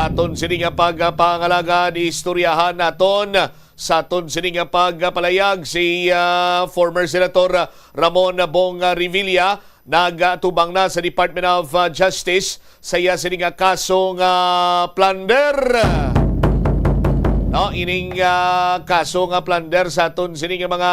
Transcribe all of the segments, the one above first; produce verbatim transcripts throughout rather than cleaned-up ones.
Aton sini nga pagpangalagad, istoryahan naton sa aton sini nga pagpalayag si, ah, former Senator Ramon Bong Revilla. Nagatubang na sa Department of, ah, Justice sa iya sini nga kaso nga plunder. No, ining, ah, kaso nga plunder sa aton sini nga mga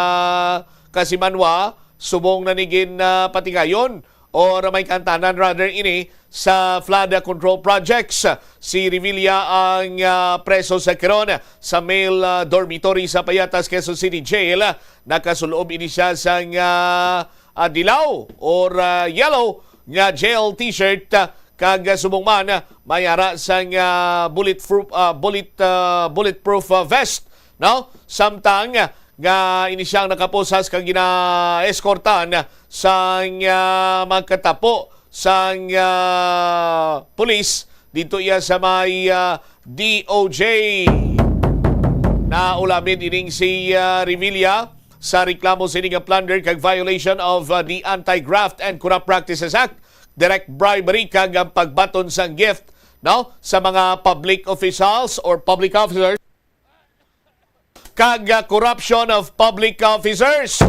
kasimanwa, subong na ni gin, ah, patigayon or may kantanan rather ini sa flood control projects. Si Revilla ang, ah, preso sa karon sa male, ah, dormitory sa Payatas, Quezon City Jail. Nakasulob ini siya sang, ah, ah, dilaw or, ah, yellow nga jail t-shirt, ah, kag, ah, subong man, ah, may ara sang, ah, bulletproof, ah, bullet, ah, bulletproof, ah, vest, no? Samtang, ah, nga ini siyang nakaposas kag gina-eskortan sang, ah, magkatapo sang, ah, pulis dito iya sa may, ah, D O J. Naulamin ining si, ah, Revilla sa reklamo sini nga plunder kag violation of, ah, the Anti-Graft and Corrupt Practices Act, direct bribery kag ang pagbaton sang gift, no, sa mga public officials or public officers, kag, ah, corruption of public officers.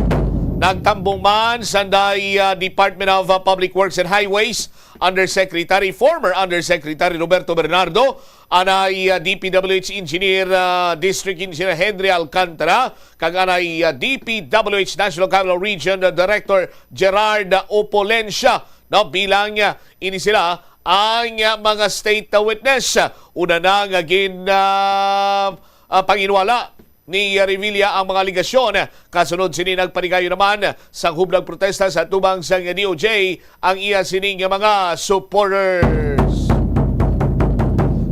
Nagtambong man sanday, ah, Department of, ah, Public Works and Highways Undersecretary, former Undersecretary Roberto Bernardo, anay, ah, D P W H Engineer, ah, District Engineer Henry Alcantara, kag anay, ah, D P W H National Capital Region, ah, Director Gerard Opulencia, no, bilang, ah, ini sila ang, ah, mga state witness. Una na nga gin, ah, ah, panginwala ni Revilla ang mga alegasyon. Kasunod sini, nagpanigayon naman sang hublag protesta sa tubang sang D O J ang iya sini nga mga supporters.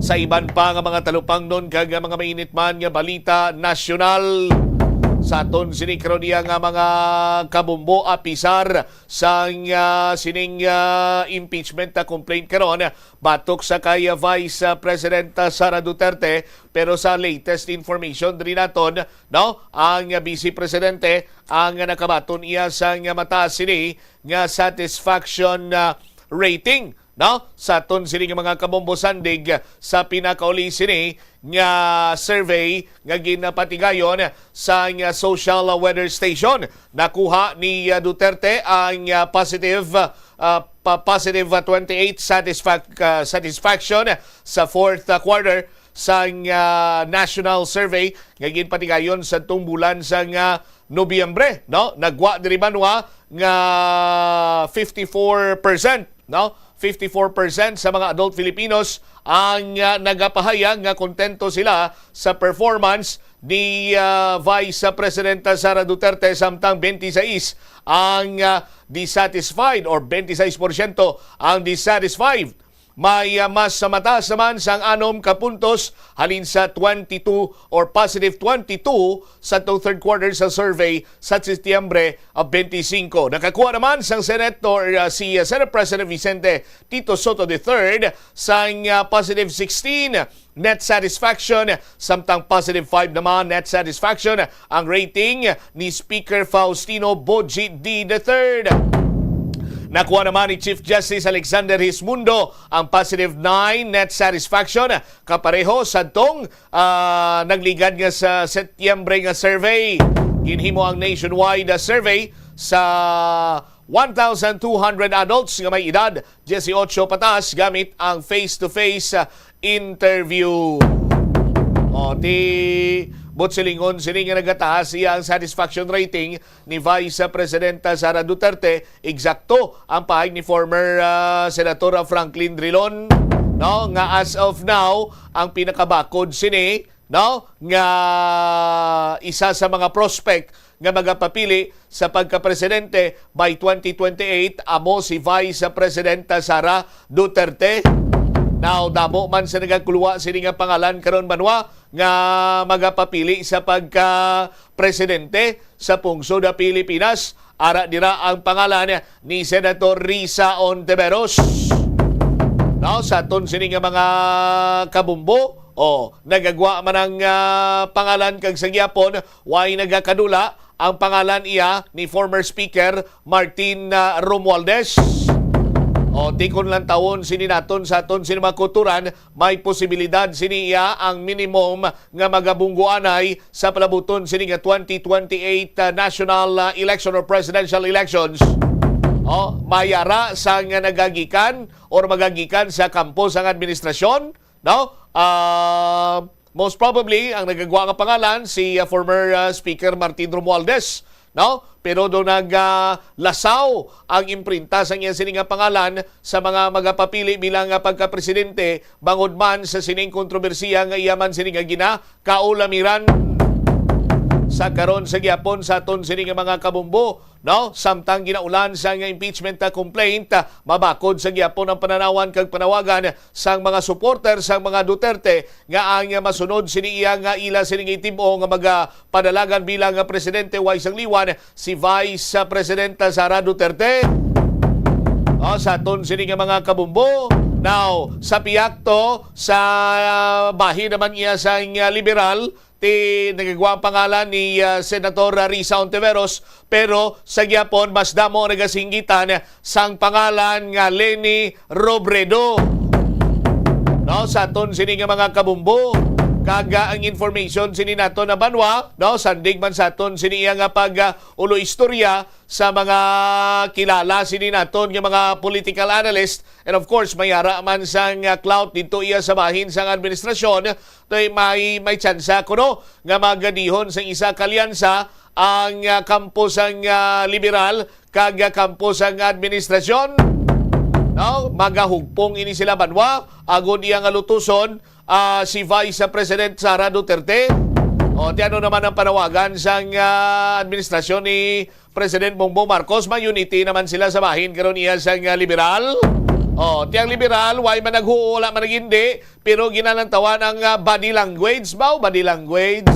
Sa iban pa nga mga talupangnon kag mga mainit man nga balita nasyonal, sa aton sini karon iya nga mga kabumbo, apisar sang, ah, sining, ah, impeachment, ah, complaint karon batok sa kay, ah, Vice, ah, President, ah, Sara Duterte. Pero sa latest information diri naton, no, ang, ah, Vice Presidente ang nakabaton iya sang mataas sini nga satisfaction, ah, rating, no, sa aton sini nga mga kabombo sandig sa pinakauli sini nga survey nga ginapatigayon sang Social Weather Station. Nakuha ni, ah, Duterte ang, ah, positive, ah, pa-, positive, ah, twenty-eight satisfac-, ah, satisfaction sa fourth, ah, quarter sang, ah, national survey nga ginpatigayon sa tungbulan sang, ah, Nobyembre, no? Nagwa diri banwa nga fifty-four percent, no? Fifty-four percent sa mga adult Filipinos ang, ah, nagapahayag nga kontento sila sa performance ni, ah, Vice Presidenta Sara Duterte, samtang twenty-six ang, ah, dissatisfied or twenty-six porsyento ang dissatisfied. May, ah, mas mataas naman sang anom ka puntos halin sa twenty-two or positive twenty-two sa tong third quarter sa survey sa Setyembre, ah, twenty-five. Nakakuha naman sang Senator, ah, si, ah, Senate President Vicente Tito Sotto the third sang, ah, positive sixteen net satisfaction, samtang positive five naman net satisfaction ang rating ni Speaker Faustino Boji D the third. Nakuha naman ni Chief Justice Alexander Hismundo ang positive nine net satisfaction, kapareho sadtong, ah, nagligad nga sa Setyembre nga survey. Ginhimo ang nationwide, ah, survey sa one thousand two hundred adults nga may edad dieciocho pataas gamit ang face-to-face, ah, interview. O, ti, buot silingon sini nga nagataas iya ang satisfaction rating ni Vice Presidenta Sara Duterte, eksakto ang pahayag ni former, ah, Senator Franklin Drilon, no, nga as of now, ang pinakabakod sini, no, nga isa sa mga prospect nga magapapili sa pagkapresidente by twenty twenty-eight amo si Vice Presidenta Sara Duterte. Now, damo man sa nagakulwa sini nga pangalan karon banwa nga magapapili sa pagkapresidente sa pungsod sa Pilipinas. Ara dira ang pangalan ni Senator Risa Ontiveros. Now, sa aton sini nga mga kabumbo, o, nagagwa man ang, ah, pangalan kag sa gihapon, way nagakadula ang pangalan iya ni former Speaker Martin, ah, Romualdez. O, ti kon lantawon sini naton sa aton sini mga kulturan, may posibilidad sini iya ang minimum nga magabunggo anay sa palabuton sini nga twenty twenty-eight, ah, national, ah, election or presidential elections. O, may ara sa nga nagagikan or magagikan sa kampo sang administrasyon, no? Ah, most probably, ang nagagwa nga pangalan si, ah, former, ah, Speaker Martin Romualdez, no? Pero do nag, ah, lasaw ang imprinta sa iya sini nga pangalan sa mga magapapili bilang nga pagkapresidente, bangod man sa sining kontrobersiya nga iya man sini nga ginakaulamiran. Sa karon sa gihapon sa aton sini nga mga kabumbo, no? Samtang ginaulan sa nga impeachment, ah, complaint, ah, mabakod sa gihapon ang pananawan kag panawagan sang mga supporter sang mga Duterte nga ang masunod sini iya nga ila sini nga itim-o nga magapadalagan bilang nga presidente way sang liwan si Vice, ah, Presidenta Sara Duterte. O, sa aton sini nga mga kabumbo. Now, sa pihak to, sa, ah, bahin naman iya sang, ah, liberal, ti nagagwa ang pangalan ni, ah, Senator Risa Ontiveros, pero sa gihapon mas damo ang nagasinggitan sang pangalan nga Leni Robredo. No, sa aton sini nga mga kabumbo, kag, ah, ang information sini nato na banwa, no, sandig man sa aton sini iya nga pag, ah, ulo istorya sa mga kilala sini naton nga mga political analyst, and of course, may ara man sang, ah, clout didto iya sa bahin sang administrasyon, tay may, may tsansa kuno nga magadihon sang isa ka alyansa ang, ah, kampo sang, ah, liberal kag, ah, kampo sang administrasyon. No? Magahugpong ini sila banwa, agod iya nga lutuson, ah, si Vice President Sara Duterte. O, ti ano naman ang panawagan sang, ah, administrasyon ni President Bongbong Marcos? May unity naman sila sa bahin karon iya sang, ah, liberal. O, ti ang liberal, way man naghuo, wala man nagindi, pero ginalantawan ang, ah, body language ba? O, body language.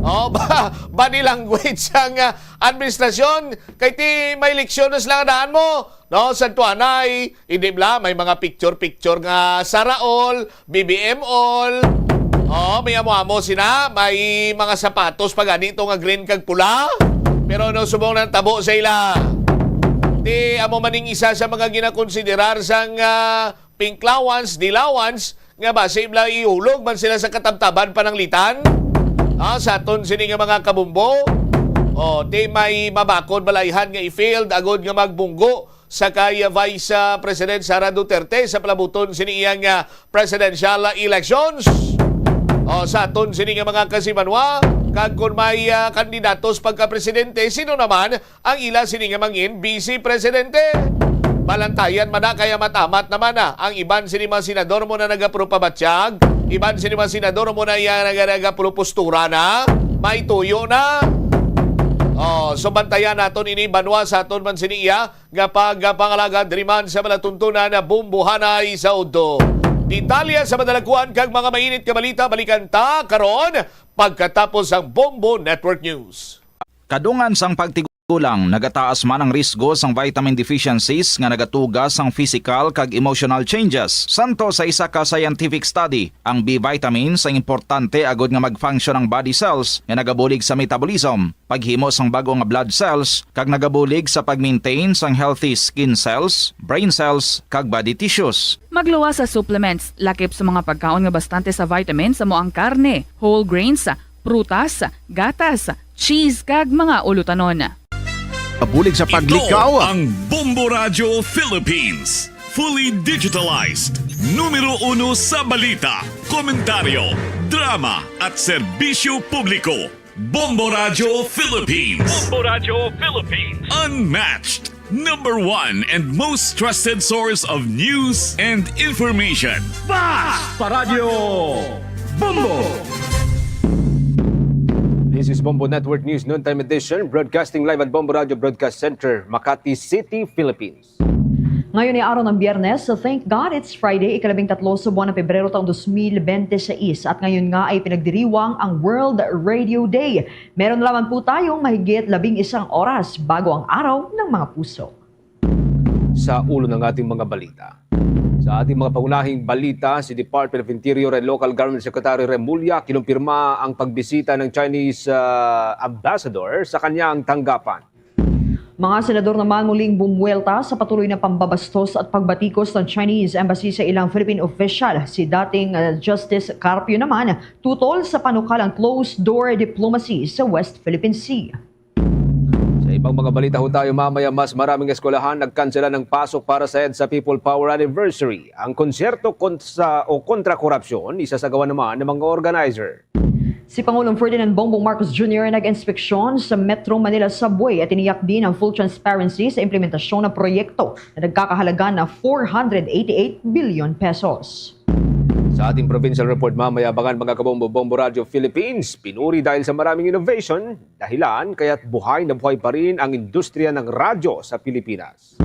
O, ba, body language sang, ah, administrasyon. Kay ti may eleksyon na sila nga daan mo. No, sa tuanay, hindi bla, may mga picture-picture nga Sara All, B B M All. O, may amo-amo sina, may mga sapatos pa gani to nga green kag pula. Pero ano subong nang tabo sa ila? Ti amo maning isa sa mga ginakonsiderar sang, ah, pink allowance, di allowance, nga basi bla ihulog man sila sa katabtaban pananglitan. Ah, sa aton sini nga mga kabumbo, o, ti may mabakod balayhan nga i-field agod nga magbunggo sa kay Vice, ah, President Sara Duterte sa palabuton sini iyang, ah, presidential elections. O, sa aton sini nga mga kasimanwa, kag kung may, ah, kandidatos pagka-presidente, sino naman ang ila sini nga mangin Vice Presidente? Balantayan man na, kay amat-amat naman na. Ang iban sini mga senador mo na nagapulo pabatyag, iban sini mga senador mo na iya naga-, nagapulo postura na, may tuyo na. O, so bantayan naton ini, banwa, sa aton man sini iya nga pagpangalagad diri man sa malatuntunan na Bumbuhanay sa Udto. Detalye sa madalakuan kag mga mainit nga balita, balikan ta karon pagkatapos ang Bombo Network News. Kadungan sang pagtigulang, nagataas man ang risgo sang vitamin deficiencies nga nagatuga sang physical kag emotional changes. Santo sa isa ka scientific study, ang B vitamins ang importante agud nga mag-function ang body cells nga nagabulig sa metabolism, paghimo sang bag-o nga blood cells, kag nagabulig sa pag-maintain sang healthy skin cells, brain cells, kag body tissues. Magluwas sa supplements, lakip sa mga pagkaon nga bastante sa vitamins, amo ang karne, whole grains, prutas, gatas, cheese, kag mga ulutanon. Pabulig sa Ito paglikaw. Ang Bombo Radyo Philippines. Fully digitalized. Numero uno sa balita, komentaryo, drama, at serbisyo publiko. Bombo Radyo Philippines. Bombo Radyo Philippines. Unmatched. Number one and most trusted source of news and information. Fast Paradyo Bombo! This is Bombo Network News Noontime Edition, broadcasting live at Bombo Radyo Broadcast Center, Makati City, Philippines. Ngayon ay araw ng Biyernes, so thank God it's Friday, ikalabing tatlo sa buwan ng Pebrero taong dos mil bente seis, at ngayon nga ay pinagdiriwang ang World Radio Day. Meron na lamang po tayong mahigit labing isang oras bago ang araw ng mga puso. Sa ulo ng ating mga balita. Sa ating mga pangunahing balita, si Department of Interior and Local Government Secretary Remulla kinumpirma ang pagbisita ng Chinese, ah, ambassador sa kanyang tanggapan. Mga senador naman muling bumuwelta sa patuloy na pambabastos at pagbatikos ng Chinese embassy sa ilang Philippine official. Si dating, uh, Justice Carpio naman tutol sa panukalang closed-door diplomacy sa West Philippine Sea. Sa ibang mga balita ho tayo, mamaya mas maraming eskwelahan nagkansela ng pasok para sa EDSA People Power Anniversary. Ang konsyerto kontra, o kontra korupsyon, isasagawa naman ng mga organizer. Si Pangulong Ferdinand Bongbong Marcos Junior nag-inspeksyon sa Metro Manila Subway at tiniyak din ang full transparency sa implementasyon ng proyekto na nagkakahalaga na four hundred eighty-eight billion pesos. Sa ating provincial report mamaya, abangan, mga kabombo, Bombo Radio Philippines, pinuri dahil sa maraming innovation, dahilan kaya't buhay na buhay pa rin ang industriya ng radyo sa Pilipinas.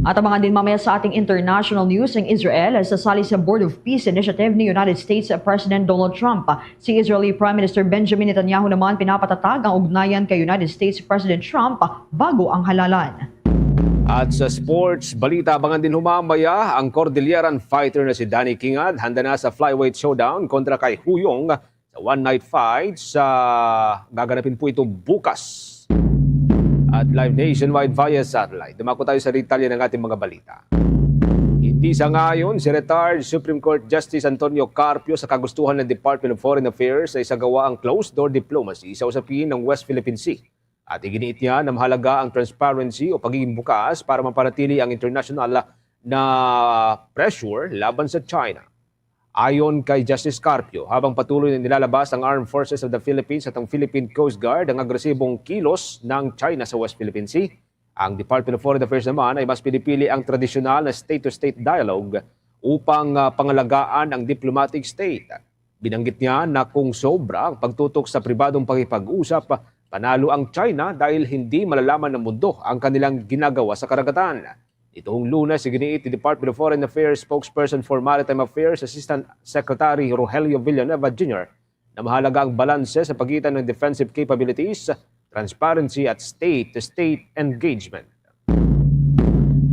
At abangan din mamaya sa ating international news ang Israel sasali sa Board of Peace Initiative ni United States President Donald Trump. Si Israeli Prime Minister Benjamin Netanyahu naman pinapatatag ang ugnayan kay United States President Trump bago ang halalan. At sa sports balita, abangan din ho mamaya ang Cordilleran fighter na si Danny Kingad, handa na sa flyweight showdown kontra kay Hu Yong sa one-night fight sa gaganapin po ito bukas. At live nationwide via satellite. Dumako tayo sa detalye ng ating mga balita. Hindi sang-ayon si retired Supreme Court Justice Antonio Carpio sa kagustuhan ng Department of Foreign Affairs na isagawa ang closed-door diplomacy sa usapin ng West Philippine Sea. At iginiit niya na mahalaga ang transparency o pagiging bukas para mapanatili ang internasyonal na pressure laban sa China. Ayon kay Justice Carpio, habang patuloy na nilalabas ang Armed Forces of the Philippines at ang Philippine Coast Guard ang agresibong kilos ng China sa West Philippine Sea, ang Department of Foreign Affairs naman ay mas pinipili ang tradisyonal na state-to-state dialogue upang, ah, pangalagaan ang diplomatic state. Binanggit niya na kung sobra ang pagtutok sa pribadong pakikipag-usap, panalo ang China dahil hindi malalaman ng mundo ang kanilang ginagawa sa karagatan. Nitong Lunes, iginiit ni Department of Foreign Affairs Spokesperson for Maritime Affairs Assistant Secretary Rogelio Villanueva Junior na mahalaga ang balanse sa pagitan ng defensive capabilities, transparency at state-to-state engagement.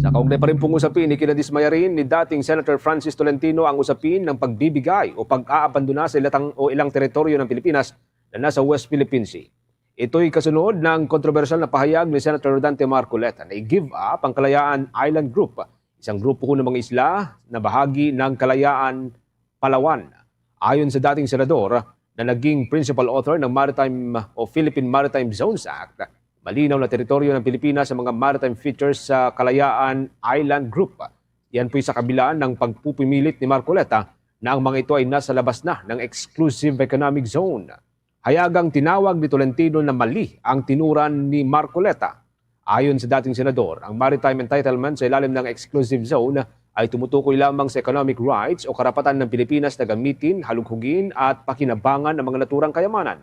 Sa kaugnay pa rin pong usapin, ikinadismaya rin ni dating Senator Francis Tolentino ang usapin ng pagbibigay o pag-aabandona sa ilatang o ilang teritoryo ng Pilipinas na nasa West Philippine Sea. Ito'y kasunod ng kontrobersyal na pahayag ni Senator Rodante Marcoleta na i-give up ang Kalayaan Island Group, isang grupo ng mga isla na bahagi ng Kalayaan Palawan. Ayon sa dating senador na naging principal author ng Maritime o Philippine Maritime Zones Act, malinaw na teritoryo ng Pilipinas sa mga maritime features sa Kalayaan Island Group. Yan po'y sa kabila ng pagpupimilit ni Marcoleta na ang mga ito ay nasa labas na ng exclusive economic zone. Hayagang tinawag ni Tolentino na mali ang tinuran ni Marcoleta. Ayon sa dating senador, ang maritime entitlement sa ilalim ng exclusive zone ay tumutukoy lamang sa economic rights o karapatan ng Pilipinas na gamitin, halughugin at pakinabangan ang mga naturang kayamanan.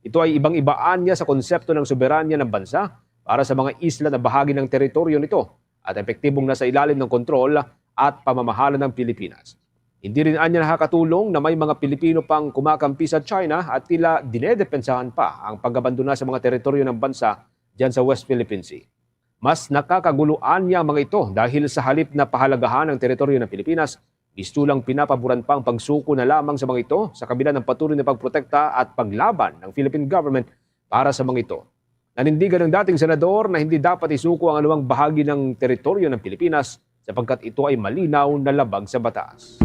Ito ay ibang-ibaan niya sa konsepto ng soberanya ng bansa para sa mga isla na bahagi ng teritoryo nito at epektibong nasa ilalim ng kontrol at pamamahala ng Pilipinas. Hindi rin anya nakakatulong na may mga Pilipino pang kumakampi sa China at tila dinedepensahan pa ang pag-abandona sa mga teritoryo ng bansa diyan sa West Philippine Sea. Mas nakakaguluan niya ang mga ito dahil sa halip na pahalagahan ang teritoryo ng Pilipinas, mistulang pinapaboran pa ang pagsuko na lamang sa mga ito sa kabila ng patuloy na pagprotekta at paglaban ng Philippine government para sa mga ito. Nanindigan ang dating senador na hindi dapat isuko ang anumang bahagi ng teritoryo ng Pilipinas sapagkat ito ay malinaw na labag sa batas.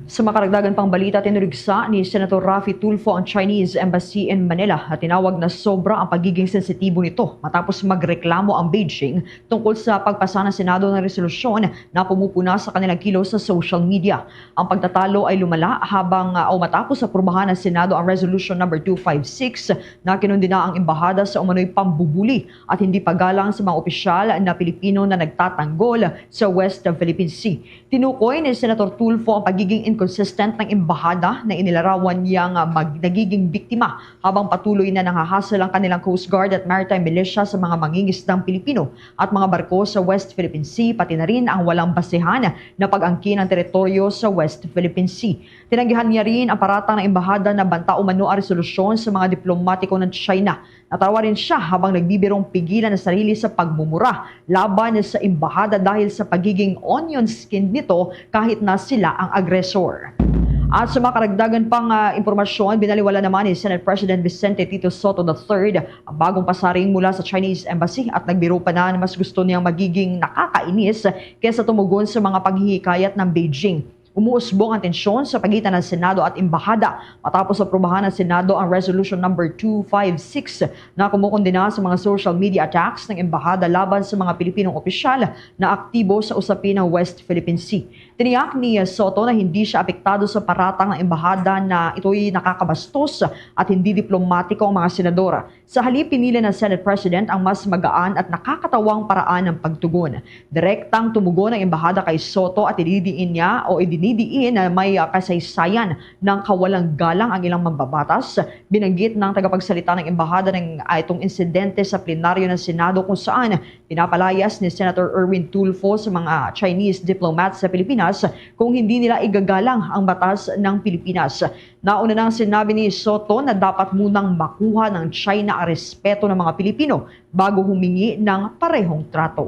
Sa makaragdagan pang balita, tinurigsa ni Senator Raffy Tulfo ang Chinese Embassy in Manila at tinawag na sobra ang pagiging sensitibo nito matapos magreklamo ang Beijing tungkol sa pagpasa ng Senado ng resolusyon na pumupuna sa kanilang kilos sa social media. Ang pagtatalo ay lumala habang, ah, o matapos aprubahan ng Senado ang Resolution Number two five six na kinundina ang embahada sa umano'y pambubuli at hindi paggalang sa mga opisyal na Pilipino na nagtatanggol sa West Philippine Sea. Tinukoy ni Senator Tulfo ang pagiging inconsistent ng embahada na inilarawan niyang, ah, mag-, nagiging biktima habang patuloy na nangahasol ang kanilang Coast Guard at maritime militia sa mga mangingisdang Pilipino at mga barko sa West Philippine Sea, pati na rin ang walang basehan na pag-angkin ng teritoryo sa West Philippine Sea. Tinanggihan niya rin ang paratang ng embahada na banta umano ang resolusyon sa mga diplomatiko ng China. Natawa rin siya habang nagbibirong pigilan ang sarili sa pagmumura laban sa embahada dahil sa pagiging onion skin nito kahit na sila ang agresor. At sa mga karagdagan pang, ah, impormasyon, binaliwala naman ni Senate President Vicente Tito Sotto the third ang bagong pasaring mula sa Chinese Embassy at nagbiro pa na mas gusto niyang magiging nakakainis kaysa tumugon sa mga paghihikayat ng Beijing. Umuusbong ang tensyon sa pagitan ng Senado at Embahada matapos aprubahan ng Senado ang Resolution Number two five six na kumukondena sa mga social media attacks ng Embahada laban sa mga Pilipinong opisyal na aktibo sa usapin ng West Philippine Sea. Tiniyak ni Sotto na hindi siya apektado sa paratang ng embahada na ito'y nakakabastos at hindi diplomatiko ang mga senador. Sa halip, pinili ng Senate President ang mas magaan at nakakatawang paraan ng pagtugon. Direktang tumugon ang embahada kay Sotto at idinidiin niya o idinidiin na may, ah, kasaysayan ng kawalang galang ang ilang mambabatas. Binanggit ng tagapagsalita ng embahada ng, ah, itong insidente sa plenaryo ng Senado kung saan pinapalayas ni Senator Erwin Tulfo sa mga Chinese diplomats sa Pilipinas kung hindi nila igagalang ang batas ng Pilipinas. Nauna nang sinabi ni Sotto na dapat munang makuha ng China ang respeto ng mga Pilipino bago humingi ng parehong trato.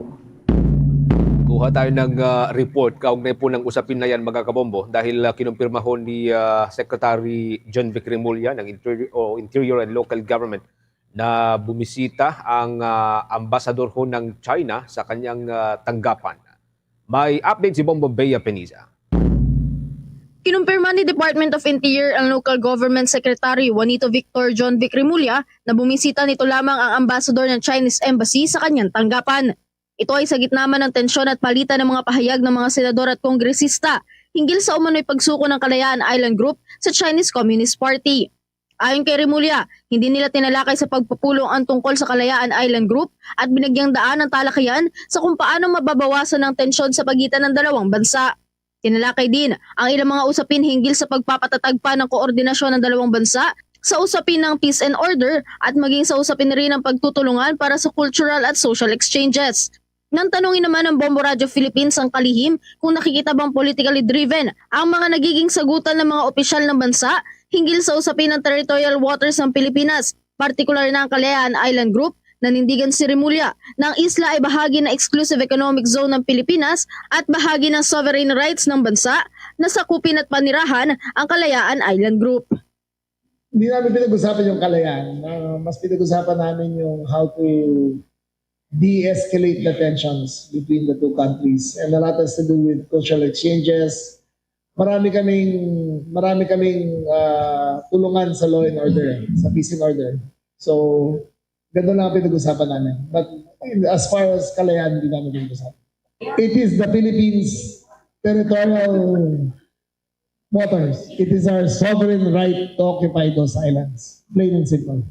Kuha tayo ng, ah, report kaugnay po ng usapin na yan, mga kabombo, dahil, ah, kinumpirmahon ni, ah, Secretary John Vic Remulla ng Interior, o Interior and Local Government na bumisita ang, ah, ambasador ho ng China sa kanyang, ah, tanggapan. May update si Bombo Bea Peniza. Kinumpirma ni Department of Interior and Local Government Secretary Juanito Victor John Vic Remulla na bumisita nito lamang ang ambassador ng Chinese Embassy sa kanyang tanggapan. Ito ay sa gitna man ng tensyon at palitan ng mga pahayag ng mga senador at kongresista hinggil sa umano'y pagsuko ng Kalayaan Island Group sa Chinese Communist Party. Ayon kay Remulla, hindi nila tinalakay sa pagpupulong ang tungkol sa Kalayaan Island Group at binagyang daan ang talakayan sa kung paano mababawasan ang tensyon sa pagitan ng dalawang bansa. Tinalakay din ang ilang mga usapin hinggil sa pagpapatatag pa ng koordinasyon ng dalawang bansa sa usapin ng peace and order at maging sa usapin rin ng pagtutulungan para sa cultural at social exchanges. Nang tanungin naman ng Bombo Radio Philippines ang kalihim kung nakikita bang politically driven ang mga nagiging sagutan ng mga opisyal ng bansa hinggil sa usapin ng territorial waters ng Pilipinas, partikular na ang Kalayaan Island Group, nanindigan si Remulla na ang isla ay bahagi ng exclusive economic zone ng Pilipinas at bahagi ng sovereign rights ng bansa na sakupin at panirahan ang Kalayaan Island Group. Hindi namin pinag-usapan yung Kalayaan. Ah, mas pinag-usapan namin yung how to de-escalate the tensions between the two countries. And a lot has to do with cultural exchanges. Marami kaming marami kaming ah, tulungan sa law and order, sa peace and order. So, ganda lang ang pinag-usapan namin. But as far as Kalayaan, hindi namin pinag-usapan. It is the Philippines' territorial waters. It is our sovereign right to occupy those islands. Plain and simple.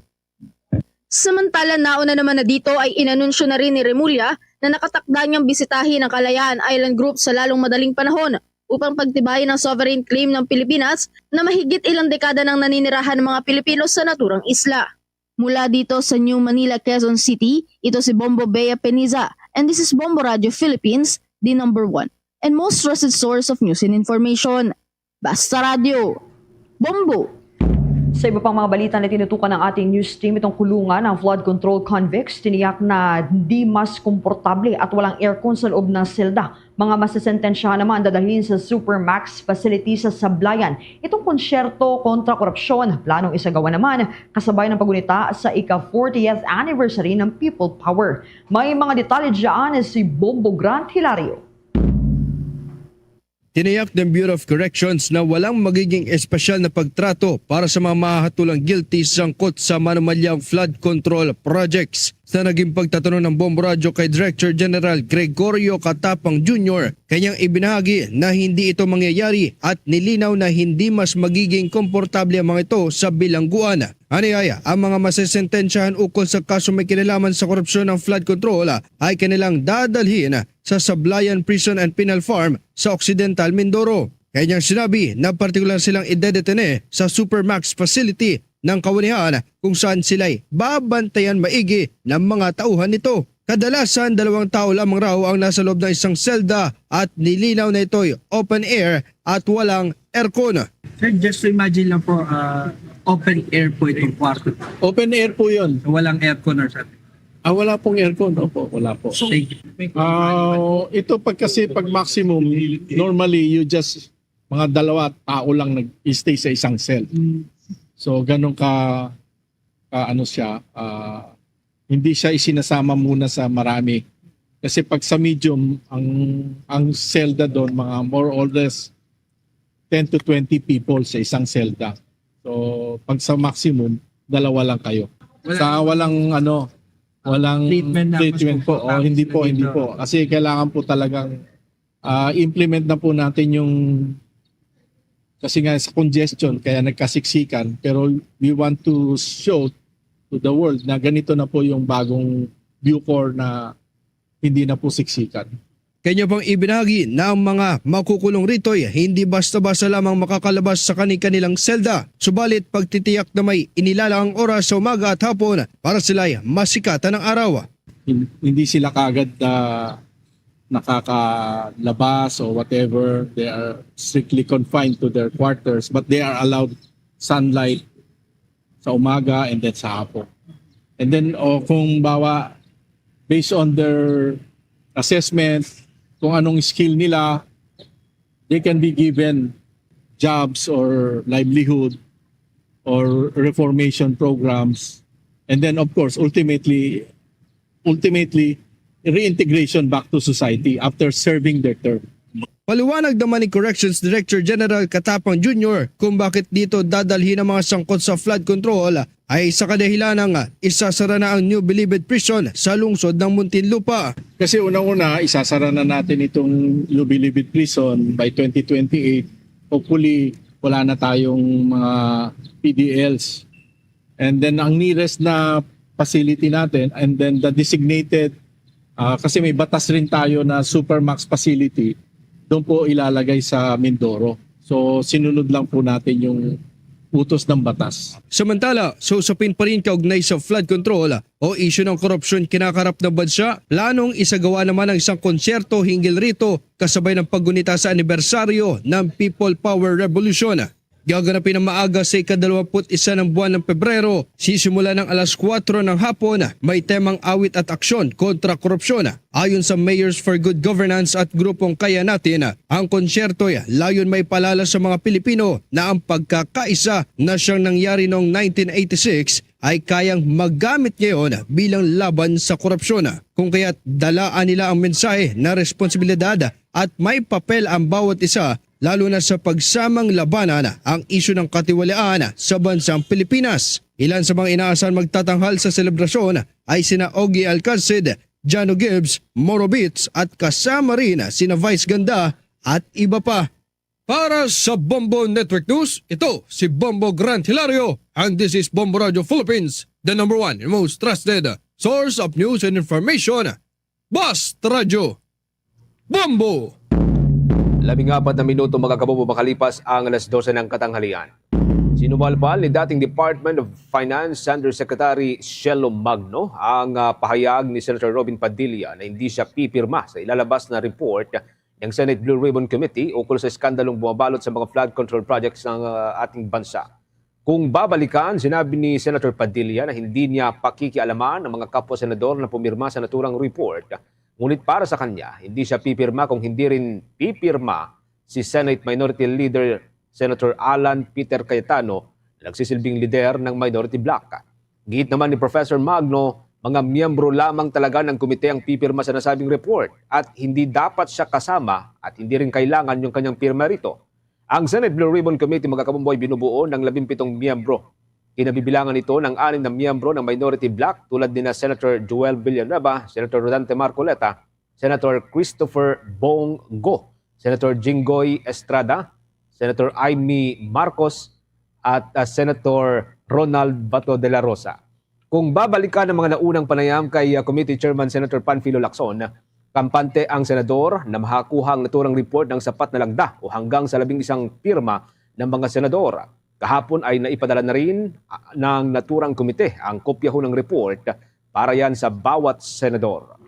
Samantala, nauna naman na dito ay inanunsyo na rin ni Remulla na nakatakda niyang bisitahin ang Kalayaan Island Group sa lalong madaling panahon upang pagtibayin ang sovereign claim ng Pilipinas na mahigit ilang dekada nang naninirahan ng mga Pilipino sa naturang isla. Mula dito sa New Manila, Quezon City, ito si Bombo Bea Peniza, and this is Bombo Radio Philippines, the number one and most trusted source of news and information. Basta Radio. Bombo! Sa iba pang mga balita na tinutukan ng ating news team, itong kulungan ng flood control convicts, tiniyak na di mas komportable at walang aircon sa loob ng selda. Mga masasentensyahan naman dadalhin sa Supermax facility sa Sablayan. Itong konsyerto kontra korupsyon, planong isagawa naman kasabay ng pagunita sa ika-fortieth anniversary ng People Power. May mga detalye dyan si Bombo Grant Hilario. Tiniyak ng Bureau of Corrections na walang magiging espesyal na pagtrato para sa mga mahatulang guilty sangkot sa manumalyang flood control projects. Sa naging pagtatanong ng Bombo Radyo kay Director General Gregorio Catapang Junior, kanyang ibinahagi na hindi ito mangyayari at nilinaw na hindi mas magiging komportable ang mga ito sa bilangguan. Aniaya, ang mga masisentensyahan ukol sa kaso may kinalaman sa korupsyon ng flood control ay kanilang dadalhin sa Sablayan Prison and Penal Farm sa Occidental Mindoro. Kanyang sinabi na partikular silang idedetene sa Supermax facility ng kawanihan kung saan sila'y babantayan maigi ng mga tauhan nito. Kadalasan, dalawang tao lamang raw ang nasa loob ng isang selda at nilinaw na ito'y open air at walang aircon. Sir, just to imagine lang po, ah, open air po itong kwarto. Open air po yun. So, walang aircon or something. Ah, wala pong aircon. Opo, wala po. Thank you. Ah, ito pag kasi pag maximum, normally you just mga dalawa tao lang nag-stay sa isang cell. Mm. So, ganun ka, ka ano siya, ah, hindi siya isinasama muna sa marami. Kasi pag sa medium, ang, ang selda doon, mga more or less ten to twenty people sa isang selda. So, pag sa maximum, dalawa lang kayo. Wala Sa walang ano, walang treatment na mas treatment po. Oh, comfortable hindi po, hindi dito. po. Kasi kailangan po talagang, ah, implement na po natin yung, kasi nga sa congestion, kaya nagkasiksikan. Pero we want to show to the world na ganito na po yung bagong Bucor na hindi na po siksikan. Kanya pang ibinahagi na ang mga makukulong rito'y hindi basta-basta lamang makakalabas sa kani-kanilang selda, subalit pagtitiyak na may inilalang oras sa umaga at hapon para sila'y masikatan ng araw. Hin-, hindi sila kagad, ah, nakakalabas or whatever. They are strictly confined to their quarters, but they are allowed sunlight sa umaga and then sa hapon. And then, o kung bawa, based on their assessment, kung anong skill nila, they can be given jobs or livelihood or reformation programs. And then, of course, ultimately, ultimately, reintegration back to society after serving their term. Paliwanag naman ni Corrections Director General Katapang Junior kung bakit dito dadalhin ang mga sangkot sa flood control ay sa kadahilan ng isasara na ang New Bilibid Prison sa lungsod ng Muntinlupa. Kasi unang-una, isasara na natin itong New Bilibid Prison by twenty twenty-eight. Hopefully, wala na tayong mga P D Ls. And then ang nearest na facility natin, and then the designated, ah, kasi may batas rin tayo na Supermax facility, doon po ilalagay sa Mindoro. So, sinunod lang po natin yung utos ng batas. Samantala, sa usapin pa rin kaugnay sa flood control o isyu ng korupsyon kinakarap ng bansa, planong isagawa naman ang isang konsyerto hinggil rito kasabay ng paggunita sa anibersaryo ng People Power Revolution. Gaganapin ang maaga sa ikadalawamput-isa ng buwan ng Pebrero, sisimula ng alas kuwatro ng hapon, may temang awit at aksyon kontra korupsyon. Ayon sa Mayors for Good Governance at grupong Kaya Natin, ang konsyerto'y layon maipaalala sa mga Pilipino na ang pagkakaisa na siyang nangyari noong nineteen eighty-six ay kayang magamit ngayon bilang laban sa korupsyon. Kung kaya't dalaan nila ang mensahe na responsibilidad at may papel ang bawat isa, lalo na sa pagsamang labanan ang isyu ng katiwalian sa bansang Pilipinas. Ilan sa mga inaasahan magtatanghal sa selebrasyon ay sina Ogie Alcacid, Jano Gibbs, Moro Beats at kasama rin sina Vice Ganda at iba pa. Para sa Bombo Network News, ito si Bombo Grant Hilario, and this is Bombo Radio Philippines, the number one and most trusted source of news and information. Basta Radyo Bombo! Labing apat na minuto, mga kabombo, makalipas ang alas dose ng katanghalian. Sinubalbal ni dating Department of Finance Undersecretary Shelo Magno ang, ah, pahayag ni Senator Robin Padilla na hindi siya pipirma sa ilalabas na report ng Senate Blue Ribbon Committee ukol sa eskandalong bumabalot sa mga flood control projects ng, ah, ating bansa. Kung babalikan, sinabi ni Senator Padilla na hindi niya pakikialaman ang mga kapwa senador na pumirma sa naturang report. Ngunit para sa kanya, hindi siya pipirma kung hindi rin pipirma si Senate Minority Leader Senator Alan Peter Cayetano na nagsisilbing lider ng minority bloc. Giit naman ni Professor Magno, mga miyembro lamang talaga ng komite ang pipirma sa nasabing report at hindi dapat siya kasama at hindi rin kailangan yung kanyang pirma rito. Ang Senate Blue Ribbon Committee, mga kabombo, ay binubuo ng labing pitong miyembro. Kinabibilangan ito ng anim na miyembro ng minority bloc tulad nina Senator Joel Villanueva, Senator Rodante Marcoleta, Senator Christopher Bong Go, Senator Jinggoy Estrada, Senator Imee Marcos, at, ah, Senator Ronald Bato de la Rosa. Kung babalikan ang mga naunang panayam kay, ah, Committee Chairman Senator Panfilo Lacson, kampante ang senador na mahakuha ang naturang report ng sapat na langda o hanggang sa labing isang pirma ng mga senador. Kahapon ay naipadala na rin, ah, ng naturang komite ang kopya ho ng report para yan sa bawat senador.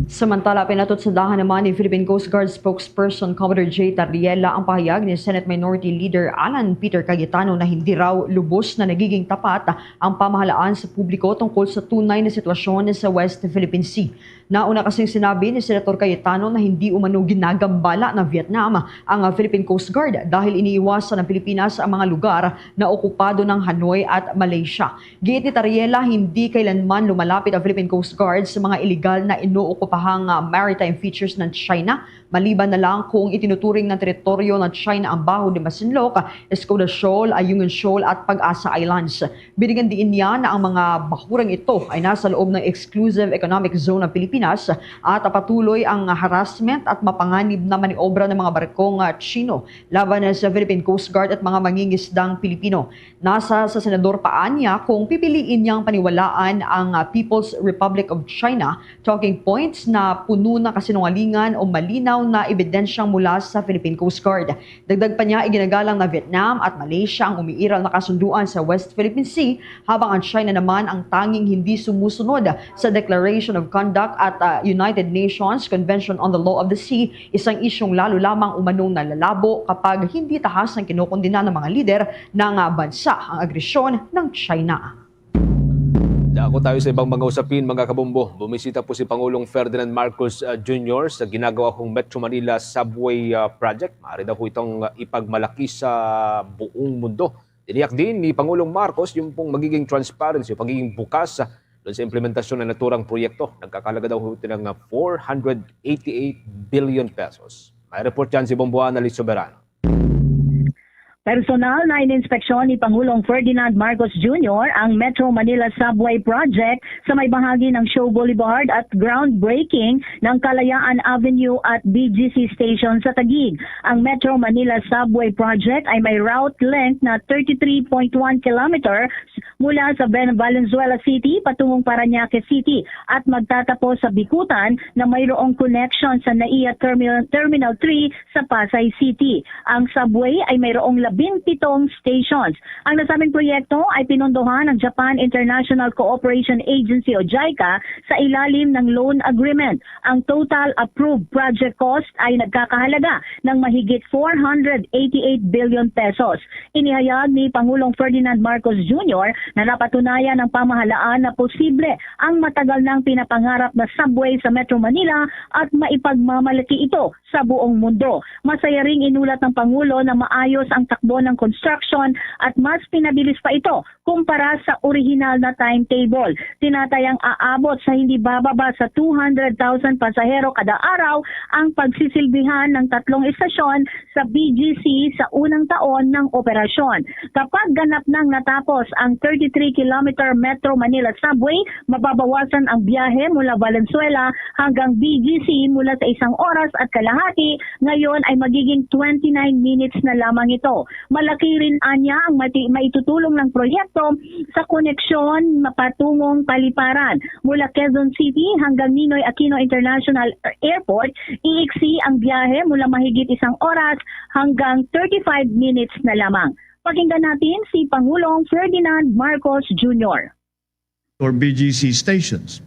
Samantala, pinatutsandahan naman ni Philippine Coast Guard spokesperson Commodore J Tarriela ang pahayag ni Senate Minority Leader Alan Peter Cayetano na hindi raw lubos na nagiging tapat ang pamahalaan sa publiko tungkol sa tunay na sitwasyon sa West Philippine Sea. Nauna kasing sinabi ni Senator Cayetano na hindi umano ginagambala ng Vietnam ang, ah, Philippine Coast Guard dahil iniiwasan ng Pilipinas ang mga lugar na okupado ng Hanoi at Malaysia. Giit ni Tarriela, hindi kailanman lumalapit ang Philippine Coast Guard sa mga iligal na inookupahang, ah, maritime features ng China, maliban na lang kung itinuturing ng teritoryo ng China ang Baho de Masinloc, Escoda Shoal, Ayungin Shoal at Pag-asa Islands. Binigyan diin niya na ang mga bahurang ito ay nasa loob ng exclusive economic zone ng Pilipinas at patuloy ang harassment at mapanganib na maniobra ng mga barkong, ah, Chino laban sa Philippine Coast Guard at mga mangingisdang Pilipino. Nasa sa senador pa anya kung pipiliin niyang paniwalaan ang, ah, People's Republic of China talking points na puno ng kasinungalingan o malinaw na ebidensyang mula sa Philippine Coast Guard. Dagdag pa niya, iginagalang na Vietnam at Malaysia ang umiiral na kasunduan sa West Philippine Sea, habang ang China naman ang tanging hindi sumusunod sa Declaration of Conduct at, ah, United Nations Convention on the Law of the Sea, isang isyung lalo lamang umanong nalalabo kapag hindi tahas ang kinukundina ng mga lider ng, ah, bansa ang agresyon ng China. Dako tayo sa ibang mga usapin, mga kabombo. Bumisita po si Pangulong Ferdinand Marcos, uh, Junior sa ginagawa kong Metro Manila Subway, uh, Project. Maaari daw po itong, uh, ipagmalaki sa buong mundo. Tiniyak din ni Pangulong Marcos yung pong magiging transparency, pagiging bukas, uh, doon sa implementasyon ng naturang proyekto. Nagkakalaga daw po ito ng, uh, four hundred eighty-eight billion pesos. May report yan si Bombo Annalise Soberano. Personal na ininspeksyon ni Pangulong Ferdinand Marcos Junior ang Metro Manila Subway Project sa may bahagi ng Shaw Boulevard at groundbreaking ng Kalayaan Avenue at B G C Station sa Taguig. Ang Metro Manila Subway Project ay may route length na thirty-three point one kilometers mula sa Ben- Valenzuela City patungong Parañaque City at magtatapos sa Bicutan na mayroong connection sa NAIA Terminal, Terminal three sa Pasay City. Ang subway ay mayroong labing pitong stations. Ang nasabing proyekto ay pinondohan ng Japan International Cooperation Agency o JICA sa ilalim ng loan agreement. Ang total approved project cost ay nagkakahalaga ng mahigit four hundred eighty-eight billion pesos. Inihayag ni Pangulong Ferdinand Marcos Junior na napatunayan ng pamahalaan na posible ang matagal nang pinapangarap na subway sa Metro Manila at maipagmamalaki ito sa buong mundo. Masaya ring inulat ng Pangulo na maayos ang takbo ng construction at mas pinabilis pa ito kumpara sa orihinal na timetable. Tinatayang aabot sa hindi bababa sa two hundred thousand pasahero kada araw ang pagsisilbihan ng tatlong estasyon sa B G C sa unang taon ng operasyon. Kapag ganap nang natapos ang thirty-three kilometer Metro Manila Subway, mababawasan ang biyahe mula Valenzuela hanggang B G C mula sa isang oras at kalahati ngayon ay magiging twenty-nine minutes na lamang ito. Malaki rin anya ang mati- maitutulong ng proyekto sa koneksyon patungong paliparan. Mula Quezon City hanggang Ninoy Aquino International Airport, iiksi ang biyahe mula mahigit isang oras hanggang thirty-five minutes na lamang. Pakinggan natin si Pangulong Ferdinand Marcos Junior. Or B G C stations.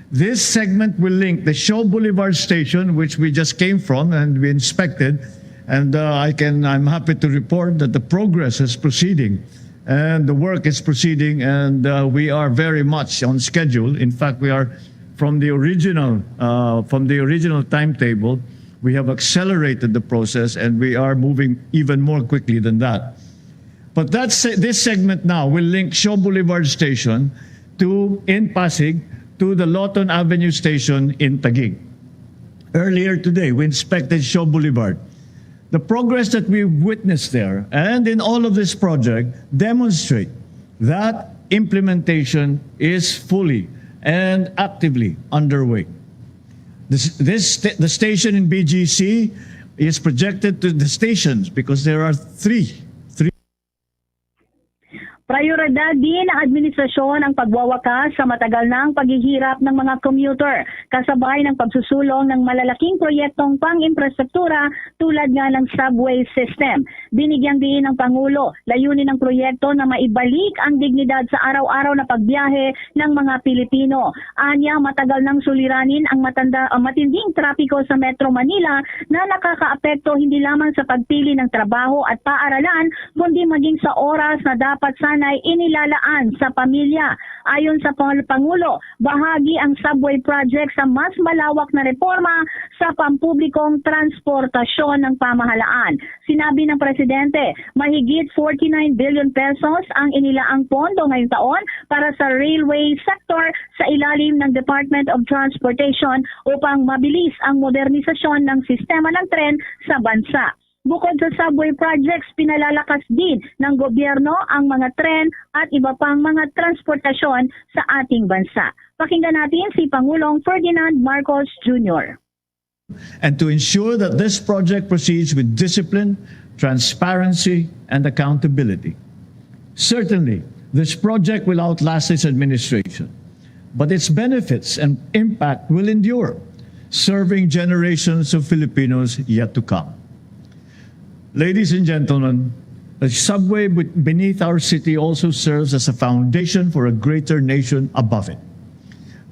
This segment will link the Shaw Boulevard station, which we just came from and we inspected, and uh, I can, I'm happy to report that the progress is proceeding and the work is proceeding, and uh, we are very much on schedule. In fact, we are from the original, uh, from the original timetable, we have accelerated the process and we are moving even more quickly than that. But that se- this segment now will link Shaw Boulevard Station to in Pasig to the Lawton Avenue Station in Taguig. Earlier today, we inspected Shaw Boulevard. The progress that we've witnessed there and in all of this project demonstrate that implementation is fully and actively underway. This, this sta- the station in B G C is projected to the stations because there are three, three Prioridad din ng administrasyon ang pagwawakas sa matagal nang paghihirap ng mga commuter, kasabay ng pagsusulong ng malalaking proyektong pang-infrastruktura tulad nga ng subway system. Binigyang diin ng Pangulo, layunin ng proyekto na maibalik ang dignidad sa araw-araw na pagbiyahe ng mga Pilipino. Anya, matagal nang suliranin ang matanda, ang matinding trapiko sa Metro Manila na nakakaapekto hindi lamang sa pagpili ng trabaho at paaralan, kundi maging sa oras na dapat sana'y inilalaan sa pamilya. Ayon sa Pang-, Pangulo, bahagi ang subway project sa mas malawak na reforma sa pampublikong transportasyon ng pamahalaan. Sinabi ng Presidente, mahigit forty-nine billion pesos ang inilaang pondo ngayong taon para sa railway sector sa ilalim ng Department of Transportation upang mabilis ang modernisasyon ng sistema ng tren sa bansa. Bukod sa subway projects, pinalalakas din ng gobyerno ang mga tren at iba pang mga transportasyon sa ating bansa. Pakinggan natin si Pangulong Ferdinand Marcos Junior. And to ensure that this project proceeds with discipline, transparency, and accountability. Certainly, this project will outlast its administration, but its benefits and impact will endure, serving generations of Filipinos yet to come. Ladies and gentlemen, the subway be- beneath our city also serves as a foundation for a greater nation above it.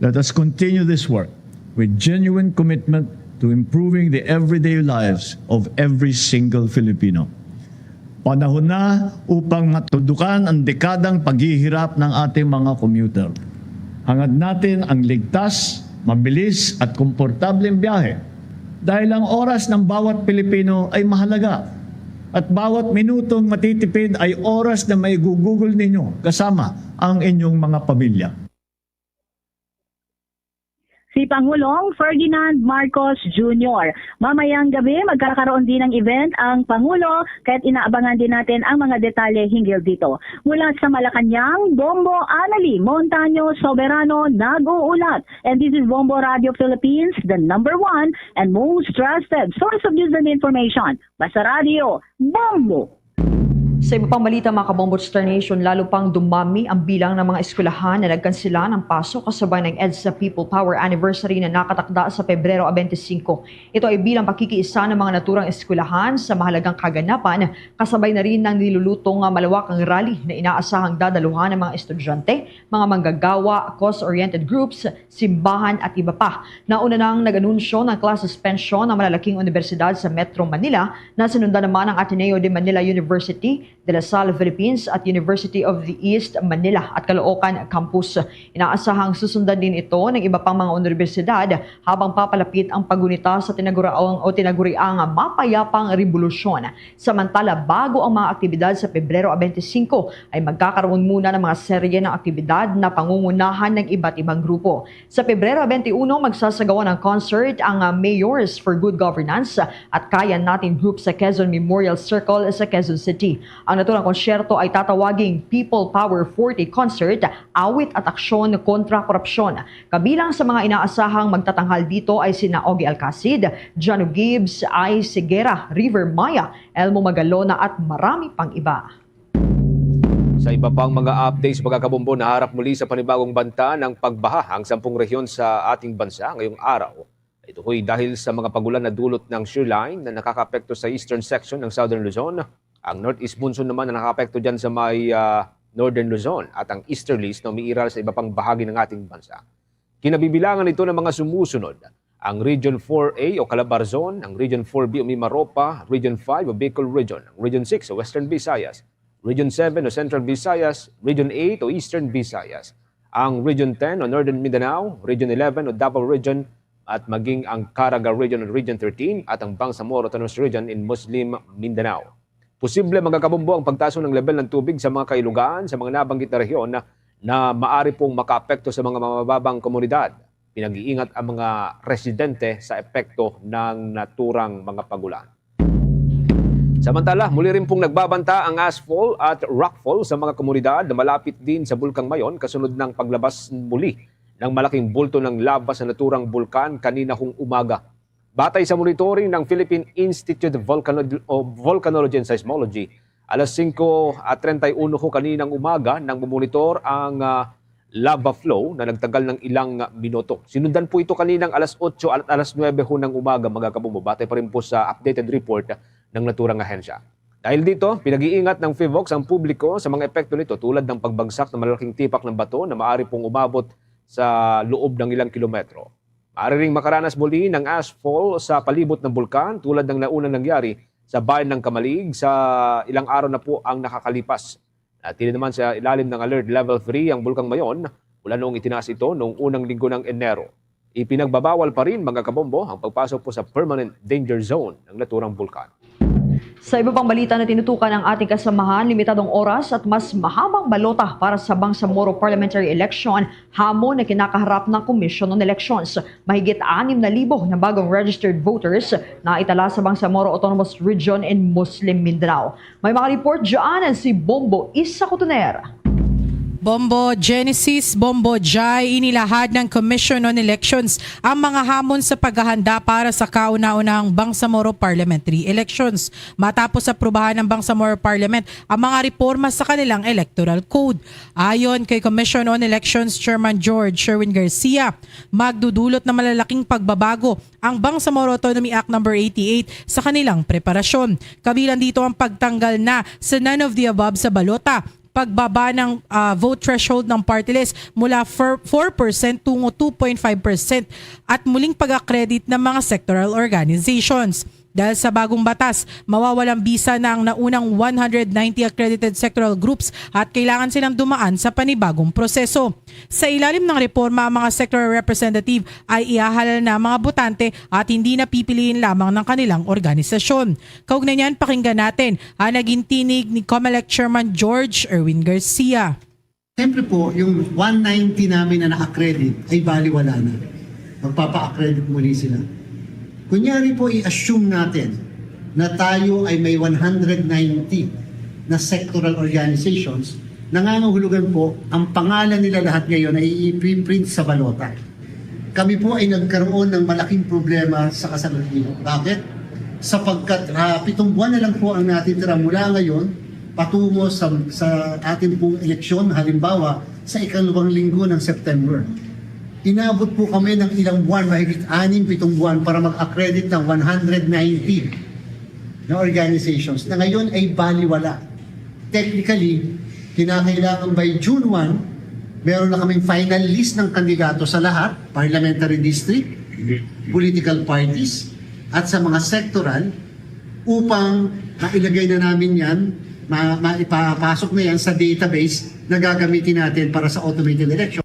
Let us continue this work with genuine commitment to improving the everyday lives of every single Filipino. Panahon na upang matudukan ang dekadang paghihirap ng ating mga commuter. Hangad natin ang ligtas, mabilis at komportableng biyahe dahil ang oras ng bawat Pilipino ay mahalaga at bawat minutong matitipid ay oras na maigugugol ninyo kasama ang inyong mga pamilya. Si Pangulong Ferdinand Marcos Junior. Mamayang gabi, magkakaroon din ng event ang Pangulo, kaya't inaabangan din natin ang mga detalye hinggil dito. Mula sa Malacañang, Bombo Annalie Montaño Soberano nag-uulat. And this is Bombo Radio Philippines, the number one and most trusted source of news and information. Basta Radio, Bombo! Sa iba pang balita, mga kabombo, Star Nation, lalo pang dumami ang bilang ng mga eskwelahan na nagkansela ng pasok kasabay ng EDSA People Power Anniversary na nakatakda sa Pebrero twenty-five. Ito ay bilang pakikiisa ng mga naturang eskwelahan sa mahalagang kaganapan, kasabay na rin ng nilulutong malawakang rally na inaasahang dadaluhan ng mga estudyante, mga manggagawa, cause-oriented groups, simbahan at iba pa. Nauna nang nag-anunsyo ng class suspension ang malalaking unibersidad sa Metro Manila na sinundan naman ang Ateneo de Manila University, De La Salle Philippines at University of the East Manila at Caloocan Campus. Inaasahang susundan din ito ng iba pang mga unibersidad habang papalapit ang paggunita sa tinaguraang o tinaguriang mapayapang rebolusyon. Samantala, bago ang mga aktibidad sa Pebrero twenty-five, ay magkakaroon muna ng mga serye ng aktibidad na pangungunahan ng iba't ibang grupo. Sa Pebrero twenty-one, magsasagawa ng concert ang ah, Mayors for Good Governance at Kaya Natin Group sa Quezon Memorial Circle sa Quezon City. Ang naturang konsyerto ay tatawaging People Power forty Concert, Awit at Aksyon kontra Korupsyon. Kabilang sa mga inaasahang magtatanghal dito ay sina Ogie Alcacid, Jano Gibbs, Ice Guerra, River Maya, Elmo Magalona at marami pang iba. Sa iba pang mga updates, mga kabombo, naharap muli sa panibagong banta ng pagbaha ang sampung rehiyon sa ating bansa ngayong araw. Ito ho'y dahil sa mga pagulan na dulot ng shear line na nakakaapekto sa eastern section ng southern Luzon. Ang northeast monsoon naman na nakakaapekto dyan sa may ah, northern Luzon at ang easterlies na umiiral sa iba pang bahagi ng ating bansa. Kinabibilangan ito ng mga sumusunod: ang Region four A o Calabar Zone, ang Region four B o Mimaropa, Region five o Bicol Region, ang Region six o Western Visayas, Region seven o Central Visayas, Region eight o Eastern Visayas, ang Region ten o Northern Mindanao, Region eleven o Davao Region, at maging ang Caraga Region o Region thirteen at ang Bangsamoro Autonomous Region in Muslim Mindanao. Posible, mga kabombo, ang pagtaas ng level ng tubig sa mga kailugaan sa mga nabanggit na rehiyon na, na maari pong makaapekto sa mga mababang komunidad. Pinag-iingat ang mga residente sa epekto ng naturang mga pagulan. Samantala, muli rin pong nagbabanta ang ashfall at rockfall sa mga komunidad na malapit din sa Bulkang Mayon kasunod ng paglabas muli ng malaking bulto ng lava sa naturang bulkan kanina hong umaga. Batay sa monitoring ng Philippine Institute of Volcano- of Volcanology and Seismology, Alas singko at treinta y uno ho kaninang umaga nang mamonitor ang, ah, lava flow na nagtagal ng ilang minuto. Sinundan po ito kaninang alas otso at alas nuwebe ho ng umaga, mga kabombo, batay pa rin po sa updated report ng naturang ahensya. Dahil dito, pinag-iingat ng PHIVOLCS ang publiko sa mga epekto nito, tulad ng pagbagsak ng malalaking tipak ng bato na maaari pong umabot sa loob ng ilang kilometro. Maaari ring makaranas muli ng ashfall sa palibot ng bulkan, tulad ng naunang nangyari sa bayan ng Camalig sa ilang araw na po ang nakakalipas. Natili naman sa ilalim ng Alert Level three ang Bulkang Mayon mula noong itinaas ito noong unang linggo ng Enero. Ipinagbabawal pa rin, mga kabombo, ang pagpasok po sa permanent danger zone ng naturang bulkan. Sa iba pang balita na tinutukan ng ating kasamahan, limitadong oras at mas mahabang balota para sa Bangsamoro Parliamentary Election, hamon na kinakaharap ng Commission on Elections. Mahigit anim na libo na bagong registered voters na itala sa Bangsamoro Autonomous Region in Muslim Mindanao. May mga report dyan si Bombo Isa Cotoner. Bombo Genesis, Bombo Jai, inilahad ng Commission on Elections ang mga hamon sa paghahanda para sa kauna-unahang Bangsamoro Parliamentary Elections, matapos aprubahan ng Bangsamoro Parliament ang mga reforma sa kanilang electoral code. Ayon kay Commission on Elections Chairman George Sherwin Garcia, magdudulot na malalaking pagbabago ang Bangsamoro Autonomy Act number eighty-eight sa kanilang preparasyon. Kabilang dito ang pagtanggal na sa none of the above sa balota, pagbaba ng, ah, vote threshold ng party list mula four percent tungo two point five percent, at muling pag-accredit ng mga sectoral organizations. Dahil sa bagong batas, mawawalang bisa na ang naunang one hundred ninety accredited sectoral groups at kailangan silang dumaan sa panibagong proseso. Sa ilalim ng reforma, ang mga sectoral representative ay ihahalal na mga botante at hindi na pipiliin lamang ng kanilang organisasyon. Kaugnay niyan, pakinggan natin ang naging tinig ni Comelec Chairman George Erwin Garcia. Siyempre po, yung one ninety namin na naka-credit ay baliwala na. Magpapa-accredit muli sila. Kunyari po, i-assume natin na tayo ay may one hundred ninety na sectoral organizations, nangangahulugan po, ang pangalan nila lahat ngayon ay i-print sa balota. Kami po ay nagkaroon ng malaking problema sa kasalukuyan. Bakit? Sapagkat, ah, pitong buwan na lang po ang natitira mula ngayon patungo sa, sa ating pong eleksyon, halimbawa, sa ikalawang linggo ng September. Inabot po kami ng ilang buwan, mahigit anim, pitong buwan, para mag-accredit ng one hundred ninety na organizations na ngayon ay baliwala. Technically, kinakailangan by June one, meron na kaming final list ng kandidato sa lahat, parliamentary district, political parties, at sa mga sectoral, upang mailagay na namin yan, ma-, maipapasok na yan sa database na gagamitin natin para sa automated election.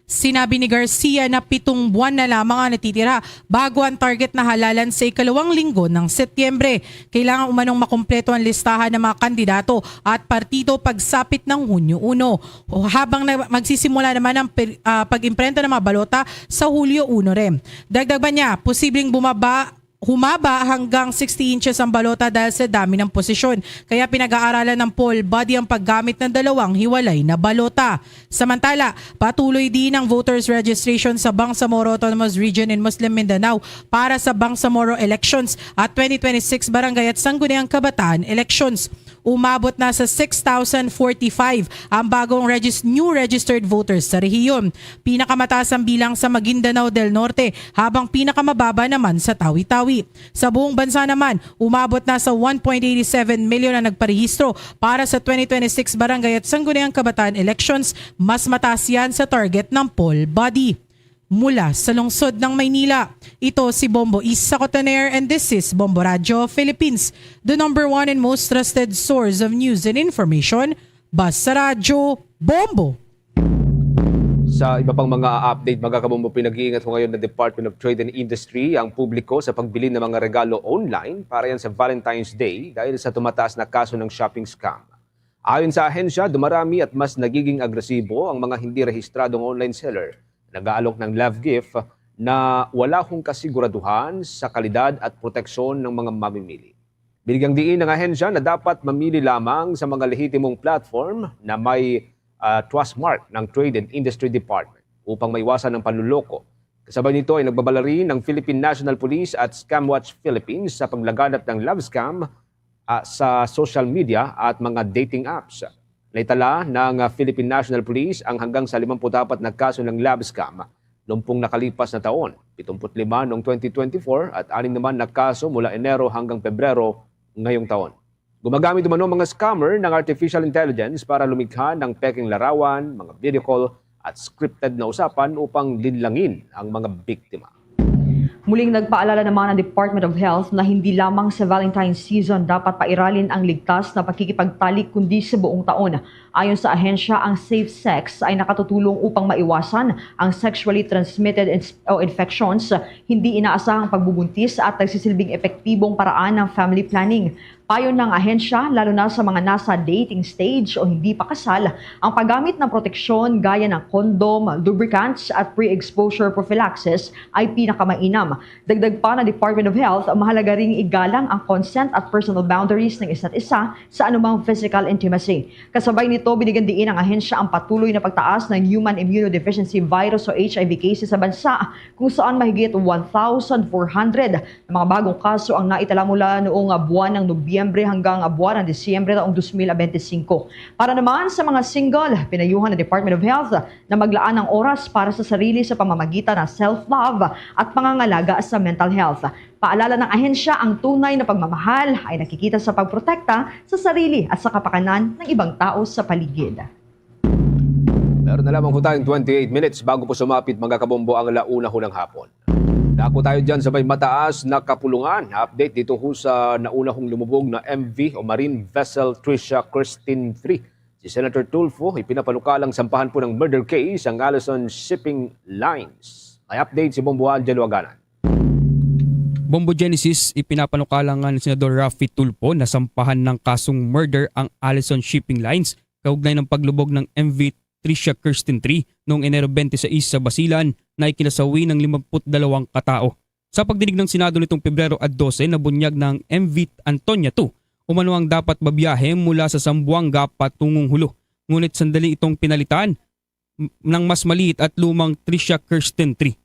Sinabi ni Garcia na pitong buwan na lamang ang natitira bago ang target na halalan sa ikalawang linggo ng Setyembre. Kailangan umanong makumpleto ang listahan ng mga kandidato at partido pagsapit ng Hunyo uno. O habang na, magsisimula naman ang per-, ah, pag-imprenta ng mga balota sa Hulyo uno rin. Dagdag pa niya, posibleng bumaba humaba hanggang sixty inches ang balota dahil sa dami ng posisyon. Kaya pinag-aaralan ng poll body ang paggamit ng dalawang hiwalay na balota. Samantala, patuloy din ang voters registration sa Bangsamoro Autonomous Region in Muslim Mindanao para sa Bangsamoro elections at twenty twenty-six Barangay at Sangguniang Kabataan elections. Umabot na sa six thousand forty-five ang bagong regis-, new registered voters sa rehiyon. Pinakamataas ang bilang sa Maguindanao del Norte, habang pinakamababa naman sa Tawi-Tawi. Sa buong bansa naman, umabot na sa one point eight seven million ang nagparehistro para sa twenty twenty-six Barangay at Sangguniang Kabataan elections, mas mataas yan sa target ng poll body. Mula sa lungsod ng Maynila, ito si Bombo Isa Cotoner, and this is Bombo Radyo Philippines, the number one and most trusted source of news and information. Basta Radyo, Bombo! Sa iba pang mga update, mga kabombo, pinag-iingat ho ngayon ng Department of Trade and Industry ang publiko sa pagbili ng mga regalo online para yan sa Valentine's Day dahil sa tumataas na kaso ng shopping scam. Ayon sa ahensya, dumarami at mas nagiging agresibo ang mga hindi rehistradong online seller na nag-aalok ng love gift na wala hong kasiguraduhan sa kalidad at proteksyon ng mga mamimili. Binigyang diin ng ahensya na dapat mamili lamang sa mga lehitimong platform na may, ah, trust mark ng Trade and Industry Department upang maiwasan ang panluloko. Kasabay nito ay nagbabala rin ang Philippine National Police at Scam Watch Philippines sa paglaganap ng love scam ah, sa social media at mga dating apps. Naitala ng, ah, Philippine National Police ang hanggang sa limampu't apat na kaso ng lab scam numpong nakalipas na taon, pitungput lima noong twenty twenty-four at anim naman na kaso mula Enero hanggang Pebrero ngayong taon. Gumagamit umano ang mga scammer ng artificial intelligence para lumikha ng pekeng larawan, mga video call, at scripted na usapan upang linlangin ang mga biktima. Muling nagpaalala naman ang Department of Health na hindi lamang sa Valentine's season dapat pairalin ang ligtas na pakikipagtalik, kundi sa buong taon. Ayon sa ahensya, ang safe sex ay nakatutulong upang maiwasan ang sexually transmitted ins- o infections, hindi inaasahang pagbubuntis at nagsisilbing epektibong paraan ng family planning. Payo ng ahensya, lalo na sa mga nasa dating stage o hindi pa kasal, ang paggamit ng proteksyon gaya ng condom, lubricants at pre-exposure prophylaxis ay pinakamainam. Dagdag pa ng Department of Health, mahalaga ring igalang ang consent at personal boundaries ng isa't isa sa anumang physical intimacy. Kasabay nito, binigyan diin ang ahensya ang patuloy na pagtaas ng human immunodeficiency virus o H I V cases sa bansa, kung saan mahigit one thousand four hundred na mga bagong kaso ang naitala mula noong, ah, buwan ng Nobyembre hanggang, ah, buwan ng Disyembre taong dos mil bente singko. Para naman sa mga single, pinayuhan ng Department of Health na maglaan ng oras para sa sarili sa pamamagitan ng self-love at pangangalaga sa mental health. Paalala ng ahensya, ang tunay na pagmamahal ay nakikita sa pagprotekta sa sarili at sa kapakanan ng ibang tao sa paligid. Meron na lamang po tayong twenty-eight minutes bago po sumapit, mga kabombo, ang alauna ho ng hapon. Dako tayo dyan sa may mataas na kapulungan. Update dito ho sa nauna hong lumubog na M V o marine vessel Tricia Christine three. Si Senator Tulfo, ipinapanukalang sampahan po ng murder case ang Allison Shipping Lines. May update si Bombo Angelo Aganan. Bombo Genesis, ipinapanukala nga ni Senador Raffy Tulfo na sampahan ng kasong murder ang Allison Shipping Lines kaugnay ng paglubog ng M V Tricia Kirsten three noong Enero twenty-six sa Basilan na ikinasawi ng limampu't dalawang katao. Sa pagdinig ng Senado nitong Pebrero dose, nabunyag na ang M V Antonia two, umano ang dapat babiyahe mula sa Zamboanga patungong Jolo. Ngunit sandali itong pinalitan m- ng mas maliit at lumang Tricia Kirsten three.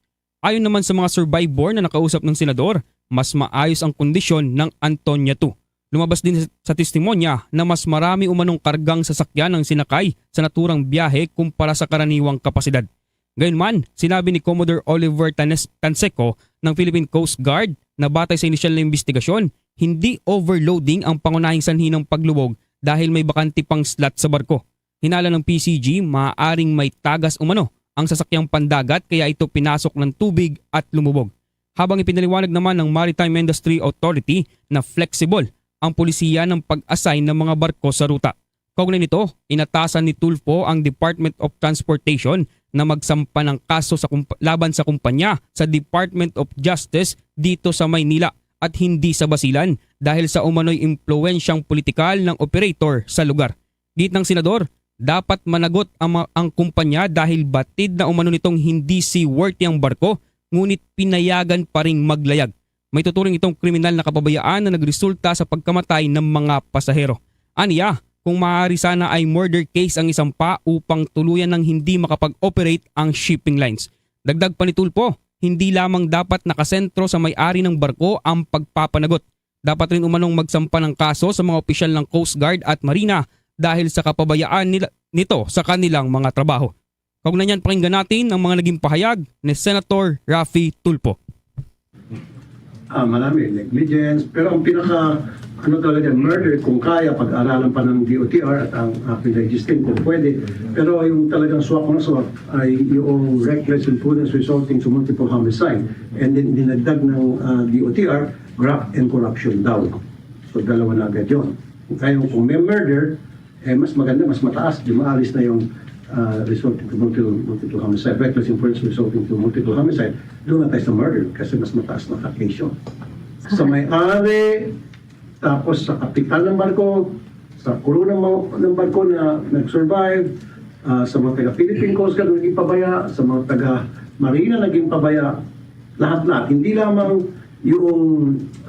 Ayon naman sa mga survivor na nakausap ng senador, mas maayos ang kondisyon ng Antonia two. Lumabas din sa testimonya na mas marami umanong kargang sasakyan ang sinakay sa naturang biyahe kumpara sa karaniwang kapasidad. Gayunman, sinabi ni Commodore Oliver Tanes- Tanseco ng Philippine Coast Guard na batay sa inisyal na investigasyon, hindi overloading ang pangunahing sanhi ng paglubog dahil may bakante pang slot sa barko. Hinala ng P C G, maaaring may tagas umano ang sasakyang pandagat kaya ito pinasok ng tubig at lumubog. Habang ipinaliwanag naman ng Maritime Industry Authority na flexible ang polisiya ng pag-assign ng mga barko sa ruta. Kaugnay nito, inatasan ni Tulfo ang Department of Transportation na magsampa ng kaso sa kump- laban sa kumpanya sa Department of Justice dito sa Maynila at hindi sa Basilan dahil sa umano'y impluwensyang politikal ng operator sa lugar. Giit ng senador, dapat managot ang, ma- ang kumpanya dahil batid na umano nitong hindi seaworthy ang barko, ngunit pinayagan pa ring maglayag. May tuturing itong kriminal na kapabayaan na nagresulta sa pagkamatay ng mga pasahero. Aniya, kung maaari sana ay murder case ang isampa upang tuluyan ng hindi makapag-operate ang shipping lines. Dagdag pa ni Tulfo, hindi lamang dapat nakasentro sa may-ari ng barko ang pagpapanagot. Dapat rin umanong magsampa ng kaso sa mga opisyal ng Coast Guard at Marina dahil sa kapabayaan nila, nito sa kanilang mga trabaho. Kaugnay niyan, pakinggan natin ang mga naging pahayag ni Senator Raffy Tulfo. Ah, marami, negligence. Pero ang pinaka, ano talaga, murder, kung kaya, pag-aralan pa ng D O T R at ang aking registering kung pwede. Pero yung talagang swak na swak ay yung reckless imprudence resulting to multiple homicide. And then dinagdag ng, ah, D O T R, graft and corruption daw. So dalawa na agad yun. Kung kaya, kung may murder, eh, mas maganda, mas mataas, di maalis na yung, ah, resulting to multiple, multiple homicide, reckless imprudence resulting to multiple homicide, doon na tayo sa murder kasi mas mataas na case yun. Sa may-ari, tapos sa kapitan ng barko, sa crew ng, mga- ng barko na nag-survive, ah, sa mga taga-Philippine Coast Guard na naging pabaya, sa mga taga-Marina na naging pabaya, lahat-lahat. Hindi lamang yung,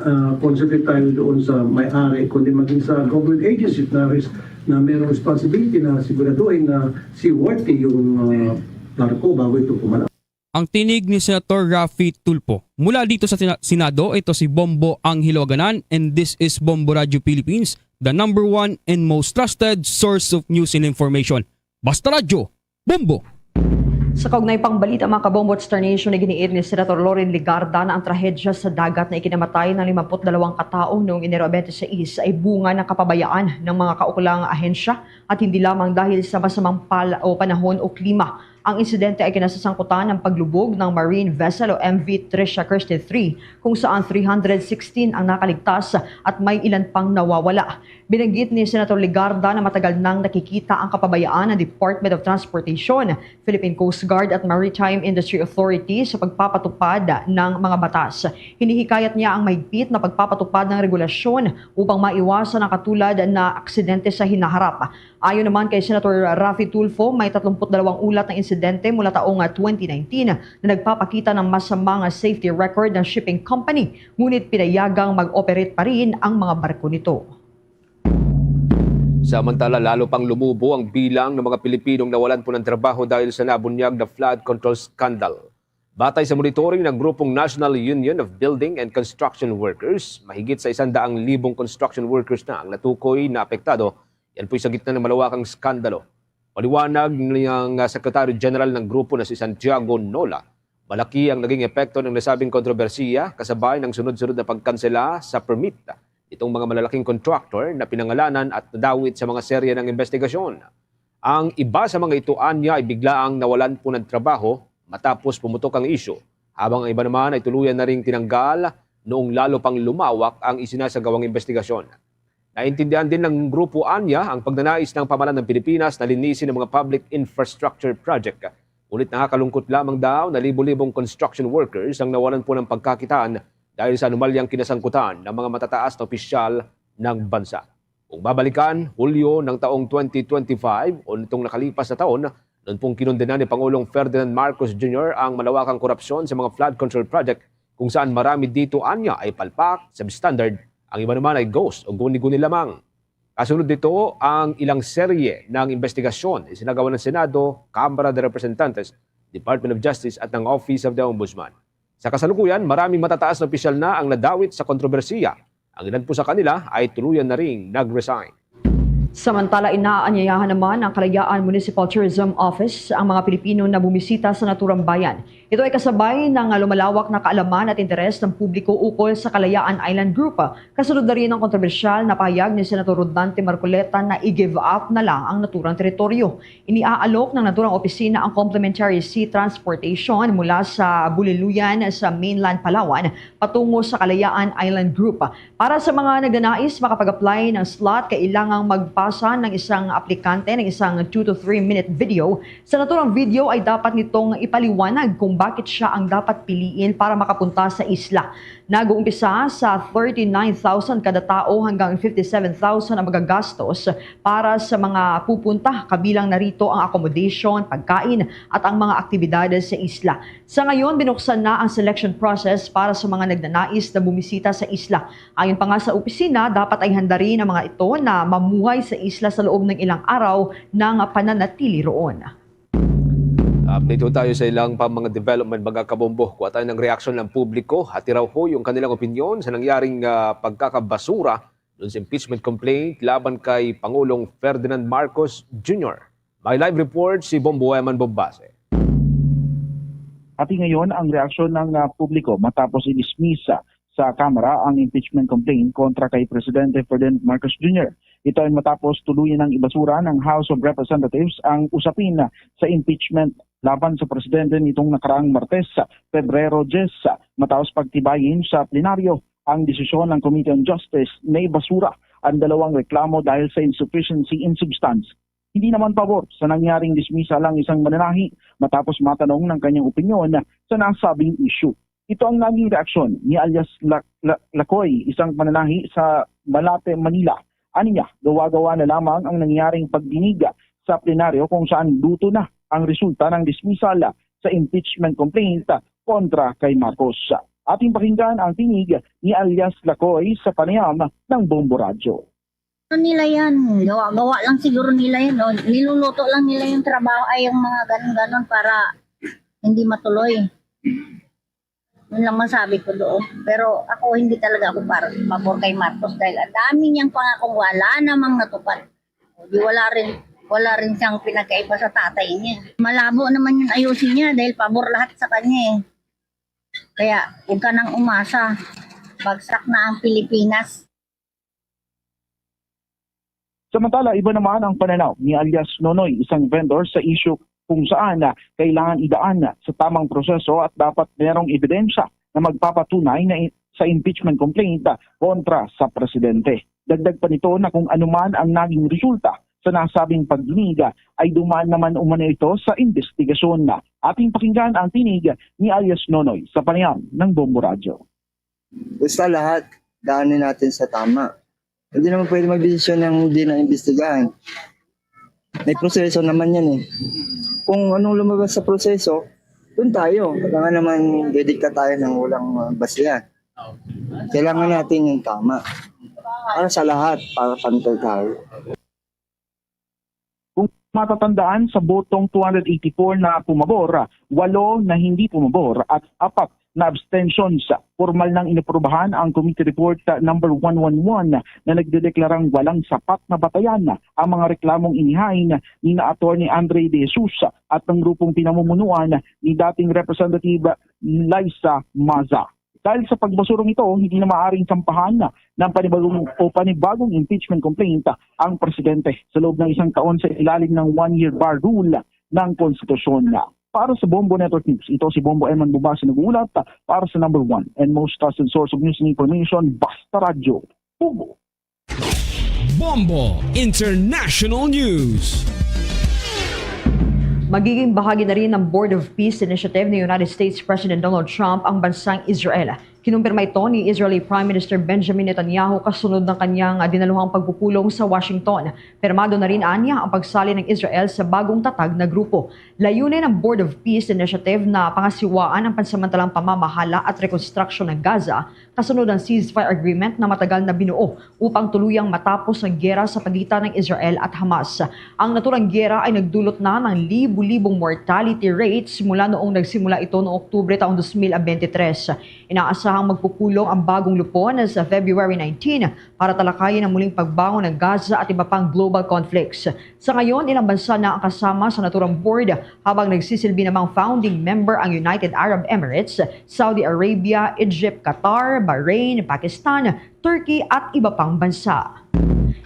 ah, concentrate tayo doon sa may-ari, kundi maging sa government agencies na res- na mayroong responsibility na siguraduhin na seaworthy yung, ah, barko bago ito pumalaot. ang tinig ni Senator Raffy Tulfo. Mula dito sa Sina-, Senado, ito si Bombo Angelo Aganan, and this is Bombo Radio Philippines, the number one and most trusted source of news and information. Basta Radyo, Bombo! Sa kaugnay pang balita, mga kabombo at Star Nation, iginiit ni Senator Loren Legarda na ang trahedya sa dagat na ikinamatay ng limampu't dalawang katao noong Enero twenty-six ay bunga ng kapabayaan ng mga kaukulang ahensya at hindi lamang dahil sa masamang pal-, o panahon o klima. Ang insidente ay kinasasangkutan ng paglubog ng marine vessel o M V Tricia Kirstie three, kung saan three hundred sixteen ang nakaligtas at may ilan pang nawawala. Binanggit ni Senator Legarda na matagal nang nakikita ang kapabayaan ng Department of Transportation, Philippine Coast Guard at Maritime Industry Authority sa pagpapatupad ng mga batas. Hinihikayat niya ang mahigpit na pagpapatupad ng regulasyon upang maiwasan ang katulad na aksidente sa hinaharap. Ayon naman kay Senator Raffy Tulfo, may tatlumpu't dalawang ulat ng insidente mula taong, ah, twenty nineteen na nagpapakita ng masamang safety record ng shipping company, ngunit pinayagang mag-operate pa rin ang mga barko nito. Samantala, lalo pang lumubo ang bilang ng mga Pilipinong nawalan po ng trabaho dahil sa nabunyag na flood control scandal. Batay sa monitoring ng grupong National Union of Building and Construction Workers, mahigit sa isang daang libong construction workers na ang natukoy na apektado. Yan po'y sa gitna ng malawakang skandalo. Paliwanag ng, ah, Secretary General ng grupo na si Santiago Nola, malaki ang naging epekto ng nasabing kontrobersiya kasabay ng sunod-sunod na pagkansela sa permit itong mga malalaking contractor na pinangalanan at nadawit sa mga serye ng investigasyon. Ang iba sa mga ito anya ay biglaang nawalan po ng trabaho matapos pumutok ang isyu, habang ang iba naman ay tuluyan na ring tinanggal noong lalo pang lumawak ang isinasagawang investigasyon. Naintindihan din ng grupo anya ang pagnanais ng pamahalaan ng Pilipinas na linisin ang mga public infrastructure project. Ngunit nakakalungkot lamang daw na libo-libong construction workers ang nawalan po ng pagkakitaan dahil sa anomalyang kinasangkutan ng mga matataas na opisyal ng bansa. Kung babalikan, Hulyo ng taong twenty twenty-five o nitong nakalipas na taon, noon pong kinondena ni Pangulong Ferdinand Marcos Junior ang malawakang korupsyon sa mga flood control project kung saan marami dito anya ay palpak, substandard, ang iba naman ay ghost o guni-guni lamang. Kasunod nito ang ilang serye ng investigasyon isinagawa ng Senado, Kamara de Representantes, Department of Justice at ng Office of the Ombudsman. Sa kasalukuyan, maraming matataas na opisyal na ang nadawit sa kontrobersiya. Ang ilan po sa kanila ay tuluyan na ring nag-resign. Samantala, inaanyayahan naman ng Kalayaan Municipal Tourism Office ang mga Pilipino na bumisita sa naturang bayan. Ito ay kasabay ng lumalawak na kaalaman at interes ng publiko ukol sa Kalayaan Island Group. Kasunod na rin ang kontrobersyal na pahayag ni Senator Rodante Marcoleta na i-give up na lang ang naturang teritoryo. Iniaalok ng naturang opisina ang complimentary sea transportation mula sa Buliluyan sa mainland Palawan patungo sa Kalayaan Island Group. Para sa mga nagnanais makapag-apply ng slot, kailangang magpasa ng isang aplikante ng isang two to three minute video. Sa naturang video ay dapat nitong ipaliwanag kung bakit siya ang dapat piliin para makapunta sa isla. Nag-uumpisa sa thirty-nine thousand kada tao hanggang fifty-seven thousand ang magagastos para sa mga pupunta, kabilang na rito ang accommodation, pagkain, at ang mga aktibidades sa isla. Sa ngayon, binuksan na ang selection process para sa mga nagnanais na bumisita sa isla. Ayon pa nga sa opisina, dapat ay handa rin ang mga ito na mamuhay sa isla sa loob ng ilang araw ng pananatili roon. Update ho tayo sa ilang pa mga development, mga kabombo. Kuha tayo ng reaksyon ng publiko. Hati raw ho yung kanilang opinyon sa nangyaring, ah, pagkakabasura dun sa impeachment complaint laban kay Pangulong Ferdinand Marcos Junior. May live report si Bombo Eman Bombase. Hati ngayon ang reaksyon ng, ah, publiko matapos i-dismiss, ah, sa Kamara ang impeachment complaint kontra kay Presidente Ferdinand Marcos Junior. Ito ay matapos tuluyan ng ibasura ng House of Representatives ang usapin sa impeachment laban sa presidente nitong nakaraang Martes, Pebrero diyes, matapos pagtibayin sa plenaryo ang desisyon ng Committee on Justice na ibasura ang dalawang reklamo dahil sa insufficiency in substance. Hindi naman pabor sa nangyaring dismissal ang isang mananahi matapos matanong ng kanyang opinyon sa nasabing issue. Ito ang naging reaksyon ni alias La-, La-, Lacoy, isang mananahi sa Malate, Manila. Aniya, gawa-gawa na lamang ang nangyaring pagdinig sa plenaryo kung saan luto na ang resulta ng dismissal sa impeachment complaint kontra kay Marcos. Ating pakinggan ang tinig ni alias Lacoy sa panayam ng Bombo Radyo. Ano nila yan? Gawa-gawa lang siguro nila yan, no? Niluluto lang nila yung trabaho, ay, yung mga ganun-ganun para hindi matuloy. Yun lang masabi ko doon. Pero ako, hindi talaga ako para pabor kay Marcos dahil ang dami niyang pangakong wala namang natupad. O, di wala rin, wala rin siyang pinagkaiba sa tatay niya. Malabo naman yung ayusin niya dahil pabor lahat sa kanya eh. Kaya huwag ka nang umasa. Bagsak na ang Pilipinas. Samantala, iba naman ang pananaw ni alias Nonoy, isang vendor sa isyu kung saan kailangan idaan sa tamang proseso at dapat merong ebidensya na magpapatunay na sa impeachment complaint kontra sa presidente. Dagdag pa nito na kung anuman ang naging resulta sa nasabing pagdinig ay dumaan naman umano ito sa investigasyon. Ating pakinggan ang tinig ni alias Nonoy sa panayam ng Bombo Radyo. Basta lahat, daanin natin sa tama. Hindi naman pwede magdesisyon ng hindi na imbestigahan. May proseso naman yan eh. Kung anong lumabas sa proseso, doon tayo. Kailangan naman didikta tayo ng walang uh, basihan. Kailangan natin yung tama. Para sa lahat, para pantay tayo. Kung matatandaan, sa botong two hundred eighty-four na pumabor, walo na hindi pumabor at apat na abstentions. Formal nang inaprubahan ang Committee Report number one one one na nagdedeklarang walang sapat na batayan ang mga reklamong inihain ni na Attorney Andre De Jesus at ng grupong pinamumunuan ni dating Representative Liza Maza. Dahil sa pagbasurong ito, hindi na maaaring sampahan ng panibagong o panibagong impeachment complaint ang presidente sa loob ng isang taon sa ilalim ng one-year bar rule ng konstitusyon. Para sa Bombo Network News, ito si Bombo Eman Bubasi nag-uulat para sa number one and most trusted source of news and information, Basta Radyo, Bombo. Bombo International News. Magiging bahagi na rin ng Board of Peace Initiative ni United States President Donald Trump ang bansang Israel. Kinumpirma ito ni Israeli Prime Minister Benjamin Netanyahu kasunod ng kanyang dinaluhang pagpupulong sa Washington. Pirmado na rin anya ang pagsali ng Israel sa bagong tatag na grupo. Layunin ng Board of Peace Initiative na pangasiwaan ang pansamantalang pamamahala at rekonstruksyon ng Gaza kasunod ng ceasefire agreement na matagal na binuo upang tuluyang matapos ang giyera sa pagitan ng Israel at Hamas. Ang naturang giyera ay nagdulot na ng libu-libong mortality rate simula noong nagsimula ito noong Oktubre taong dos mil bente tres. Inaasahang magpupulong ang bagong lupon sa February nineteen para talakayin ang muling pagbangon ng Gaza at iba pang global conflicts. Sa ngayon, ilang bansa na ang kasama sa naturang board, habang nagsisilbi namang founding member ang United Arab Emirates, Saudi Arabia, Egypt, Qatar, Bahrain, Pakistan, Turkey at iba pang bansa.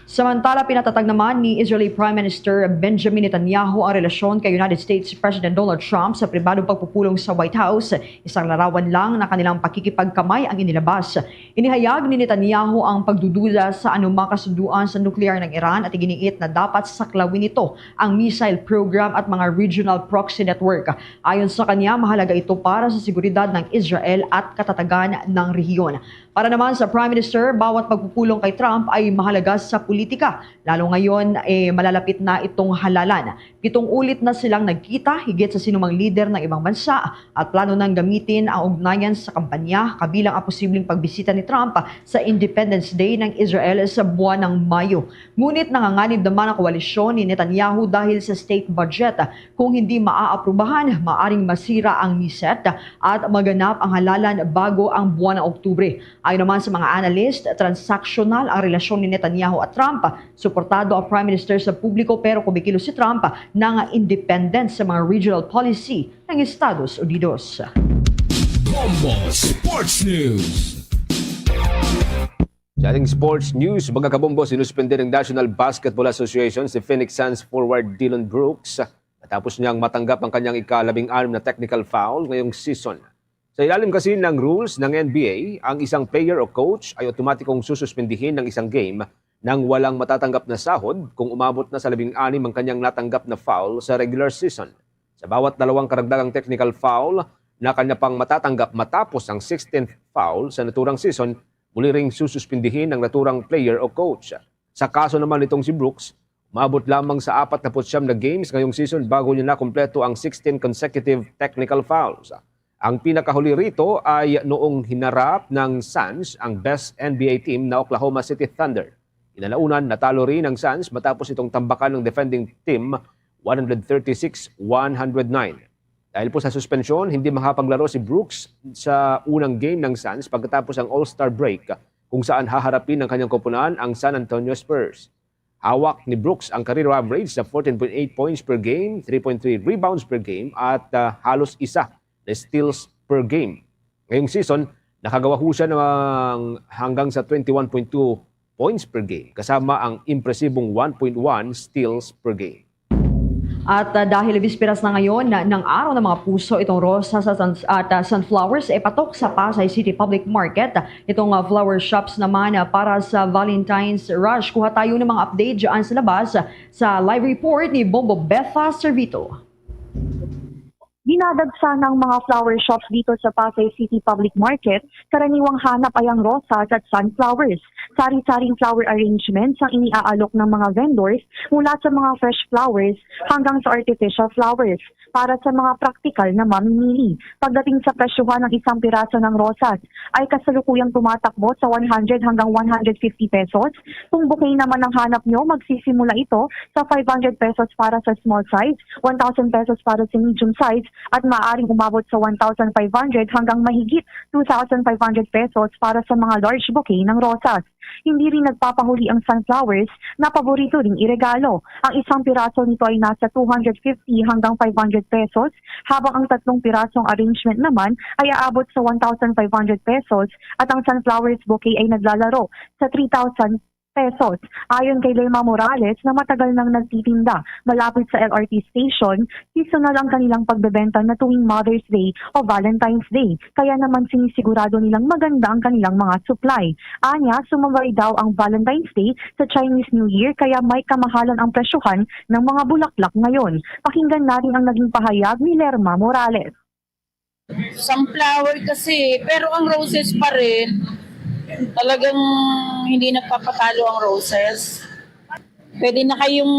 Samantala, pinatatag naman ni Israeli Prime Minister Benjamin Netanyahu ang relasyon kay United States President Donald Trump sa pribadong pagpupulong sa White House. Isang larawan lang na kanilang pakikipagkamay ang inilabas. Inihayag ni Netanyahu ang pagdududa sa anumang kasunduan sa nuklear ng Iran at iginiit na dapat saklawin nito ang missile program at mga regional proxy network. Ayon sa kanya, mahalaga ito para sa seguridad ng Israel at katatagan ng rehiyon. Para naman sa Prime Minister, bawat pagpupulong kay Trump ay mahalaga sa politika, lalo ngayon eh malalapit na itong halalan. Pitong ulit na silang nagkita higit sa sinumang lider ng ibang bansa at plano nang gamitin ang ugnayan sa kampanya kabilang ang posibleng pagbisita ni Trump sa Independence Day ng Israel sa buwan ng Mayo. Ngunit nanganganib naman ang koalisyon ni Netanyahu dahil sa state budget. Kung hindi maaaprubahan, maaring masira ang NESET at maganap ang halalan bago ang buwan ng Oktubre. Ayon naman sa mga analyst, transaksyonal ang relasyon ni Netanyahu at Trump. Suportado ang Prime Minister sa publiko pero kumikilos si Trump ng independent sa mga regional policy ng Estados Unidos. Bombo Sports News. Sa ating sports news, mga kabombo, sinuspende ng National Basketball Association si Phoenix Suns forward Dillon Brooks matapos niyang matanggap ang kanyang ikalabing-anim na technical foul ngayong season. Sa ilalim kasi ng rules ng N B A, ang isang player o coach ay otomatikong sususpindihin ng isang game nang walang matatanggap na sahod kung umabot na sa labing-anim ang kanyang natanggap na foul sa regular season. Sa bawat dalawang karagdagang technical foul na kanya pang matatanggap matapos ang sixteenth foul sa naturang season, muli ring sususpindihin ang naturang player o coach. Sa kaso naman nitong si Brooks, umabot lamang sa apat na putsyam na games ngayong season bago niya nakumpleto ang sixteen consecutive technical fouls. Ang pinakahuli rito ay noong hinarap ng Suns ang best N B A team na Oklahoma City Thunder. Kinalaunan, natalo rin ang Suns matapos itong tambakan ng defending team one thirty-six one oh nine. Dahil po sa suspensyon, hindi makapaglaro si Brooks sa unang game ng Suns pagkatapos ang All-Star break, kung saan haharapin ng kanyang koponan ang San Antonio Spurs. Hawak ni Brooks ang career average sa fourteen point eight points per game, three point three rebounds per game, at, ah, halos isa na steals per game. Ngayong season, nakagawa ho siya ng hanggang sa twenty-one point two points per game, kasama ang impresibong one point one steals per game. At, ah, dahil bisperas na ngayon na, ng araw ng mga puso, itong rosas at, at, ah, sunflowers ay patok sa Pasay City Public Market. Itong, ah, flower shops naman, ah, para sa Valentine's Rush. Kuha tayo ng mga update dyan sa labas sa live report ni Bombo Betha Servito. Dinadagsa ng mga flower shops dito sa Pasay City Public Market. Karaniwang hanap ay ang rosas at sunflowers. Sari-saring flower arrangements ang iniaalok ng mga vendors, mula sa mga fresh flowers hanggang sa artificial flowers. Para sa mga praktikal na mamimili, pagdating sa presyuhan, ng isang piraso ng rosas ay kasalukuyang tumatakbo sa one hundred hanggang one hundred fifty pesos. Kung bouquet naman ang hanap nyo, magsisimula ito sa five hundred pesos para sa small size, one thousand pesos para sa medium size, at maaaring umabot sa one thousand five hundred hanggang mahigit two thousand five hundred pesos para sa mga large bouquet ng rosas. Hindi rin nagpapahuli ang sunflowers na paborito ring iregalo. Ang isang piraso nito ay nasa two hundred fifty hanggang five hundred pesos, habang ang tatlong pirasong arrangement naman ay aabot sa one thousand five hundred pesos, at ang sunflowers bouquet ay naglalaro sa three thousand pesos. Ayon kay Lerma Morales, na matagal nang nagtitinda malapit sa L R T station, seasonal ang kanilang pagbebenta na tuwing Mother's Day o Valentine's Day, kaya naman sinisigurado nilang maganda ang kanilang mga supply. Anya, sumabay daw ang Valentine's Day sa Chinese New Year, kaya may kamahalan ang presyohan ng mga bulaklak ngayon. Pakinggan natin ang naging pahayag ni Lerma Morales. Sunflower kasi, pero ang roses pa rin, talagang hindi nagpapatalo ang roses. Pwede na kayong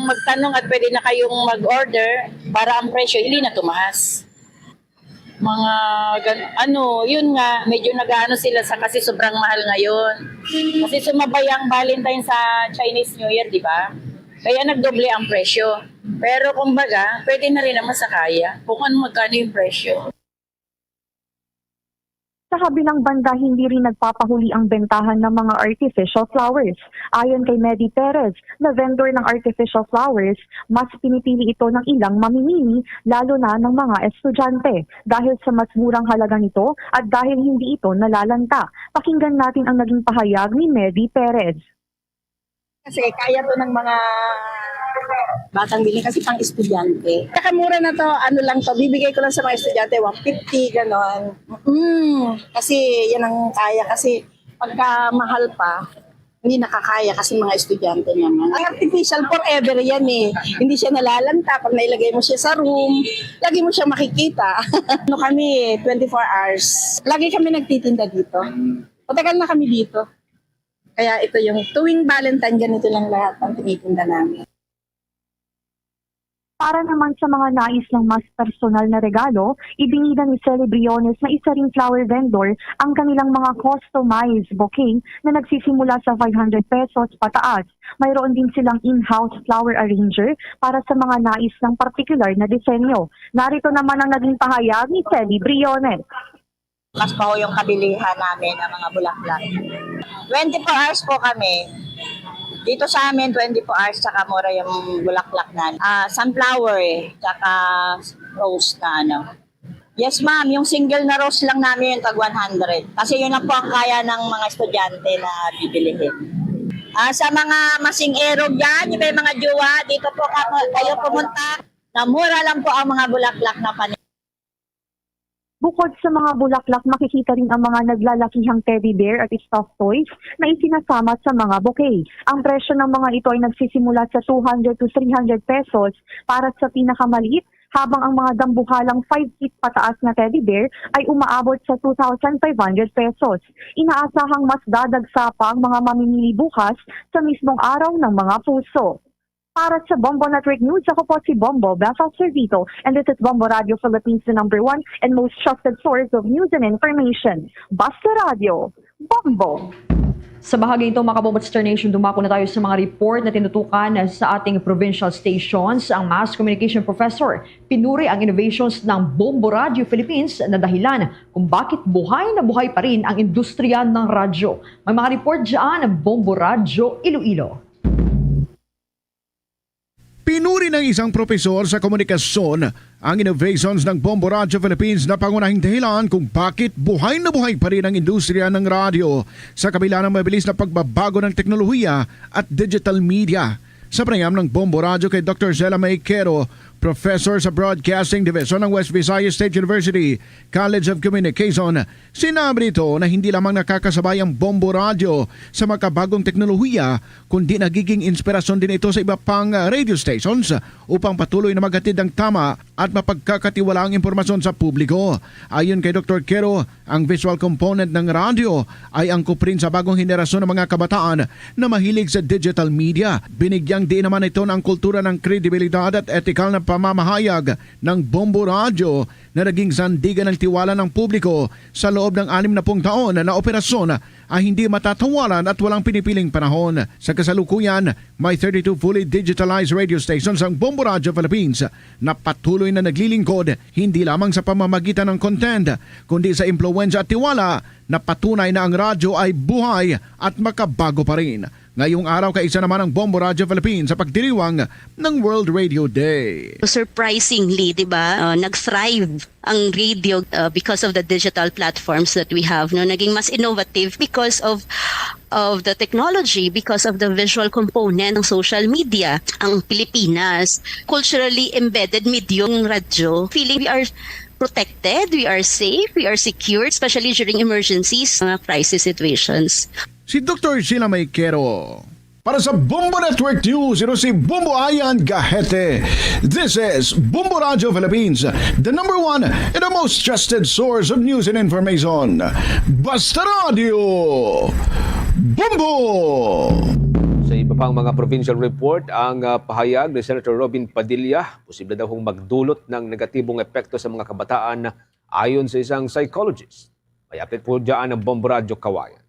magtanong at pwede na kayong mag-order para ang presyo hindi na tumaas. Mga gan- ano, yun nga, medyo nag-aano sila sa kasi sobrang mahal ngayon. Kasi sumabay ang Valentine sa Chinese New Year, di ba? Kaya nagdoble ang presyo. Pero kumbaga, pwede na rin naman sa kaya kung ano magkano yung presyo. Sa kabilang banda, hindi rin nagpapahuli ang bentahan ng mga artificial flowers. Ayon kay Medi Perez, na vendor ng artificial flowers, mas pinipili ito ng ilang mamimili, lalo na ng mga estudyante, dahil sa mas murang halaga nito at dahil hindi ito nalalanta. Pakinggan natin ang naging pahayag ni Medi Perez. Kasi kaya to ng mga batang bilhin kasi pang estudyante. Saka mura na to, ano lang to, bibigay ko lang sa mga estudyante, one fifty, ganon. Mm, kasi yan ang kaya kasi pagka mahal pa, hindi nakakaya kasi mga estudyante naman. Ang artificial forever yan eh. Hindi siya nalalanta pag nailagay mo siya sa room, lagi mo siya makikita. Ano kami, twenty-four hours. Lagi kami nagtitinda dito. Matagal na kami dito. Kaya ito yung tuwing Valentine, ganito lang lahat ang tinitinda namin. Para naman sa mga nais ng mas personal na regalo, ibinida ni Sally Briones na isa ring flower vendor ang kanilang mga customized bouquet na nagsisimula sa five hundred pesos pataas. Mayroon din silang in-house flower arranger para sa mga nais ng partikular na disenyo. Narito naman ang naging pahayag ni Sally Briones. Mas pa yung kabilihan namin ng mga bulaklak. Twenty-four hours po kami. Dito sa amin, twenty-four hours, tsaka mura yung bulaklak na. Ah, sunflower, eh, tsaka rose na ano. Yes, ma'am. Yung single na rose lang namin yung tag one hundred. Kasi yun lang po ang kaya ng mga estudyante na bibilihin. Ah, sa mga masing-ero dyan, yung may mga jowa, dito po ka- kayo pumunta. Na mura lang po ang mga bulaklak na paninda. Bukod sa mga bulaklak, makikita rin ang mga naglalakihang teddy bear at stuffed toys na isinasama sa mga bouquet. Ang presyo ng mga ito ay nagsisimula sa two hundred to three hundred pesos para sa pinakamaliit, habang ang mga dambuhalang five feet pataas na teddy bear ay umaabot sa two thousand five hundred pesos. Inaasahang mas dadagsa pa ang mga mamimili bukas sa mismong araw ng mga puso. Para sa Bombo Network News, ako po si Bombo Bethel Servito, and this is Bombo Radio Philippines, the number one and most trusted source of news and information. Basta Radio, Bombo! Sa bahagi nito, mga kabombo at Star Nation, dumako na tayo sa mga report na tinutukan sa ating provincial stations. Ang mass communication professor pinuri ang innovations ng Bombo Radio Philippines na dahilan kung bakit buhay na buhay pa rin ang industriya ng radyo. May mga report dyan ang Bombo Radio Iloilo. Pinuri ng isang propesor sa komunikasyon ang innovations ng Bombo Radio Philippines na pangunahing dahilan kung bakit buhay na buhay pa rin ang industriya ng radyo sa kabila ng mabilis na pagbabago ng teknolohiya at digital media. Sa panayam ng Bombo Radio kay Doctor Zella May Quero, professor sa Broadcasting Division ng West Visayas State University College of Communication, sinabi nito na hindi lamang nakakasabay ang Bombo Radio sa makabagong teknolohiya, kundi nagiging inspirasyon din ito sa iba pang, ah, radio stations upang patuloy na maghatid ng tama at mapagkakatiwalaang impormasyon sa publiko. Ayon kay Doctor Quero, ang visual component ng radyo ay angkop rin sa bagong henerasyon ng mga kabataan na mahilig sa digital media. Binigyang diin naman ito ng kultura ng kredibilidad at etikal na pamamahayag ng Bombo Radio na naging sandigan ng tiwala ng publiko sa loob ng anim na pung taon na operasyon ay hindi matatawaran at walang pinipiling panahon. Sa kasalukuyan, may thirty-two fully digitalized radio stations ang Bombo Radio Philippines na patuloy na naglilingkod hindi lamang sa pamamagitan ng content, kundi sa impluwensya at tiwala na patunay na ang radyo ay buhay at makabago pa rin. Ngayong araw, kaisa naman ang Bombo Radio Philippines sa pagdiriwang ng World Radio Day. Surprisingly, di ba, uh, nag-thrive ang radio uh, because of the digital platforms that we have. No? Naging mas innovative because of of the technology, because of the visual component ng social media. Ang Pilipinas, culturally embedded medium ng radyo. Feeling we are protected, we are safe, we are secure, especially during emergencies, mga crisis situations. Si Doctor Sheila May Quero. Para sa Bombo Network News, ito si Bombo Ayan Gahete. This is Bombo Radio Philippines, the number one and the most trusted source of news and information. Basta Radio, Bombo! Sa iba pang mga provincial report, ang ah, pahayag ni Senator Robin Padilla, posible daw hong magdulot ng negatibong epekto sa mga kabataan ayon sa isang psychologist. May update po dyan ang Bombo Radio Kawayan.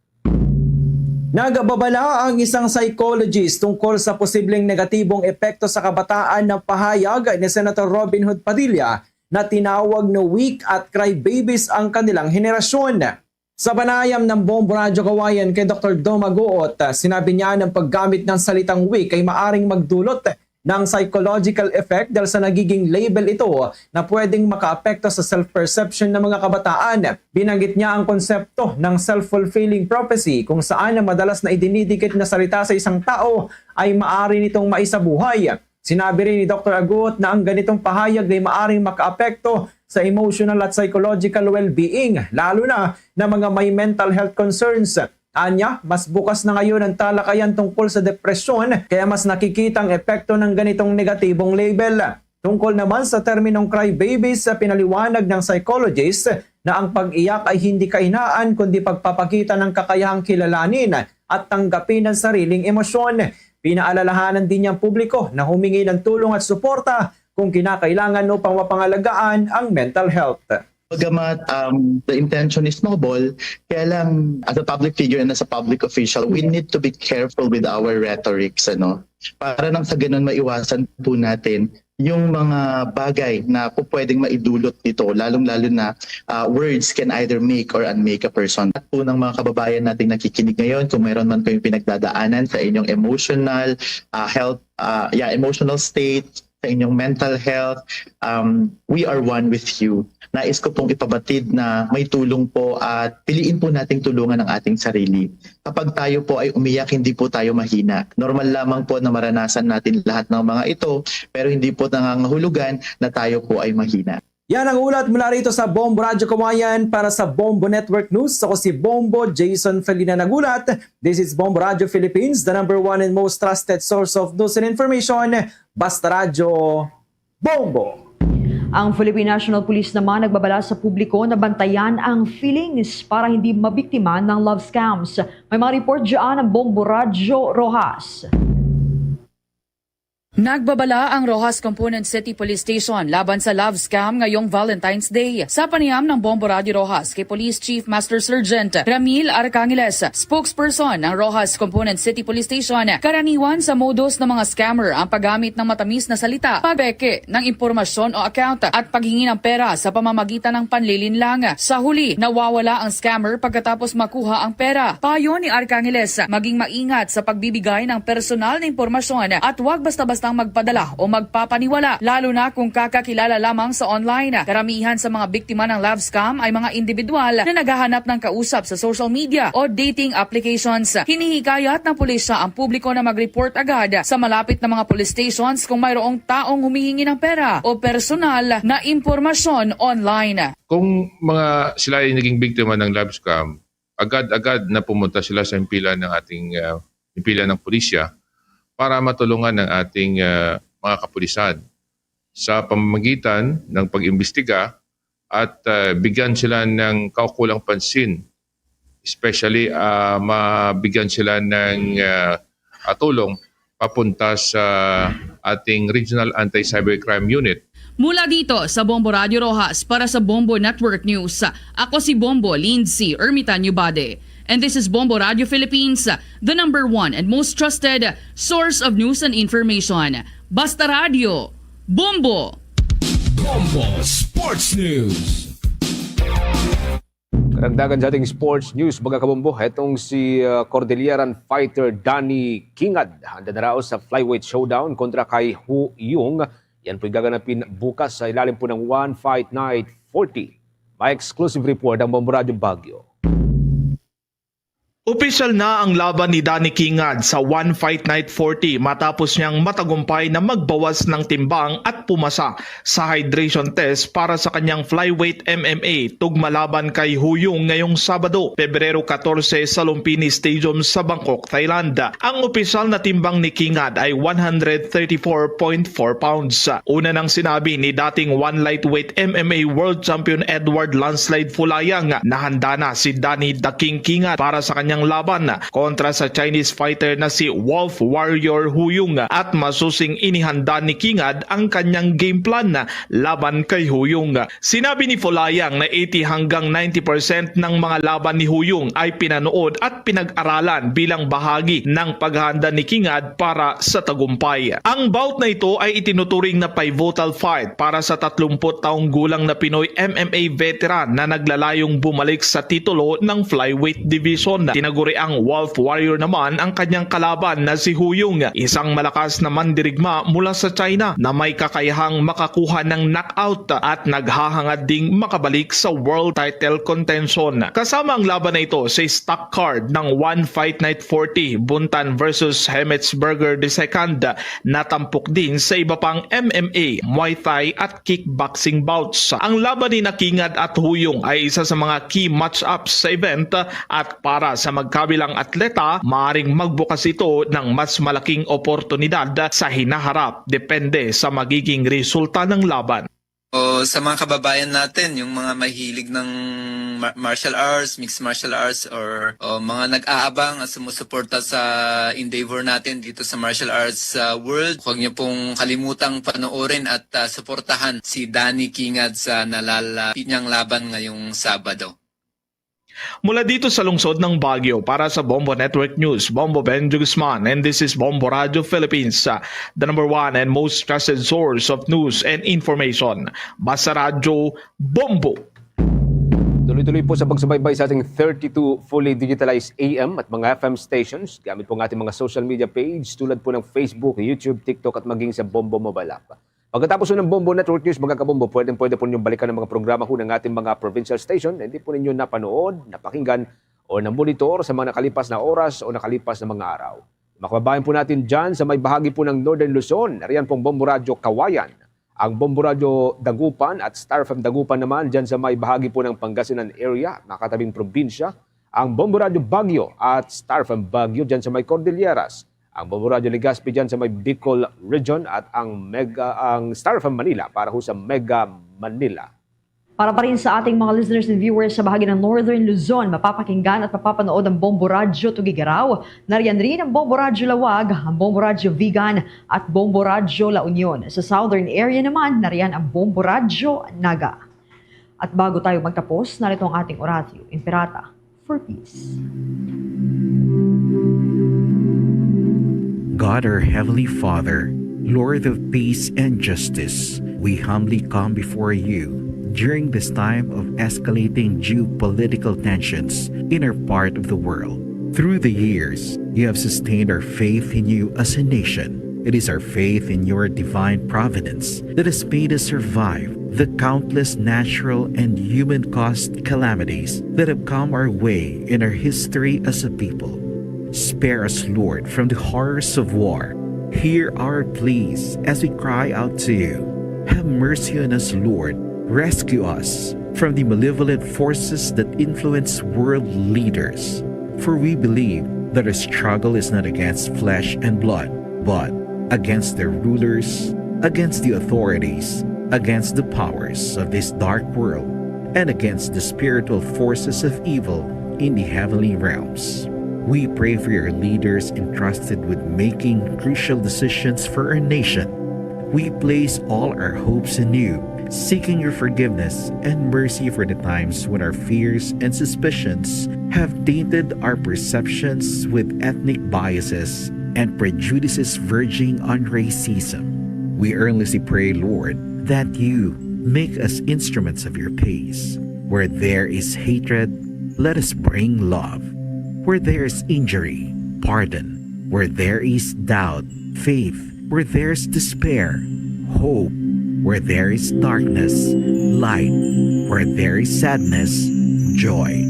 Nagbabala ang isang psychologist tungkol sa posibleng negatibong epekto sa kabataan ng pahayag ni Senator Robin Hood Padilla na tinawag na weak at crybabies ang kanilang henerasyon. Sa panayam ng Bombo Radyo Kawayan kay Doktor Doma Guot, sinabi niya na ang paggamit ng salitang weak ay maaring magdulot ng psychological effect dahil sa nagiging label ito na pwedeng makaapekto sa self-perception ng mga kabataan. Binanggit niya ang konsepto ng self-fulfilling prophecy, kung saan ang madalas na idinidikit na salita sa isang tao ay maaari nitong maisabuhay. Sinabi rin ni Doktor Agut na ang ganitong pahayag ay maaring makaapekto sa emotional at psychological well-being, lalo na ng mga may mental health concerns. Anya, mas bukas na ngayon ang talakayan tungkol sa depresyon, kaya mas nakikita ang epekto ng ganitong negatibong label. Tungkol naman sa terminong crybabies, pinaliwanag ng psychologist na ang pag-iyak ay hindi kahinaan kundi pagpapakita ng kakayahang kilalanin at tanggapin ang sariling emosyon. Pinaalalahanan din niya ang publiko na humingi ng tulong at suporta kung kinakailangan upang mapangalagaan ang mental health. Bagamat um, the intention is noble, kaya lang as a public figure and as a public official, we need to be careful with our rhetorics, ano? Para nang sa ganun maiwasan po natin yung mga bagay na po pwedeng maidulot nito, lalong-lalo na uh, words can either make or unmake a person. At po ng mga kababayan nating nakikinig ngayon, kung meron man kayong pinagdadaanan sa inyong emotional uh, health, uh, yeah, emotional state, sa inyong mental health, um, we are one with you. Nais ko pong ipabatid na may tulong po at piliin po nating tulungan ang ating sarili. Kapag tayo po ay umiyak, hindi po tayo mahina. Normal lamang po na maranasan natin lahat ng mga ito, pero hindi po nangangahulugan na tayo po ay mahina. Yan ang ulat mula rito sa Bombo Radyo Kawayan. Para sa Bombo Network News, ako si Bombo Jason Felina nagulat. This is Bombo Radyo Philippines, the number one and most trusted source of news and information. Basta Radyo, Bombo! Ang Philippine National Police naman nagbabala sa publiko na bantayan ang feelings para hindi mabiktima ng love scams. May mga report dyan ang Bombo Radyo Rojas. Nagbabala ang Roxas Component City Police Station laban sa love scam ngayong Valentine's Day. Sa panayam ng Bombo Radio Roxas kay Police Chief Master Sergeant Ramil Arcangeles, spokesperson ng Roxas Component City Police Station, karaniwan sa modus ng mga scammer ang paggamit ng matamis na salita, pagpeke ng impormasyon o account at paghingi ng pera sa pamamagitan ng panlilinlang. Sa huli, nawawala ang scammer pagkatapos makuha ang pera. Payo ni Arcangeles, maging maingat sa pagbibigay ng personal na impormasyon at huwag basta-bastang magpadala o magpapaniwala, lalo na kung kakakilala lamang sa online. Karamihan sa mga biktima ng love scam ay mga individual na naghahanap ng kausap sa social media o dating applications. Hinihikayat ng pulisya ang publiko na mag-report agad sa malapit na mga police stations kung mayroong taong humihingi ng pera o personal na impormasyon online. Kung mga sila ay naging biktima ng love scam, agad-agad na pumunta sila sa himpilan ng ating, ah, himpilan ng pulisya para matulungan ng ating, ah, mga kapulisan sa pamamagitan ng pag-imbestiga at, ah, bigyan sila ng kaukulang pansin, especially, ah, mabigyan sila ng, ah, ah, tulong papunta sa ating Regional Anti-Cybercrime Unit. Mula dito sa Bombo Radio Roxas para sa Bombo Network News, ako si Bombo Lindsay Ermitanio Bade. And this is Bombo Radio Philippines, the number one and most trusted source of news and information. Basta Radio, Bombo! Bombo Sports News. Karagdagan sa ating sports news, mga kabombo, hetong si uh, Cordilleran fighter Danny Kingad handa na raos sa flyweight showdown kontra kay Hu Yung. Yan po'y gaganapin bukas sa ilalim po ng One Fight Night forty. May exclusive report ang Bombo Radyo Baguio. Opisyal na ang laban ni Danny Kingad sa One Fight Night forty matapos niyang matagumpay na magbawas ng timbang at pumasa sa hydration test para sa kanyang flyweight M M A tugma laban kay Hu Yung ngayong Sabado, Pebrero katorse, sa Lumpini Stadium sa Bangkok, Thailand. Ang opisyal na timbang ni Kingad ay one hundred thirty-four point four pounds. Una nang sinabi ni dating one lightweight M M A world champion Edward Landslide Folayang na handa na si Danny The King Kingad para sa kanyang laban kontra sa Chinese fighter na si Wolf Warrior Hu Yung at masusing inihanda ni Kingad ang kanyang game plan laban kay Hu Yung. Sinabi ni Folayang na eighty hanggang ninety percent ng mga laban ni Hu Yung ay pinanood at pinag-aralan bilang bahagi ng paghahanda ni Kingad para sa tagumpay. Ang bout na ito ay itinuturing na pivotal fight para sa tatlumput taong gulang na Pinoy M M A veteran na naglalayong bumalik sa titulo ng flyweight division. Tinaguriang Wolf Warrior naman ang kanyang kalaban na si Hu Yung, isang malakas na mandirigma mula sa China na may kakayahang makakuha ng knockout at naghahangad ding makabalik sa world title contention. Kasama ang laban na ito sa stock card ng One Fight Night forty, Buntan versus Hemetsberger the second, na tampok din sa iba pang M M A, Muay Thai at kickboxing bouts. Ang laban ni Kingad at Hu Yung ay isa sa mga key match-ups sa event at para sa magkabilang atleta, maaring magbukas ito ng mas malaking oportunidad sa hinaharap, depende sa magiging resulta ng laban. O sa mga kababayan natin, yung mga mahilig ng ma- martial arts, mixed martial arts, or o mga nag-aabang at sumusuporta sa endeavor natin dito sa martial arts ah, world, huwag niyo pong kalimutang panoorin at ah, suportahan si Danny Kingad sa nalalapit niyang laban ngayong Sabado. Mula dito sa lungsod ng Baguio, para sa Bombo Network News, Bombo Benjo Guzman, and this is Bombo Radio Philippines, uh, the number one and most trusted source of news and information. Basta Radyo, Bombo! Tuloy-tuloy po sa pagsubaybay sa ating thirty-two fully digitalized A M at mga F M stations gamit po ang ating mga social media page tulad po ng Facebook, YouTube, TikTok at maging sa Bombo Mobile App. Pagkatapos ng Bombo Network News, mga kabombo, pwedeng-pwede po ninyong balikan ang mga programa ho ng ating mga provincial station na hindi po ninyo napanood, napakinggan, o namonitor sa mga nakalipas na oras o nakalipas na mga araw. Mga kababayan po natin dyan sa may bahagi po ng Northern Luzon, nariyan pong Bombo Radyo Kawayan, ang Bombo Radyo Dagupan at Star F M Dagupan naman dyan sa may bahagi po ng Pangasinan area, makatabing probinsya, ang Bombo Radyo Baguio at Star F M Baguio dyan sa may Cordilleras, ang Bombo Radyo Legazpi dyan sa may Bicol Region at ang Mega ang Star F M Manila para ho sa Mega Manila. Para pa rin sa ating mga listeners and viewers sa bahagi ng Northern Luzon, mapapakinggan at mapapanood ang Bombo Radyo Tuguegarao. Nariyan rin ang Bombo Radyo Laoag, ang Bombo Radyo Vigan, at Bombo Radyo La Union. Sa Southern area naman, nariyan ang Bombo Radyo Naga. At bago tayo magtapos, narito ang ating Oratio Imperata for peace. God, our Heavenly Father, Lord of peace and justice, we humbly come before you during this time of escalating geopolitical tensions in our part of the world. Through the years, you have sustained our faith in you as a nation. It is our faith in your divine providence that has made us survive the countless natural and human caused calamities that have come our way in our history as a people. Spare us, Lord, from the horrors of war. Hear our pleas as we cry out to you. Have mercy on us, Lord. Rescue us from the malevolent forces that influence world leaders. For we believe that our struggle is not against flesh and blood, but against their rulers, against the authorities, against the powers of this dark world, and against the spiritual forces of evil in the heavenly realms. We pray for your leaders entrusted with making crucial decisions for our nation. We place all our hopes in you, seeking your forgiveness and mercy for the times when our fears and suspicions have tainted our perceptions with ethnic biases and prejudices verging on racism. We earnestly pray, Lord, that you make us instruments of your peace. Where there is hatred, let us bring love. Where there is injury, pardon. Where there is doubt, faith. Where there is despair, hope. Where there is darkness, light. Where there is sadness, joy.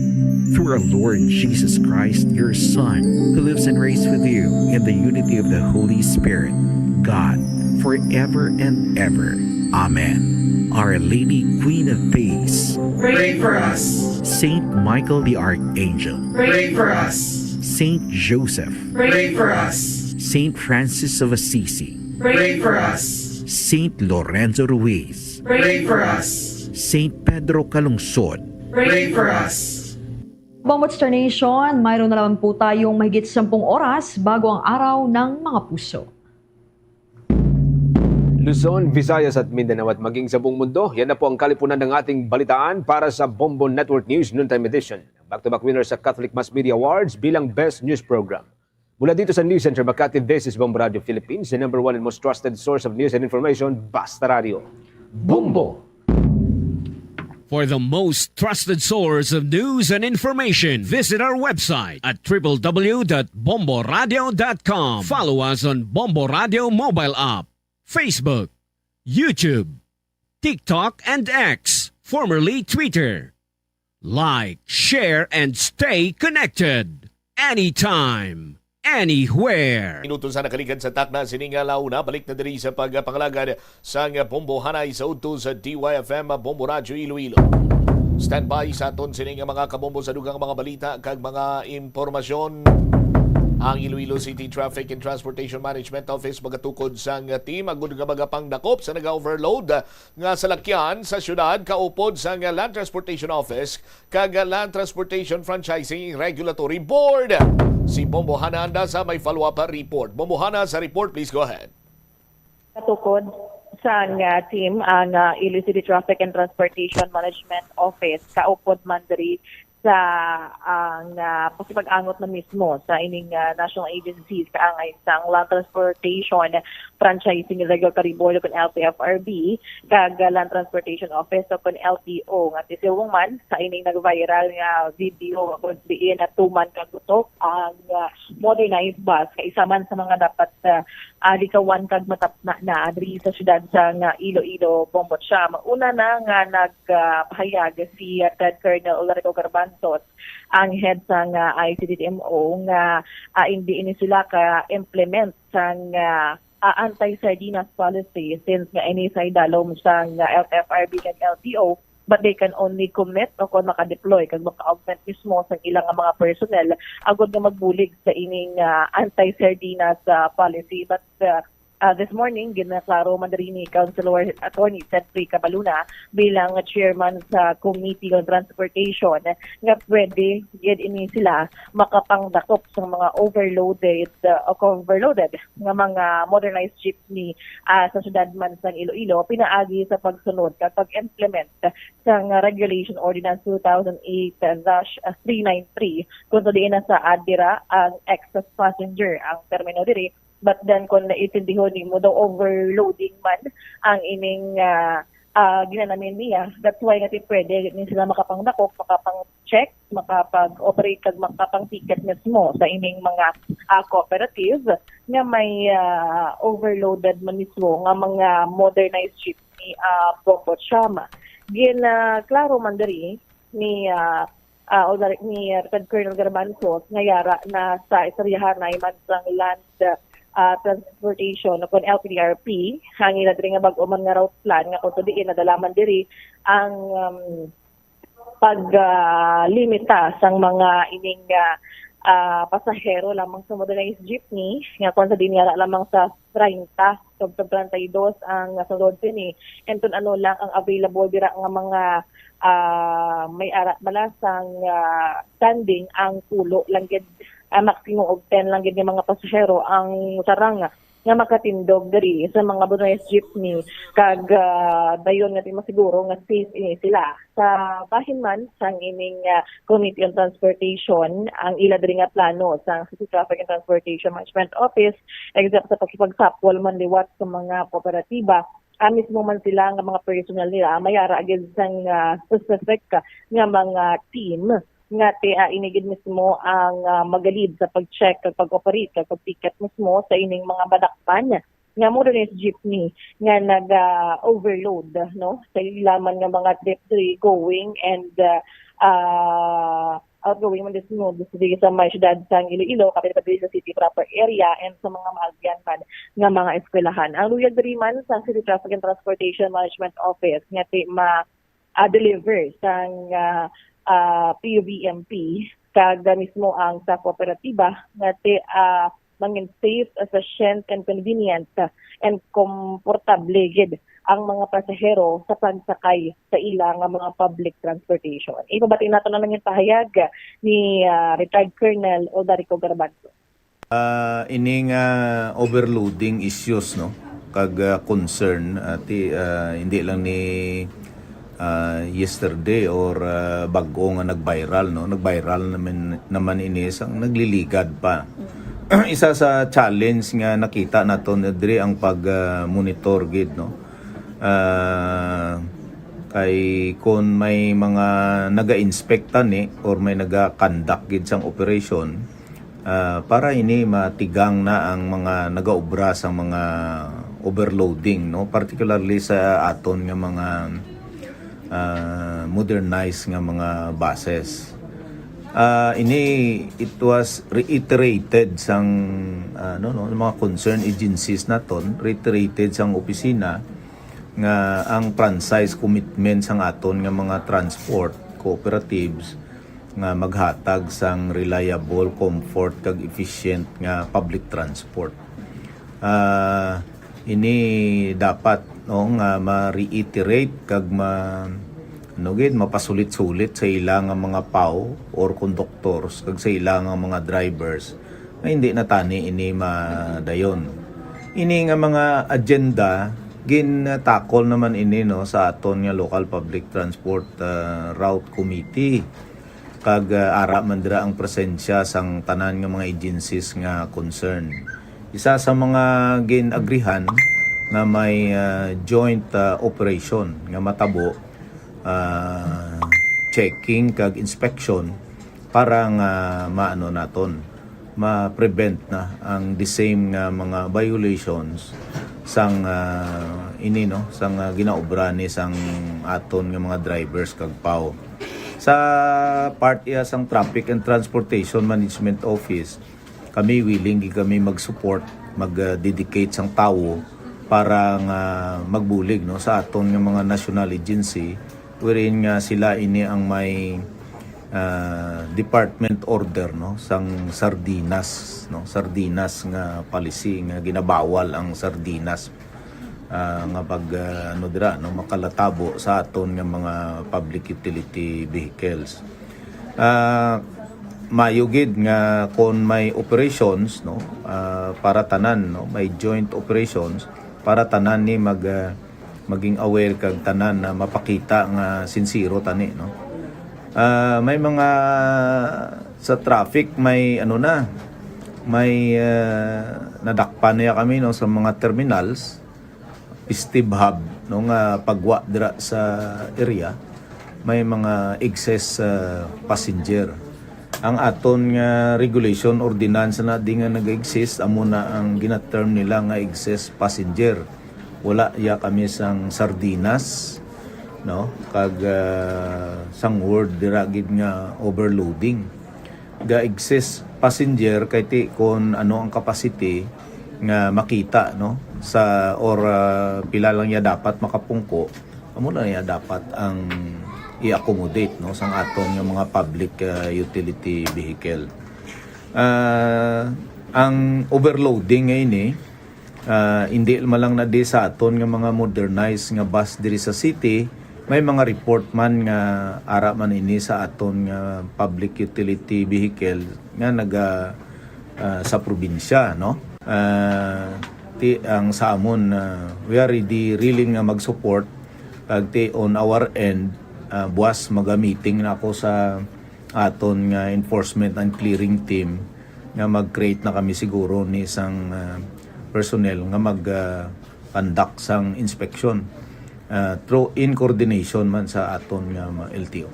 Through our Lord Jesus Christ, your Son, who lives and reigns with you in the unity of the Holy Spirit, God, forever and ever. Amen. Our Lady, Queen of Peace, pray for us. Saint Michael the Archangel, pray for us. Saint Joseph, pray for us. Saint Francis of Assisi, pray for us. Saint Lorenzo Ruiz, pray for us. Saint Pedro Calungsod, pray for us. Bombo Star Nation, mayroon na naman po tayong mahigit sampung oras bago ang araw ng mga puso. Luzon, Visayas at Mindanao at maging sa buong mundo, yan na po ang kalipunan ng ating balitaan para sa Bombo Network News Noontime Edition. Back-to-back winner sa Catholic Mass Media Awards bilang Best News Program. Mula dito sa News Center Makati, this is Bombo Radio Philippines, the number one and most trusted source of news and information, Basta Radio. Bombo! For the most trusted source of news and information, visit our website at triple w dot bombo radio dot com. Follow us on Bombo Radio mobile app, Facebook, YouTube, TikTok, and X, formerly Twitter. Like, share, and stay connected. Anytime, anywhere. Minuto sa nakaligad sa takna sini nga launa, balik na diri sa pagpangalagad sang Bombo Hanay sa udto sa D Y F M Bombo Radyo Iloilo. Standby sa aton sini nga mga kabombo sa dugang mga balita kag mga impormasyon. Ang Iloilo City Traffic and Transportation Management Office magatukod sang team agud nga magapangnakop sa naga-overload nga salakyan sa syudad kaupod sang Land Transportation Office kag Land Transportation Franchising Regulatory Board. Si Bombo Hana anda sa may follow-up report. Bombo Hana sa report, please go ahead. Katukod sang, ah, team ang, ah, Iloilo City Traffic and Transportation Management Office kaupod man diri sa ang, ah, pakipag-angot na mismo sa ining, ah, national agencies kaangay sang Land Transportation Franchising Regulatory Board o kon L T F R B kag, ah, Land Transportation Office o kon L T O nga tisiwong man sa ining nag-viral nga video kung diin natuman kag utok ang, ah, modernized bus nga isa man sa mga dapat, ah, ah, likawan kag matapna na diri sa siyudad sang, ah, Iloilo, Bombo. Siya mauna na nga nag, ah, pahayag si, ah, Ted Colonel Ularico Garbanzos, ang head sang, ah, I C D T M O, nga, ah, hindi ini sila ka-implement sang, ah, ah, anti-sardinas policy since nga ini sa idalom sang, ah, L T F R B kag L T O, but they can only commit o kon maka-deploy kag maka-augment mismo sang ilang mga personnel agud nga magbulig sa ining, ah, anti-sardinas, ah, policy. But, ah, Ah, this morning, ginaklaro man diri ni Councilor Attorney Sentry Cabaluna bilang chairman sa Committee on Transportation nga pwede gid ini sila makapangdakop sa mga overloaded, uh, o overloaded nga mga modernized jeepney, ah, sa syudad man sang Iloilo pinaagi sa pagsunod kag pag-implement sang Regulation Ordinance two thousand eight dash three nine three, kung sa diin nasa-add dira ang excess passenger ang termino diri. But then, kung naintindihon nimo daw, overloading man ang ining, ah, ah, ginanamin niya. That's why nga ti pwede ni sila makapangdakop, makapang-check, makapag-operate, kag makapang-ticket mismo sa ining mga, ah, cooperative nga may, ah, overloaded man mismo nga mga modernized jeepney, ah, Bombo Cham. Ginaklaro man diri ni, ah, ah, o dali ni Retired Colonel Garbanzos nga yara na sa istoryahanay man sang Land, ah, Transportation o kon L T R P ang ila diri nga bag-o man nga route plan, nga kung sa diin nadala man diri ang, um, pag, ah, limita sang mga ining, ah, ah, pasahero lamang sa modernized jeepney, nga kung sa diin yara lamang sa treinta, tubtob treinta y dos ang nasulod sini. And kung ano lang ang available dira nga mga, ah, may ara bala sang, ah, standing, ang pulo lang gid, ah, maximum of ten lang gid nga mga pasahero ang sarang nga makatindog diri sa mga modernized jeepney, kag, ah, dayon nga ti masiguro nga safe ini sila. Sa bahin man sang ining, ah, Committee on Transportation, ang ila diri nga plano sang City Traffic and Transportation Management Office, except sa pakipagsapol man liwat sa mga kooperatiba, ah, mismo man sila nga mga personnel nila may ara gid sang, ah, specific nga mga team nga ti, ah, ini gid mismo ang, ah, magalid sa pag-check kag pag-operate kag pag-ticket mismo sa ining mga madakpan nga modernized jeepney nga naga-overload, no, sa ila man nga mga trip diri going and, ah, ah, outgoing man mismo diri sa may siyudad sang Iloilo, kapin pa diri sa city proper area and sa mga maagyan man nga mga eskwelahan. Ang luyag diri man sa City Traffic and Transportation Management Office nga ti ma-, ah, deliver sang, ah, ah, P U V M P, kag mismo ang sa kooperatiba nga ti, ah, mangin safe, efficient, and convenient, ah, and komportable gid ang mga pasahero sa pagsakay sa ila nga mga public transportation. Ipabati nato na lang yung pahayag ni, ah, Retired Colonel Odarico Garbanzo. Ah, ini nga overloading issues, no, kag, ah, concern, ah, ti, ah, hindi lang ni, ah, yesterday or, ah, bag-o nga nag-viral, no? Nag-viral naman, naman ini sang nagliligad pa. Isa sa challenge nga nakita naton diri ang pag, ah, monitor gid, no? Ah, kay kon may mga naga-inspect tani or may naga-conduct gid sang operation, ah, para ini matigang na ang mga nagaobra sang mga overloading, no? Particularly sa aton nga mga, ah, modernized nga mga buses. Ah, ini, it was reiterated sang, ano, no, mga concerned agencies naton, reiterated sang opisina nga ang franchise commitment sang aton nga mga transport cooperatives nga maghatag sang reliable, comfort, kag efficient nga public transport. Ah, ini dapat, no, nga ma-reiterate kag ma-, ano gid, mapasulit-sulit sa ila nga mga P A W or conductors kag sa ila nga mga drivers nga hindi na tani ini madayon. Ini nga mga agenda, gin-tackle naman ini, no, sa aton nga Local Public Transport, ah, Route Committee. Kag, ah, ara man dira ang presensya sang tanan nga mga agencies nga concern. Isa sa mga gin-agrihan nga may, ah, joint, ah, operation nga matabo, ah, checking kag inspection para nga maano naton, ma-prevent na ang the same nga mga violations sang, ah, ini, no, sang, ah, ginaobra ni sang aton nga mga drivers kag P A W. Sa part iya sang Traffic and Transportation Management Office, kami willing gid kami mag-support, mag, ah, dedicate sang tawo para nga magbulig, no, sa aton nga mga national agency, wherein nga sila ini ang may ah, department order, no, sang sardinas, no, sardinas nga policy nga ginabawal ang sardinas, ah, nga pag, ah, ano dira, no, makalatabo sa aton nga mga public utility vehicles. Ah, mayo gid nga kon may operations, no, ah, para tanan, no, may joint operations para tanan ni mag, ah, maging aware kag tanan na mapakita nga sinsero tani, no? Ah, may mga sa traffic, may ano na, may, ah, nadakpan na kami, no, sa mga terminals, festive hub, no, nga pagwa dira sa area, may mga excess, ah, passenger. Ang aton nga regulation, ordinansa na di nga nag-exist, amo na ang gina-term nila nga excess passenger. Wala ya kami sang sardinas, no? Kag, ah, sang word dira gid nga overloading. Ga-excess passenger kay ti kon ano ang capacity nga makita, no? Sa, or, ah, pila lang ya dapat makapungko, amo lang ya dapat ang i-accommodate, no, sang aton nga mga public, ah, utility vehicle. Ah, ang overloading nga ini, ah, hindi man lang na di sa aton nga mga modernized nga bus diri sa city, may mga report man nga ara man ini sa aton nga public utility vehicle nga naga, ah, sa probinsya, no? Ah, ti, ang sa amon, ah, we are ready, really nga mag-support. Kag ti, on our end, ah, buwas maga-meeting na ako sa aton nga enforcement and clearing team nga mag-create na kami siguro ni isang, ah, personnel nga mag, ah, conduct sang inspection, ah, through, in coordination man sa aton nga mga L T O.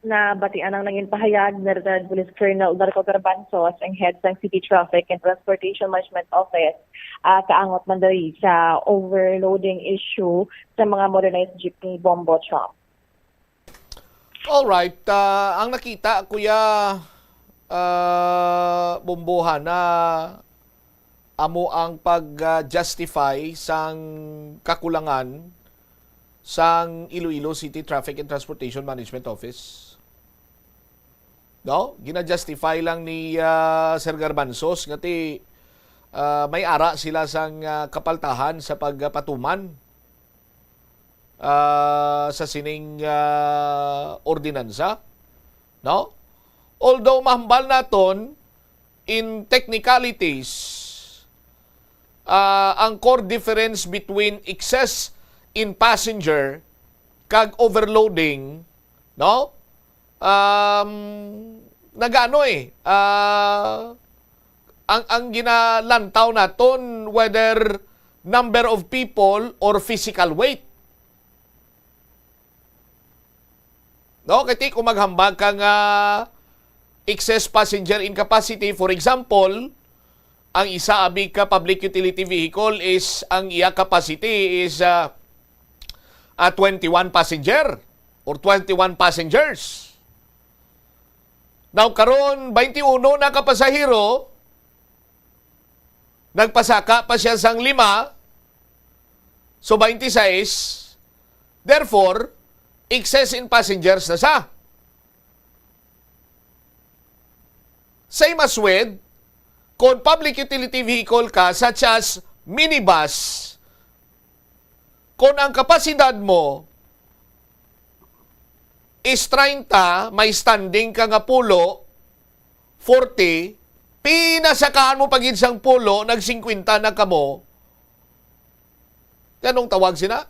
Nabatian ang nangin pahayag ni Retired Police Colonel Darko Garbanzos, ang head sang City Traffic and Transportation Management Office, ah, kaangot man diri sa overloading issue sa mga modernized jeepney, Bombo Trump. Alright, ah, ang nakita, Kuya, ah, Bomboha, na amo ang pag-justify sang kakulangan sang Iloilo City Traffic and Transportation Management Office. No? Gina-justify lang ni, ah, Sir Garbanzos nga ti, ah, may ara sila sang, ah, kapaltahan sa pagpatuman, ah, sa sining, ah, ordinansa, no? Although mahambal naton, in technicalities, ah, ang core difference between excess in passenger kag overloading, no? Um, nagano eh, ah, ang, ang ginalantaw naton whether number of people or physical weight. No? Kay ti kung maghambag ka nga excess passenger in capacity, for example, ang isa abi ka public utility vehicle is, ang iya capacity is, ah, ah, twenty-one passenger or twenty-one passengers. Now, karon, twenty-one na ka pasahero, nagpasaka pa siya sang lima, so twenty-six, therefore, excess in passengers na siya. Same as with, kung public utility vehicle ka, such as minibus, kung ang kapasidad mo is treinta, may standing ka nga pulo, forty, pinasakaan mo pa gid sang pulo, nag-singkwenta na kamo, nganong tawag sina?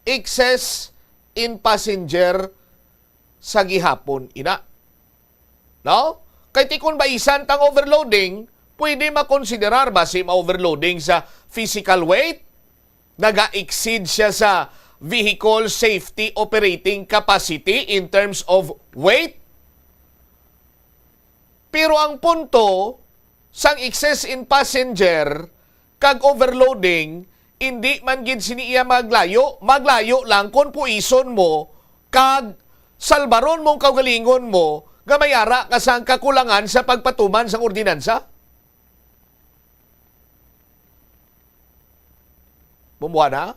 Excess in passenger sa gihapon ina. No? Kay ti kon baisan tang overloading, pwede makonsiderar basi ma-overloading sa physical weight, naga-exceed siya sa vehicle safety operating capacity in terms of weight. Pero ang punto, sang excess in passenger kag overloading, indi man gid sini iya maglayo. Maglayo lang kon puison mo kag salbaron mo ang kaugalingon mo nga may ara ka sang kakulangan sa pagpatuman sang ordinansa. Bumbuana?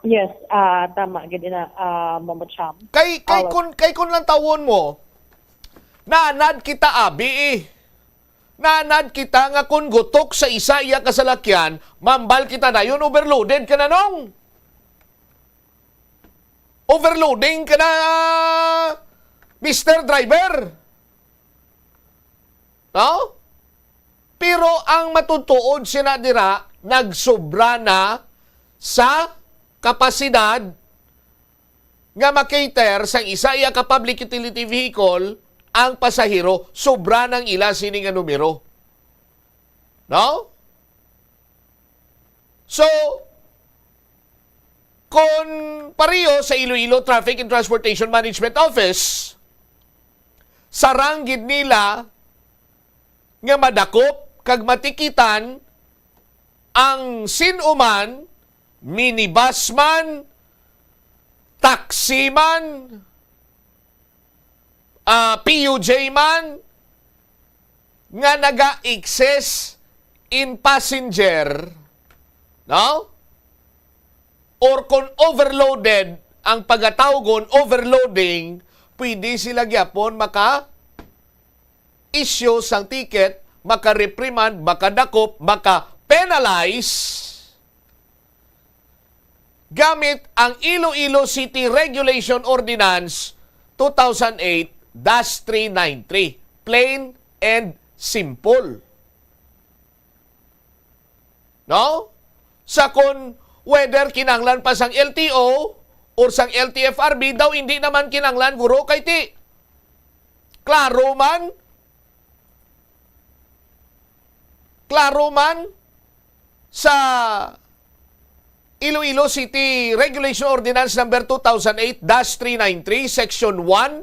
Yes, ah, tama gid na, ah, Mama Cham. Kay, kay Awa. kun, kay kun lang tawon mo, naanad kita abi eh. Naanad kita nga kun gutok sa isa iya kasalakyan, mambal kita dayon overloaded ka na nong. Overloading ka na, Mister Driver. No? Pero ang matutuod sina dira, nagsobra na sa kapasidad nga makater sang isa iya ka public utility vehicle ang pasahero, sobra nang ila sini nga numero. No? So, kon pareho sa Iloilo Traffic and Transportation Management Office, sarang gid nila nga madakop kag matikitan ang sin-o man, minibus man, taxi man, ah, P U J man, nga naga-excess in passenger, no? Or kung overloaded ang pagatawgon, overloading, pwede sila gyapon maka-issue sang ticket, maka-reprimand, makadakop, maka-penalize gamit ang Iloilo City Regulation Ordinance two thousand eight dash three nine three. Plain and simple. No? Sa kon whether kinanglan pa sang L T O or sang L T F R B, daw hindi naman kinanglan, guro, kay ti klaro man, klaro man sa Iloilo City Regulation Ordinance Number two thousand eight dash three nine three, Section one,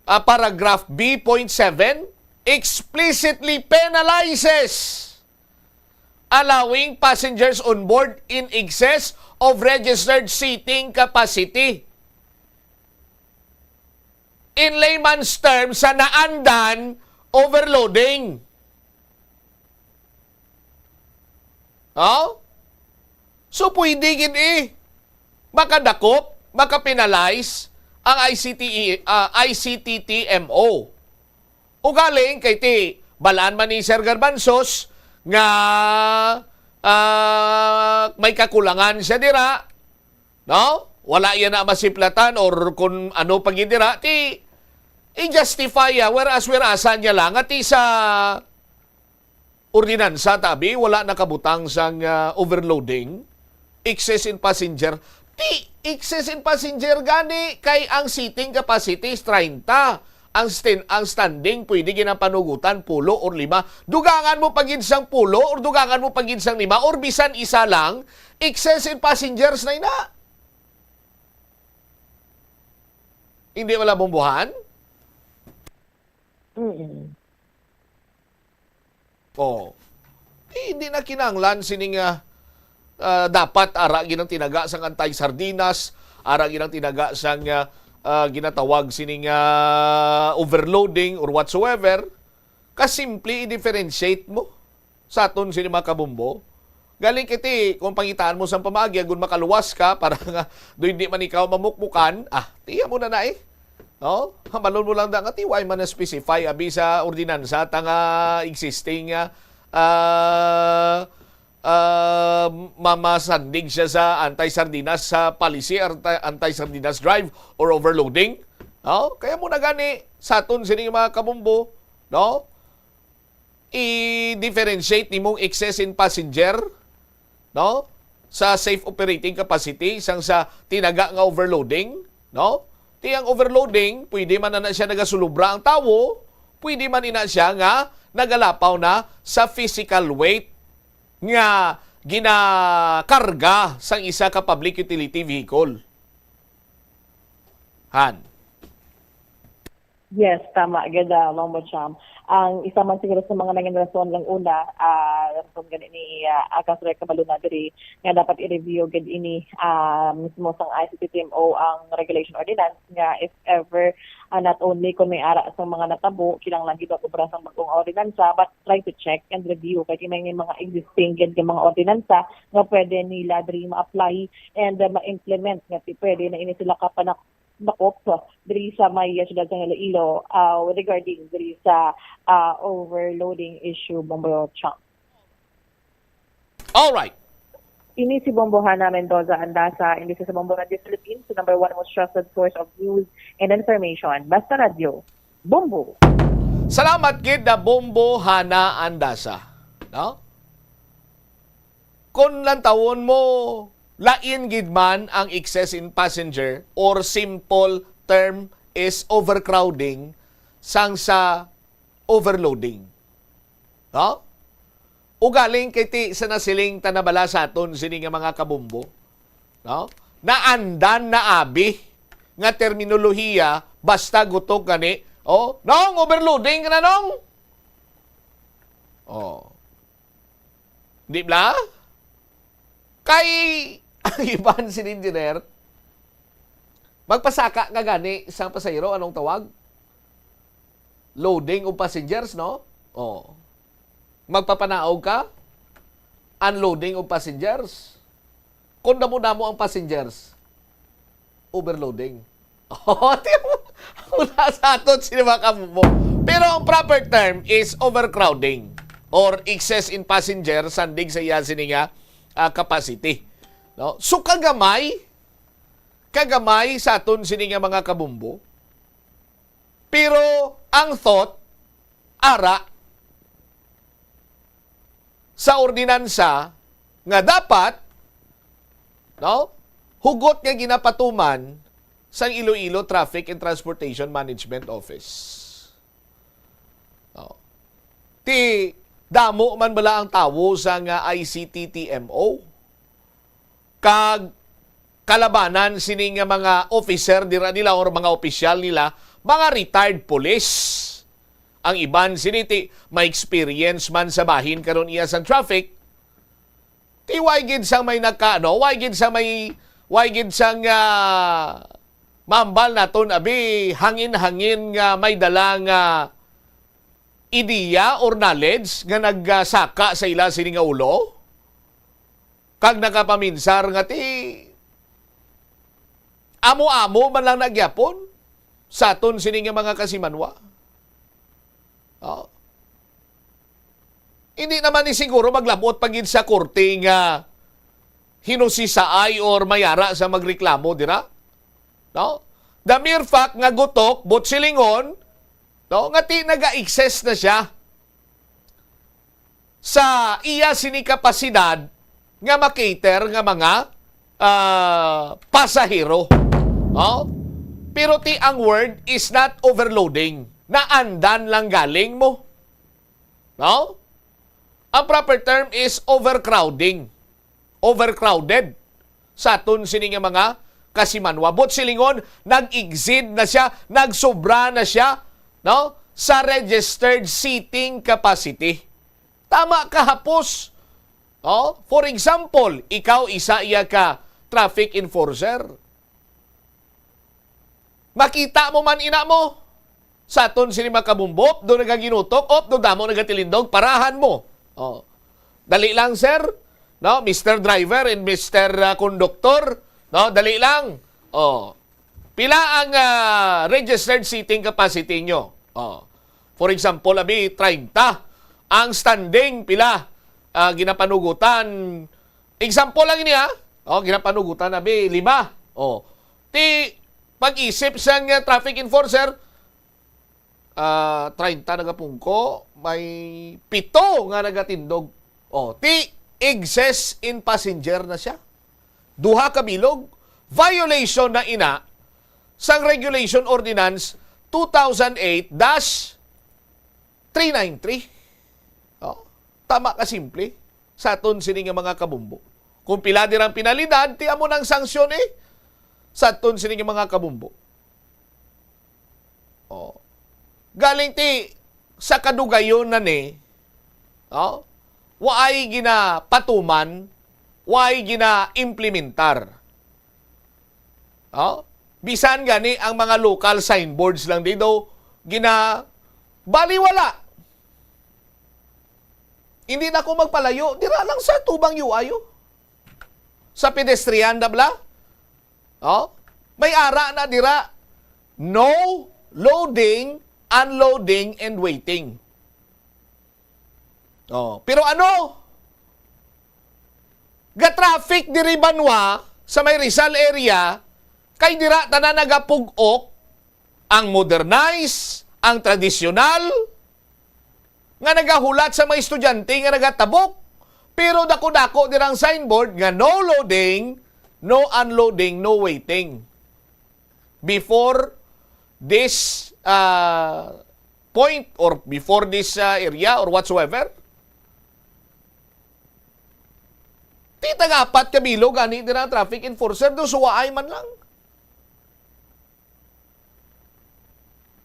ah, paragraph B point seven, explicitly penalizes allowing passengers on board in excess of registered seating capacity. In layman's terms, sa naandan, overloading. Oh? So, pwede gid eh. Makadakop, makapenalize ang I C T E, ah, I C T T M O. Ugaling kay ti balaan man ni Sir Garbanzos nga, ah, may kakulangan siya dira, no? Wala iya na masiplatan or kung ano pa gid dira, ti i-justify ya, whereas, whereas niya lang, nga ti sa ordinansa, tabi, wala nakabutang sang, ah, overloading, excess in passenger. Ti, excess in passenger gani kay ang seating capacity is treinta. Ang stin-, ang standing pwede ginapanugutan pulo or lima. Dugangan mo pa gid sang pulo or dugangan mo pa gid sang lima or bisan isa lang, excess in passengers na ina. Hindi wala bumbuhan? Mm. Oh. Di, hindi na kinahanglan sining, ah, ah, dapat ara gid ang tinaga sang anti-sardinas, ara gid ang tinaga sang, ah, ah, ginatawag sining, ah, overloading or whatsoever. Kasimple i-differentiate mo sa aton sini mga kabumbo. Galing kiti, kung pangitaan mo sang pamaagi, agon makaluwas ka, para nga do hindi man ikaw mamukmukan, ah, tiya mo na na eh. No? Hamalon mo lang da nga, ti, why man na-specify, abi sa ordinansa, ta nga existing, ah, ah, ah, mamasandig siya sa anti-sardinas, sa policy, anti-, anti-sardinas drive or overloading. No? Kaya mo na gani, sa aton sini mga kabumbo, no? I-differentiate nimong excess in passenger, no? Sa safe operating capacity, sang sa tinaga nga overloading, no? Ti ang overloading, pwede man na, na siya nagasulubra ang tawo, pwede man ina siya nga nagalapaw na sa physical weight nga ginakarga sang isa ka public utility vehicle. Han. Yes, tama gid, ah, Ma'am Bocham. Ang isa man siguro sa mga nangin rason lang una, ah, rason gani ni, ah, Councilor Cabaluna diri nga dapat i-review gid ini, ah, mismo sang I C T T M O ang regulation ordinance nga if ever, ah, not only kung may ara sa mga natabo, kinahanglan gid mag-obra sang bag-ong ordinansa, but try to check and review kay may mga existing gid nga mga ordinansa nga pwede nila diri ma-apply and, ah, ma-implement nga ti-, pwede na ini sila kapanak-, dakop diri sa may, ah, siyudad sa Iloilo, ah, regarding diri sa, ah, overloading issue, Bombo Chang. Alright. Ini si Bombo Hana Mendoza Andasa, and this is Bombo Radio Philippines, the number one most trusted source of news and information. Basta Radio, Bombo. Salamat gid na Bombo Hana Andasa. No? Kung lantawon mo, lain gid man ang excess in passenger or simple term is overcrowding sang sa overloading. No? Ugaling kay ti sa nasiling ta na bala sa aton sini nga mga kabumbo. No? Naandan na abi nga terminolohiya basta gutok gani. Oh, nong overloading ka na nong. Oh. Di bla? Kay ang iban sin engineer, magpasaka ka gani sa pasahero, anong tawag? Loading of passengers, no? Oh. Magpapanaog ka, unloading of passengers. Kung damo-damo ang passengers, overloading. Oh, tiyan mo. Wala sa aton sila mga kabubo. Pero ang proper term is overcrowding or excess in passenger sandig sa iya sini nga, ah, capacity. No? So kagamay, kagamay sa aton sini nga mga kabumbo. Pero ang thought, ara sa ordinansa nga dapat, no, hugot nga ginapatuman sang Iloilo Traffic and Transportation Management Office. No. Ti damo man bala ang tawo sa nga I C T T M O. Kag kalabanan sini nga mga officer dira nila or mga opisyal nila, mga retired police. Ang iban sini ti may experience man sa bahin karon iya sang traffic. Ti way gid sang may nagka-, ano, way gid sang may, way gid sang, ah, mambal naton, abi, hangin-hangin nga may dala nga ideya or knowledge nga nagsaka sa ila sini nga ulo. Kag nakapaminsar nga ti amo-amo man lang na gyapon sa aton sini nga mga kasimanwa. Oh. Hindi naman ni siguro maglabot pa gid sa korte nga hinusisaay or mayara sa magreklamo dira. No? The mere fact nga gutok, but silingon, no, nga ti naga-excess na siya sa iya sini kapasidad nga makater nga mga, ah, pasahero. Oh? Pero ti ang word is not overloading. Naandan lang galing mo. No? Ang proper term is overcrowding. Overcrowded sa aton sini nga mga kasimanwa. But silingon, nag-exceed na siya, nagsobra na siya, no? Sa registered seating capacity. Tama ka hapos. Oh, for example, ikaw isa iya ka traffic enforcer. Makita mo man ina mo sa aton sini mga kabumbo, do nagaginutok, op, do damo nagatilindog, parahan mo. Oh. Dali lang, sir. No, Mister Driver and Mister, ah, Conductor, no, dali lang. Oh. Pila ang, ah, registered seating capacity nyo? Oh. For example, abi, treinta. Ang standing, pila? Ah, ginapanugutan. Example lang ini, ha? Oh, ginapanugutan, abi, lima. Oh. Ti, pag-isip sang, ah, traffic enforcer, ah, treinta nagapungko, may pito nga nagatindog. Oh, ti, excess in passenger na siya. Duha ka bilog, violation na ina sang Regulation Ordinance two thousand eight dash three nine three. Oh, tama ka simple sa aton sini nga mga kabumbo. Kung pila dirang penalidad, ti amo nang sanksyon, eh, sa aton sini nga mga kabumbo. Oh. Galing ti sa kadugayon na ni, oh, waay ginapatuman, waay gina-implementar. Oh, bisan gani ang mga local signboards lang dito, gina-, baliwala. Hindi na ako magpalayo. Dira lang sa tubang U I, oh. Sa pedestrian, da bala? Oh? May ara na dira. No loading, unloading, and waiting. Oh, pero ano? Ga-traffic diri banwa sa may Rizal area, kay dira tanan nagapug-ok ang modernized, ang tradisyonal, nga nagahulat sa mga estudyante nga nagatabok, pero dako-dako dirang signboard nga no loading, no unloading, no waiting. Before this, ah, point or before this, ah, area or whatsoever, ti taga-apat ka bilog ani dira ang traffic enforcer, do suwaay man lang.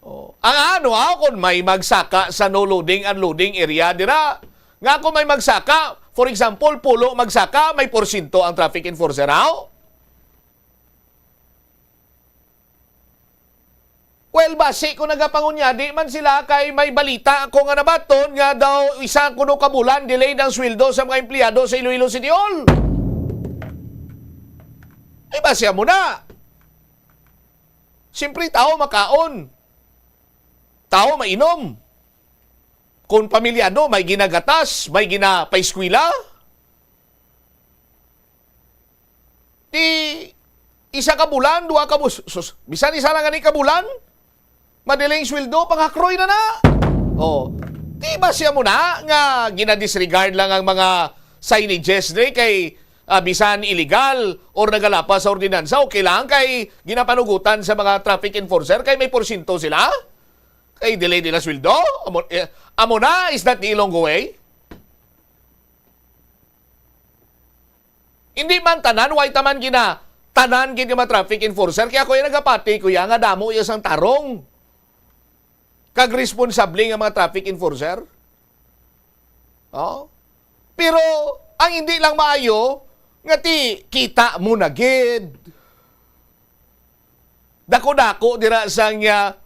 Oh. Ang ano, ah, kung may magsaka sa no loading, unloading area dira, nga kung may magsaka, for example, pulo magsaka, may porsyento ang traffic enforcer, aw? Well, basi ko nagapangunyadi man sila kay may balita ako nga nabaton nga daw isa kuno ka bulan delayed ang sweldo sa mga empleyado sa Iloilo City Hall. Ay, basi mo na. Siyempre, tao makaon. Tao mainom. Kung pamilyado, may ginagatas, may ginapaeskwela. Ti isa ka bulan, duha ka bus-, sus-, bisan isa lang gani ka bulan, madiling sweldo, panghakroy na na. Oh, di ba siya mo na nga ginadisregard lang ang mga signages dre kay, ah, bisan illegal or nagalapas sa ordinansa, okay lang kay ginapanugutan sa mga traffic enforcer kay may porsyento sila? Kay delay nila sweldo? Amo, eh, amo na, is that the Ilonggo way? Hindi man tanan, way taman gina, tanan gid nga mga traffic enforcer. Kaya ako yung nagapati, kuya, nga damo iya sang tarong kag responsable nga mga traffic enforcer. Oh? Pero ang hindi lang maayo, nga ti kita mo na gid. Dako-dako dira sang, ah,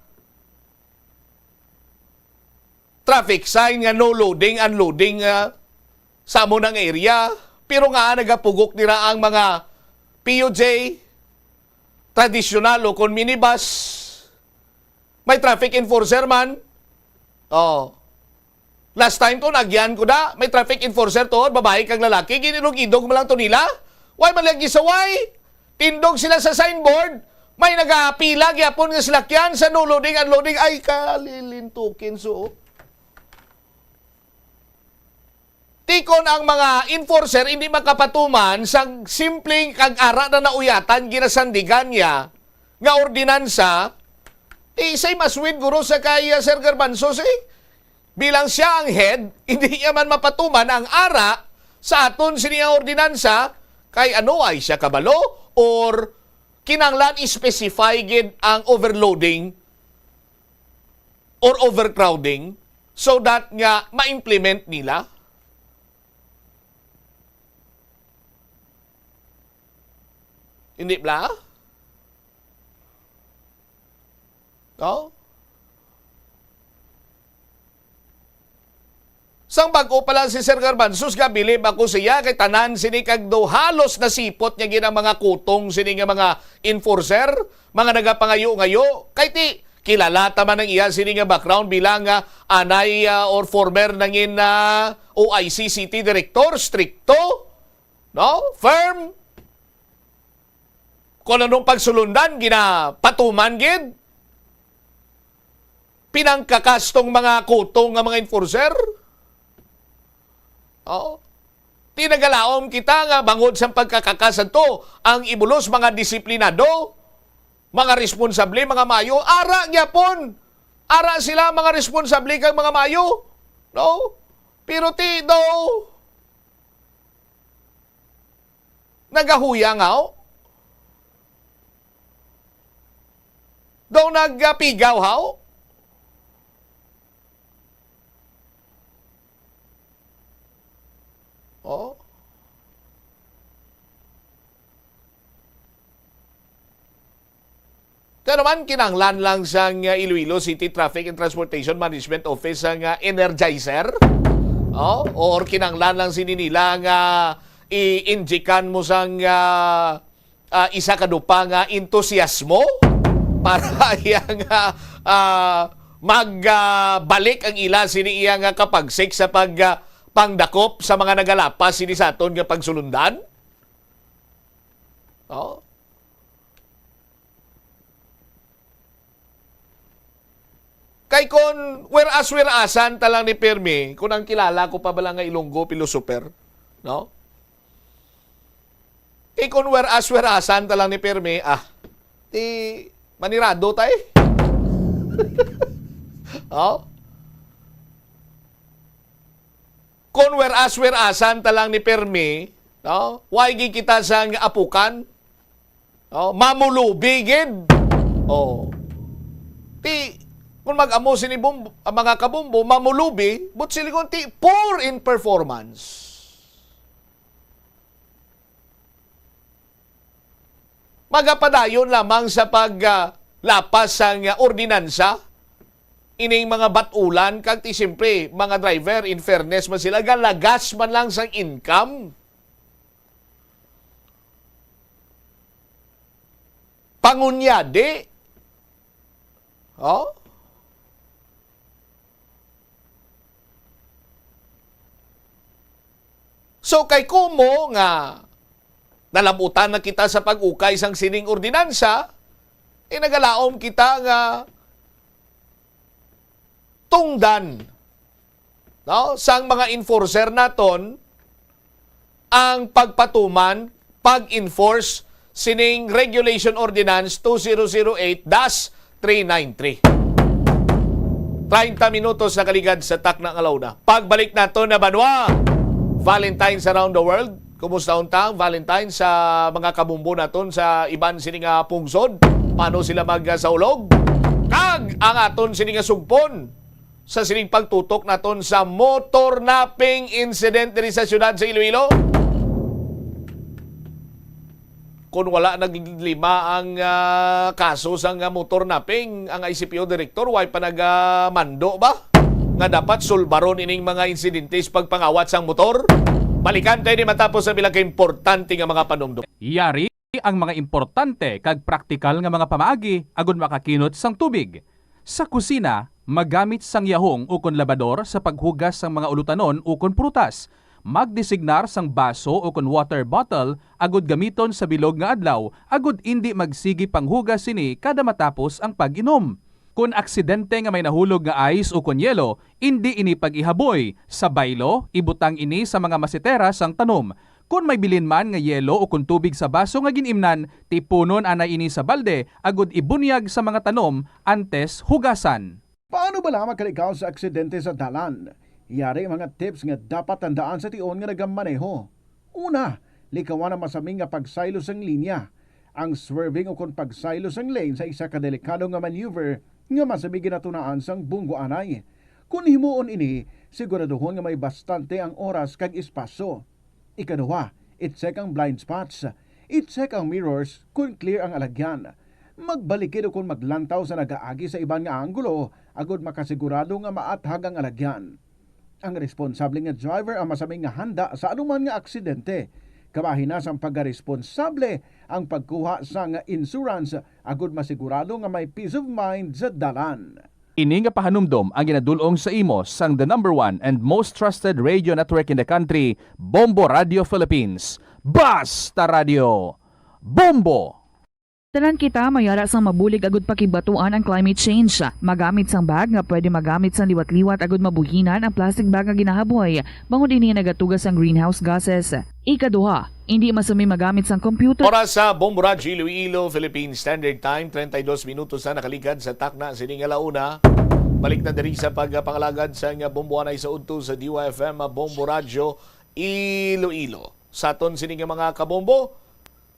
traffic sign nga no loading, unloading, ah, sa amo nga area. Pero nga nagapugok dira ang mga P U J, tradisyonal o kon minibus. May traffic enforcer man. Oh. Last time to, nagyan ko da, may traffic enforcer to, babae kag lalaki, ginilog-idog mo lang to nila. Why man lang gisaway? Tindog sila sa signboard, may nagapila gyapon nga salakyan sa no loading, unloading. Ay, kalilintukin, so. Tikon ang mga enforcer hindi makapatuman sa simpleng kag ara na nauyatan ginasandigan niya nga ordinansa, eh, same as with guro sa kay, uh, Sir Garbanzos, eh. Bilang siya ang head, hindi niya man mapatuman ang ara sa aton sini nga ordinansa kay ano ay siya kabalo or kinanglan i-specify gid ang overloading or overcrowding so that nga ma-implement nila? Hindi bla? No? Sang bag-o pa lang si Sir Garbanzos, nga bilib ako siya, kay tanan sini kag do halos nasipot niya gid ang mga kutong sini nga mga enforcer, mga nagapangayo-ngayo. Kay ti, kilala ta man ang iya sini nga background bilang, ah, anay, ah, or former nangin, ah, O I C City Director, stricto, no? Firm. Kung anong pagsulundan, ginapatuman gid. Pinangkakas tong mga kutong nga mga enforcer. Oo. Tinagalaom kita nga bangod sa pagkakakas ato, ang ibulos mga disiplinado, mga responsable, mga maayo, ara gyapon. Ara sila mga responsable kag mga maayo. No? Pero ti daw, nagahuyang haw? Daw nagapigaw haw? Oh. Kaya naman, kinahanglan lang sang, uh, Iloilo City Traffic and Transportation Management Office ang, uh, energizer? Oh, or kinahanglan lang sini nila nga i-injikan mo sang, uh, uh, isa ka dupa nga entusiasmo para iya nga, uh, mag, uh, balik ang ila sini iya nga kapagsik sa pag, uh, pangdakop sa mga nagalapas sini sa aton nga pagsulundan? Oh. Kay kon whereas-whereasan ta lang ni pirmi, kon ang kilala ko pa bala nga Ilonggo philosopher, no? Kay kon whereas-whereasan ta lang ni pirmi, ah, ti manirado ta eh. Oh? Kon whereas-whereasan ta lang ni pirmi, no? Why gid kita sang apukan? Oh, mamulubi gid. Oh. Ti, kung mag-amo sini bum-, ang mga kabumbo, mamulubi, but sila kon ti poor in performance. Magapadayon lamang sa pag, ah, lapas sang, ah, ordinansa, ining mga batulan, kag ti siyempre, mga driver, in fairness man sila, galagas man lang sang income. Pangunyadi. Oh? So, kay kumo nga nalabutan na kita sa pag-ukay sang sining ordinansa, eh, nagalaom kita nga tungdan, no, sang mga enforcer naton ang pagpatuman, pag-enforce sining Regulation Ordinance two zero zero eight dash three nine three. Treinta minutos nakaligad sa takna nga launa. Pagbalik naton na banwa, Valentine's around the world. Kumusta unta ang Valentine sa mga kabumbo naton sa iban sini nga pungsod? Paano sila magsaulog? Kag ang aton sini nga sugpon sa sining pagtutok naton sa motor napping incident diri sa siyudad sa Iloilo? Kung wala naglima ang, ah, kaso sang, ah, motor napping, ang I C P O director, way pa nagamando ba nga dapat sulbaron ining mga insidente sa pagpangawat sang motor? Balikan tayo ni matapos ang pila ka importante nga mga panumdom. Yari ang mga importante kag praktikal nga mga pamaagi agud makakinot sang tubig. Sa kusina, magamit sang yahong ukon labador sa paghugas sang mga ulutanon ukon prutas. Magdesignar sang baso ukon water bottle agud gamiton sa bilog nga adlaw agud indi magsigi panghugas sini kada matapos ang pag-inom. Kon aksidente nga may nahulog nga ice ukon yelo, indi ini pag-ihaboy. Sa baylo, ibutang ini sa mga masetera sang tanom. Kon may bilin man nga yelo ukon tubig sa baso nga gin-imnan, tipunon anay ini sa balde agud ibunyag sa mga tanom antes hugasan. Paano bala makalikaw sa aksidente sa dalan? Yari mga tips nga dapat tandaan sa tion nga nagamaneho. Una, likawan ang masami nga pagsaylo sang linya. Ang swerving ukon pagsaylo sang lane sa isa ka delikado nga maneuver nga masami ginatunaan sang bunggo anay. Kon himuon ini, siguraduhon nga may bastante ang oras kag espasyo. Ikaduha, i-check ang blind spots. I-check ang mirrors kon clear ang alagyan. Magbalikid ukon maglantaw sa nagaagi sa iban nga anggulo agud makasigurado nga maathag ang alagyan. Ang responsable nga driver ang masami nga handa sa anuman nga aksidente. Kabahin na sang pagkaresponsable ang pagkuha sang insurance agud masigurado nga may peace of mind sa dalan. Ini nga pahanumdom ang ginadul-ong sa imo sang the number one and most trusted radio network in the country, Bombo Radio Philippines. Basta Radio Bombo! Tanan kita may ara sang mabulig agud pakigbatuan ang climate change. Magamit sang bag nga pwede magamit sang liwat-liwat agud mabuhinan ang plastic bag nga ginahaboy, bangod ini nagatuga sang greenhouse gases. Ikaduha, indi masami magamit sang computer. Oras sa Bombo Radyo Iloilo, Philippine Standard Time, treinta y dos minutos na nakaligad sa takna sini nga launa. Balik na diri sa pagpangalagad sa nga bomboanay sa udto sa D Y F M Bombo Radyo Iloilo. Sa aton sini nga mga kabombo,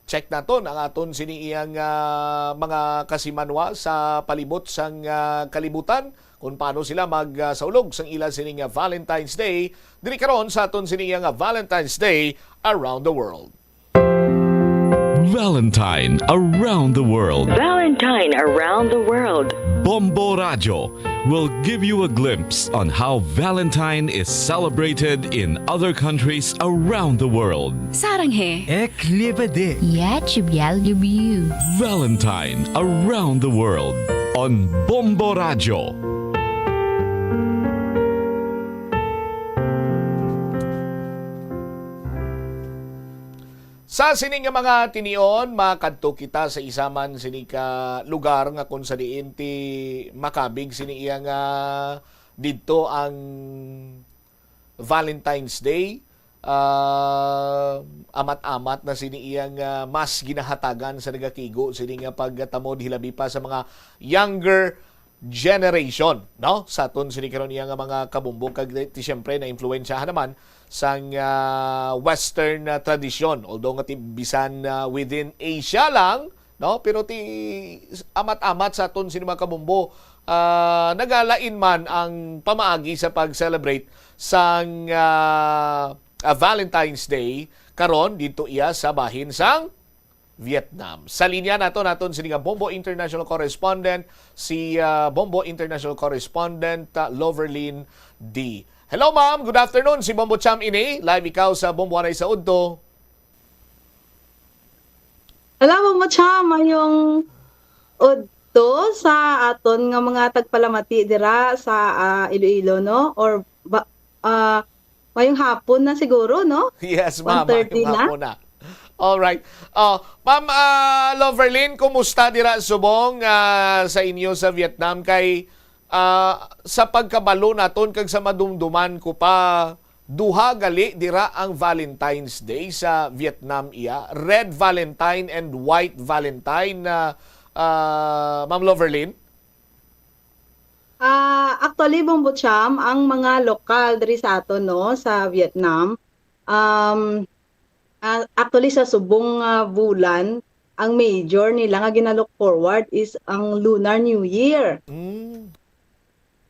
check naton ang aton sini iyang, ah, mga kasimanwa sa palibot sang, ah, kalibutan. kung paano sila magsaulog sang ila sini nga Valentine's Day diri karon sa aton sini nga Valentine's Day around the world. Valentine around the world. Valentine around the world. Bombo Radyo will give you a glimpse on how Valentine is celebrated in other countries around the world. Sarang he. Ek liebe dich. Yet you be Valentine around the world on Bombo Radyo. Sa sini nga mga tinion, makadto kita sa isa man sini ka lugar nga kung sa diin ti makabig sini iya nga didto ang Valentine's Day. Ah, amat-amat na sini iya nga mas ginahatagan sa nagakigo sini nga pagtamod, hilabi pa sa mga younger generation, no? Sa aton sini karon iya nga mga kabombo, kag ti, siyempre, na-influensyahan naman sang, ah, Western, ah, tradisyon. Although nga ti bisan, ah, within Asia lang, no? Pero ti amat-amat sa aton sini mga kabombo, ah, nagalain man ang pamaagi sa pag-celebrate sang, ah, ah, Valentine's Day karon didto iya sa bahin sang Vietnam. Sa linya nato naton sini nga Bombo International Correspondent, si, ah, Bombo International Correspondent, ah, Loverlyn D. Hello, ma'am. Good afternoon. Si Bombo Cham ini. Live ikaw sa Bombo Anay sa Udto. Hello, Bombo Cham. Mayong udto sa aton nga mga tagpalamati dira sa, ah, Iloilo, no? Or ba, ah, mayong hapon na siguro, no? Yes, ma'am. One thirty Mayong na. Hapon na. All right. Oh, Ma'am, ah, Loverlyn, kumusta dira subong, ah, sa inyo sa Vietnam? Kay, ah, sa pagkabalo naton kag sa madumduman ko pa, duha gali dira ang Valentine's Day sa Vietnam iya, Red Valentine and White Valentine, ah, ah, Ma'am Loverlyn? Ah, actually, Bombo Cham, ang mga lokal diri sa aton, no, sa Vietnam, um, ah, actually, sa subong nga bulan, ang major nila nga gina-look forward is ang Lunar New Year. Mm.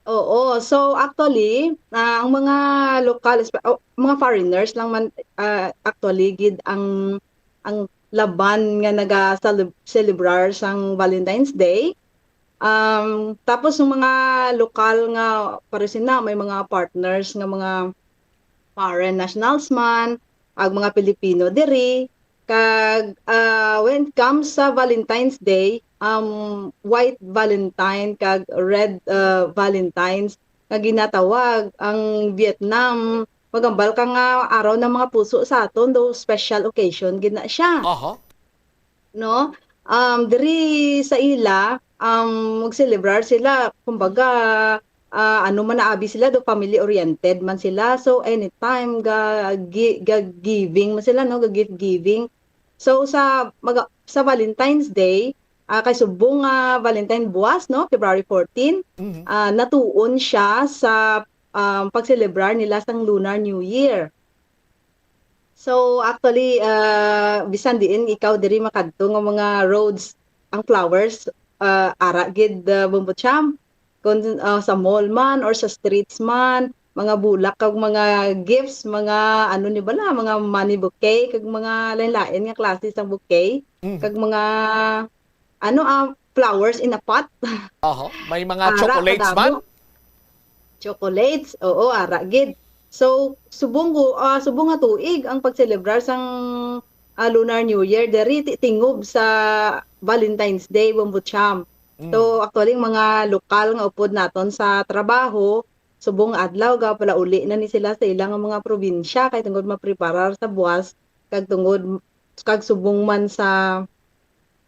Oo. So, actually, ah, ang mga lokal, espe-, oh, mga foreigners lang man, ah, actually, gid ang, ang laban nga naga-celeb-, celebrar sang Valentine's Day. Um, tapos yung mga lokal nga, paresin na, may mga partners nga mga foreign nationals man, ag mga Pilipino diri. Kag, ah, when it comes sa Valentine's Day, um, white Valentine kag red, ah, Valentines nga ginatawag ang Vietnam, magambal ka nga araw ng mga puso sa aton, do special occasion gid na siya. Aha. No? Um, diri sa ila, um, magselebrar sila, kumbaga, ah, ano man naabi sila, do family oriented man sila. So, anytime ga, gi-, ga giving man sila, no? Ga gift giving. So, sa, maga-, sa Valentine's Day, ah, kay subong nga Valentine buwas, no? February fourteen, Mhm. ah, natuon siya sa, um, pagselebrar nila sang Lunar New Year. So, actually, ah, bisan diin ikaw diri makadto nga mga roads, ang flowers, ah, ara gid, ah, Bombo Cham. Kung, ah, sa mall man or sa streets man, mga bulak kag mga gifts, mga ano ni bala, mga money bouquet, kag mga lain-lain nga klase sang bouquet, Mm. kag mga, ano, ah, flowers in a pot. Oho, may mga Ara, chocolates kadamo. Man? Chocolates, oo, ara gid. So, subong gu-, ah, subong nga tuig ang pagselebrar sang, ah, Lunar New Year diri ti-, tingob sa Valentine's Day, Bombo Cham. Mm. So, actually, ang mga lokal nga upod naton sa trabaho, subong adlaw, gapalauli na ni sila sa ila nga mga probinsya, kay tungod mapreparar sa buwas, kag tungod, kag subong man sa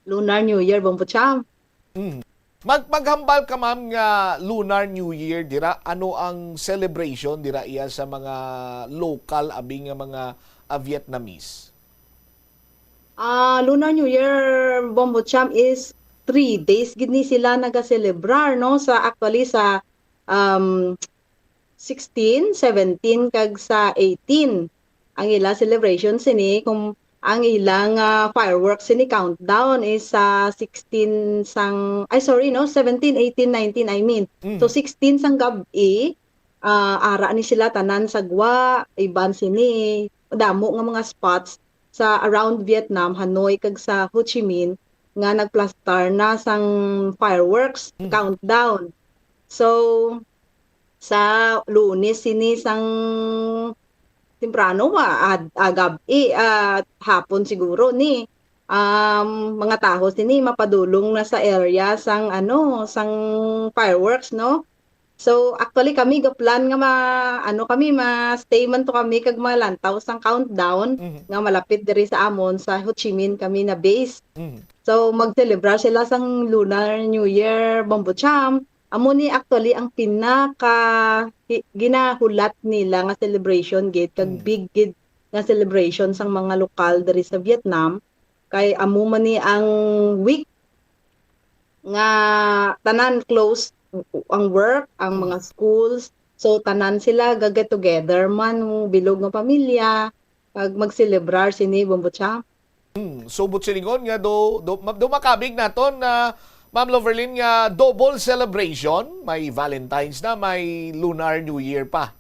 Lunar New Year, Bombo Cham. Mm. Mag-, maghambal ka, ma'am, nga Lunar New Year dira, ano ang celebration dira iya sa mga local abi nga mga, ah, Vietnamese? Ah, Lunar New Year, Bombo Cham, is three days gid ni sila nagaselebrar, no? Sa, actually, sa, um, sixteen, seventeen, kag sa eighteen. Ang ila celebration sini, kung ang ilang, ah, fireworks sini countdown is sa sixteen sang, ay, sorry, no, seventeen, eighteen, nineteen, I mean. Mm. So, sixteen sang gab-i, ah, ara ni sila tanan sa gwa, iban sini, damo nga mga spots sa around Vietnam, Hanoi, kag sa Ho Chi Minh nga nagplastar na sang fireworks, mm, countdown. So, sa Lunes sini sang temprano, ah, ah, gab-i, ah, hapon siguro ni, um, mga tawo sini mapadulong na sa area sang, ano, sang fireworks, no? So, actually, kami ga-plan nga ma-, ano kami, ma-stay man to kami kag malantaw sang countdown, mhm, nga malapit diri sa amon, sa Ho Chi Minh kami na base. Mhm. So, magselebrar sila sang Lunar New Year, Bombo Cham. Amo ni actually ang pinaka hi-, ginahulat nila nga celebration gid, kag, mm, big gid nga celebration sang mga lokal diri sa Vietnam. Kay amo man ni ang week nga tanan close ang work, ang mga schools. So, tanan sila ga-get together man, bilog nga pamilya, kag magselebrar sini, Bombo Cham. Hmm, so, buot silingon nga do, do, ma-, do makabig naton na, Ma'am Loverlyn, nga double celebration, may Valentine's na, may Lunar New Year pa.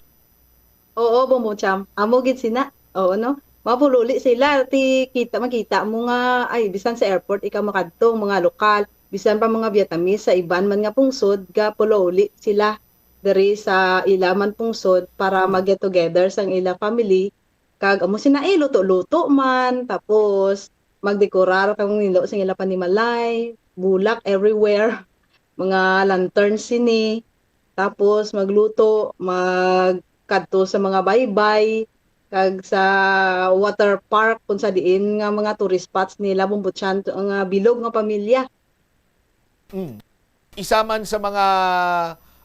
Oo, Bombo Cham. Amo gid sina. Oo, no? Mapululi sila, ti kita, makita mo nga, ay, bisan sa airport, ikaw makadto, mga lokal, bisan pa mga Vietnamese sa iban man nga pungsod, gapululi sila diri sa ila man pungsod para, hmm, mag-get together sang ila family. Kag amo sina, eh, luto-luto man, tapos magdekorar kang nilo sang ila panimalay, bulak everywhere, mga lanterns sini. Tapos magluto, magkadto sa mga baybay, kag sa water park kung sa diin nga mga tourist spots nila, Bombo Cham, nga bilog nga pamilya. Mm. Isa man sa mga,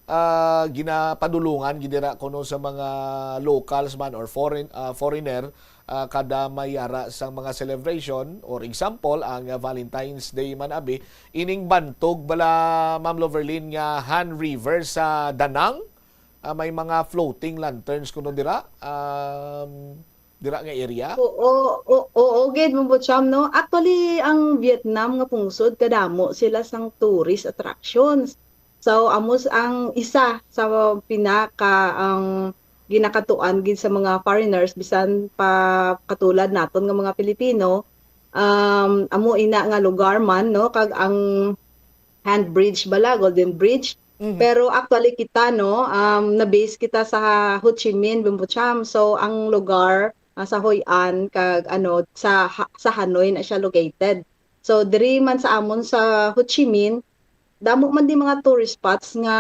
ah, ginapadulungan gid dira kuno sa mga locals man or foreign, ah, foreigner, ah, kada may ara sang mga celebration, or example, ang, ah, Valentine's Day man abi, ining bantog bala, Ma'am Loverlyn, nga Han River sa Danang, ah, may mga floating lanterns kuno dira, um, dira nga area? Oo, o-, oo gid, Bombo Cham, no? Actually, ang Vietnam nga pungsod, kadamo sila sang tourist attractions. So, amo s-, ang isa sa pinaka, ang ginakatuan gid sa mga foreigners, bisan pa katulad naton nga mga Pilipino, um, amo ina nga lugar man, no? Kag ang Han Bridge bala, Golden Bridge. Mhm. Pero actually kita, no, um, na-base kita sa Ho Chi Minh, Bombo Cham. So, ang lugar, ah, sa Hoi An, kag ano, sa Ha-, sa Hanoi na siya located. So, diri man sa amon sa Ho Chi Minh, damo man di mga tourist spots nga,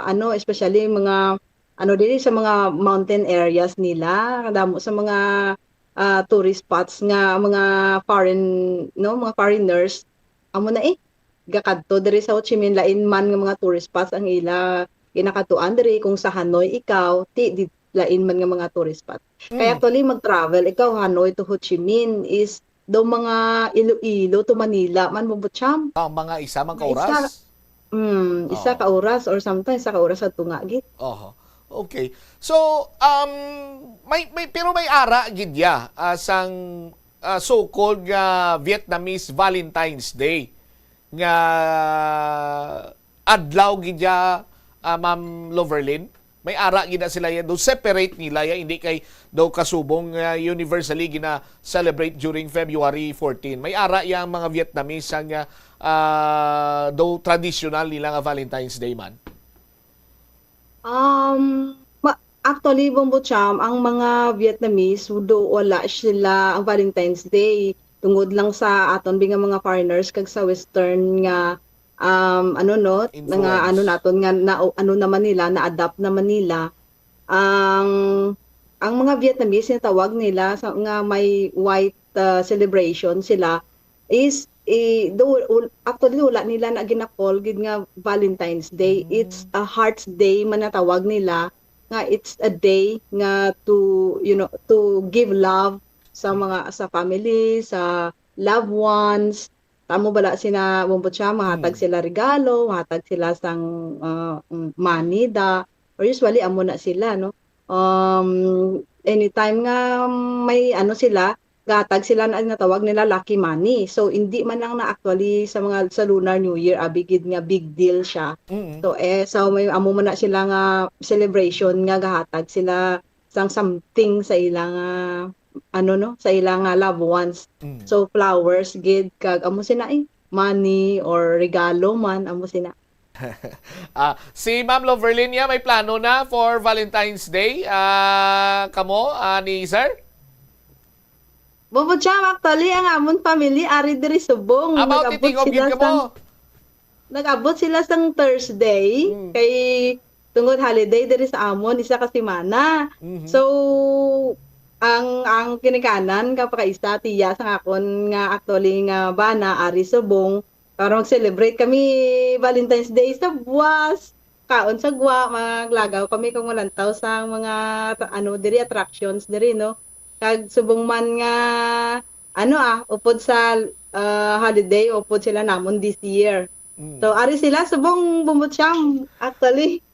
ano, especially mga, ano, diri sa mga mountain areas nila, damo sa mga, ah, tourist spots nga mga foreign, no, mga foreigners, amo na eh, gakadto diri sa Ho Chi Minh, lain man nga mga tourist spots ang ila ginakadtuan diri. Kung sa Hanoi ikaw, ti, di, lain man nga mga tourist spot. Kaya, mm, actually, mag-travel ikaw, Hanoi to Ho Chi Minh is daw mga Iloilo to Manila man, Bombo Cham. Ah, mga isa man ka oras? Isa, mm, isa ka oras or sometimes isa ka oras sa tunga gid. Oho. Okay. So, um, may, may, pero may ara gid ya, ah, sang, ah, so-called nga Vietnamese Valentine's Day nga adlaw gid ya, ah, Ma'am Loverlyn? May ara gid na sila ya, do separate nila ya, hindi kay do kasubong nga universally gina-celebrate during February fourteen. May ara ya ang mga Vietnamese nga, ah, do traditional nila nga Valentine's Day man? Um, ma-, actually, Bombo Cham, ang mga Vietnamese, do, wala sila ang Valentine's Day. Tungod lang sa aton bi nga mga foreigners kag sa Western nga, um, ano, no, nga influence, ano naton nga na, ano naman nila, na-adapt naman nila. Ang, ang mga Vietnamese, yung tawag nila sa, nga may white, ah, celebration sila, is, eh, do, ul-, actually, wala nila na ginakol gid nga Valentine's Day. Mm. It's a Heart's Day man na tawag nila, nga it's a day nga to, you know, to give love sa mga, sa family, sa loved ones. Tamo bala sina Bombo Cham, mahatag, mm, sila regalo, mahatag sila sang, ah, mm, money da, or usually amo na sila, no? Um, anytime nga may ano sila, gatag sila na, natawag nila lucky money. So, hindi man lang na actually sa mga, sa Lunar New Year, abi gid nga big deal siya. Mm. So, eh, so may amo man na sila nga celebration nga gahatag sila sang something sa ilang, ah, ano, no, sa ilang, ah, loved ones. Mm. So, flowers gid kag amo sina, eh, money or regalo man, amo sina. Ah, si Ma'am Loverlyn niya may plano na for Valentine's Day. Ah, kamo, ah, ni Sir? Bubot siya, actually, ang amon family ari diri subong. About Nag-abot titingog sila gid kamo. sang, nag-abot sila sang Thursday Mm. kay tungod holiday diri sa amon, isa ka semana. Mhm. So, ang, ang ginikanan ka pakaisa, tiya sang akon nga actually nga bana ari subong, para mag-celebrate kami Valentine's Day sa buwas. Kaon sa gwa, maglagaw kami kung malantaw sa mga, ano, diri, attractions diri, no? Kag subong man nga, ano, ah, upod sa, ah, holiday, upod sila namon this year. Mm. So, ari sila subong Bumbutsam, actually.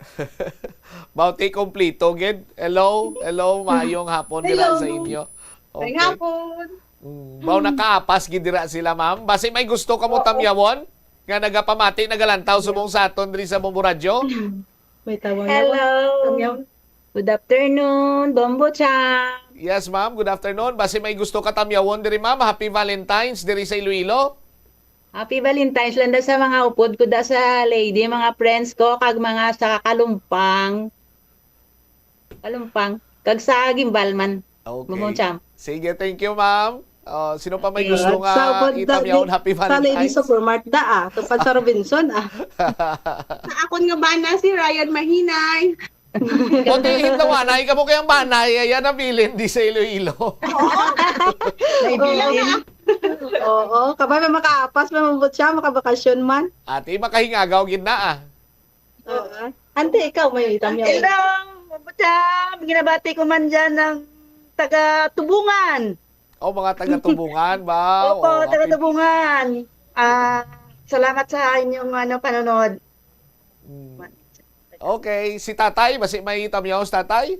Bauti kompleto gid. Hello, hello, maayong hapon dira Hello. sa inyo. Maayong Okay. hapon. Mm, baw nakaapas gid dira sila, ma'am. Basi may gusto kamo Oo. tamyawon nga nagapamati, nagalantaw subong sa aton diri sa Bombo Radyo? May tawag na Hello. ba? Tamyaw. Good afternoon, Bombo Cham. Yes, ma'am. Good afternoon. Basi may gusto ka tamyawon diri, ma'am. Happy Valentine's diri sa Iloilo. Happy Valentine's lang daw sa mga upod ko da sa lady, mga friends ko, kag mga sa Kalumpang. Kalumpang. Kag sa Gimbalman. Okay. Bumong Cham. Sige, thank you, ma'am. Ah, sino pa may Okay. gusto nga Sa upod da, itamyaon? di, Happy sa Lady Valentine's. Supermart da, ah. Tupad sa Robinson, ah. Sa akon nga bana, si Ryan Mahinay. Buti, hitawanay ka mo kayang banay. Ayan ang bilin, di sa Iloilo. May Oo. bilin. Oo, kabay may makaapas, may mabot siya, makabakasyon man. Ate, makahingagaw gid na, ah. Oo. Ante, ikaw may tamyaw. Hello, Mabucham. Ginabati ko man dyan ng taga Tubungan. Oh, mga taga Tubungan ba? Opo, Oo, taga happy Tubungan. Ah, salamat sa inyong, ano, panonood. Mm. Okay, si Tatay, basi may tamyaw si Tatay?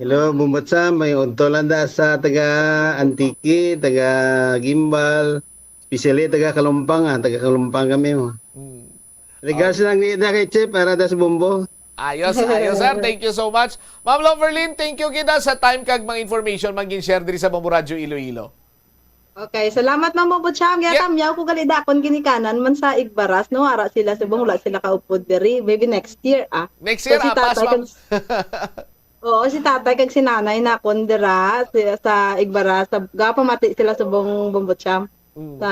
Hello, Bumbucham. May udto lang da sa taga Antique, taga Gimbal, especially taga Kalumpang, ah. Taga Kalumpang kami, oh. Mm. Regards Okay. lang ni da kay Chip, para da sa Bombo. Ayos, ayos, sir. Thank you so much. Ma'am Loverlyn, thank you kita sa time kag mga information man gin-share diri sa Bombo Radyo Iloilo. Okay, salamat, Ma'am Bombo Cham. Kaya Yeah. tamyaw ko gali da akon ginikanan man sa Igbaras, no? Ara sila subong, wala sila kaupod diri. Maybe next year, ah. Next year, So, si apas, tatay ma'am. kag Oo, si tatay kag si nanay nakon dira si, sa Igbaras. Sa, gapamati sila subong Bombo Cham. Mm. Sa,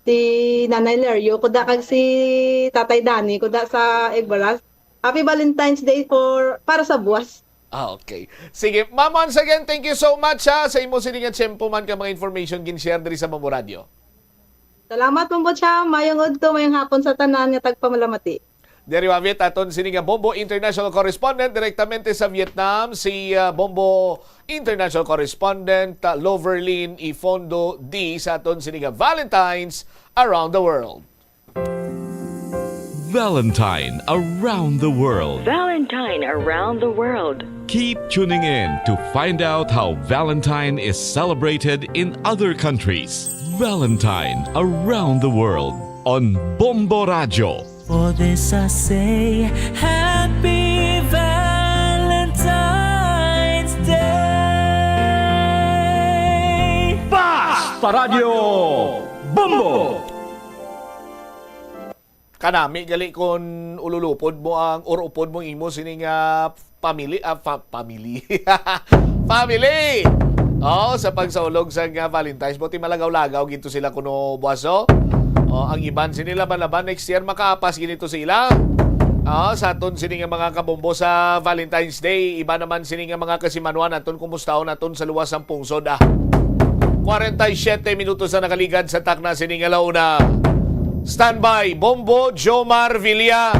si Nanay Lerio, kuda kag si Tatay Dani, kuda sa Igbaras. Happy Valentine's Day for, para sa buwas. Ah, okay. Sige, ma'am, once again, thank you so much, ha, sa imo sini nga tiyempo man ka mga information gin-share diri sa Bombo Radyo. Salamat, Bombo Cham. Mayong udto, mayong hapon sa tanan nga tagpamalamati. Diri mabit aton sini nga Bombo International Correspondent direktamente sa Vietnam, si, ah, Bombo International Correspondent, ah, Loverlyn Ifondo D sa aton sini nga Valentine's Around the World. Valentine around the world. Valentine around the world. Keep tuning in to find out how Valentine is celebrated in other countries. Valentine around the world on Bombo Radyo. For this I say, Happy Valentine's Day! Basta Radyo Bombo! Kanami gali kon ululupod mo ang, or upod mo imo sini nga family, ah, fa-, family. Family! Oh, sa pagsaulog sa nga Valentine's, buti malagaw-lagaw gito sila kuno buwaso. Oh, ang iban sini laban-laban next year makaapas ginito sila. Oh, sa aton sini nga mga kabombo sa Valentine's Day, iba naman sini nga mga kasimanwan aton kumustahon aton sa luwas sang pungsod, ah. Kwarenta y siyete minutos na nakaligad sa takna sini nga launa. Standby, Bombo Jomar Villa.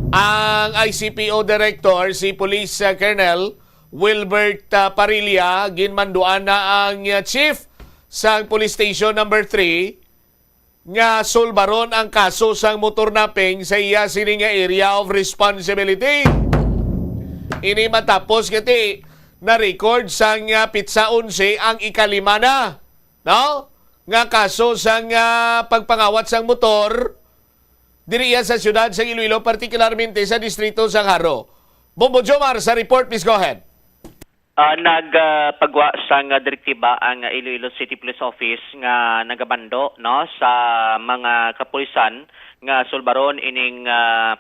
Ang I C P O Director, si Police, uh, Colonel Wilbert, uh, Parilla, ginmanduan na ang, uh, Chief sang Police Station Number Three nga sulbaron ang kaso sang motor napping sa iya sini nga area of responsibility. Ini matapos nga ti na-record sang, ah, pitsa onse ang ikalima na, no, nga kaso sang, ah, pagpangawat sang motor diri iya sa siyudad sang Iloilo, partikularmente sa distrito sang Jaro. Bombo Jomar sa report, please go ahead. Ah, nagpagwa sang direktiba ang Iloilo City Police Office nga nagamando, no, sa mga kapulisan nga sulbaron ining, ah,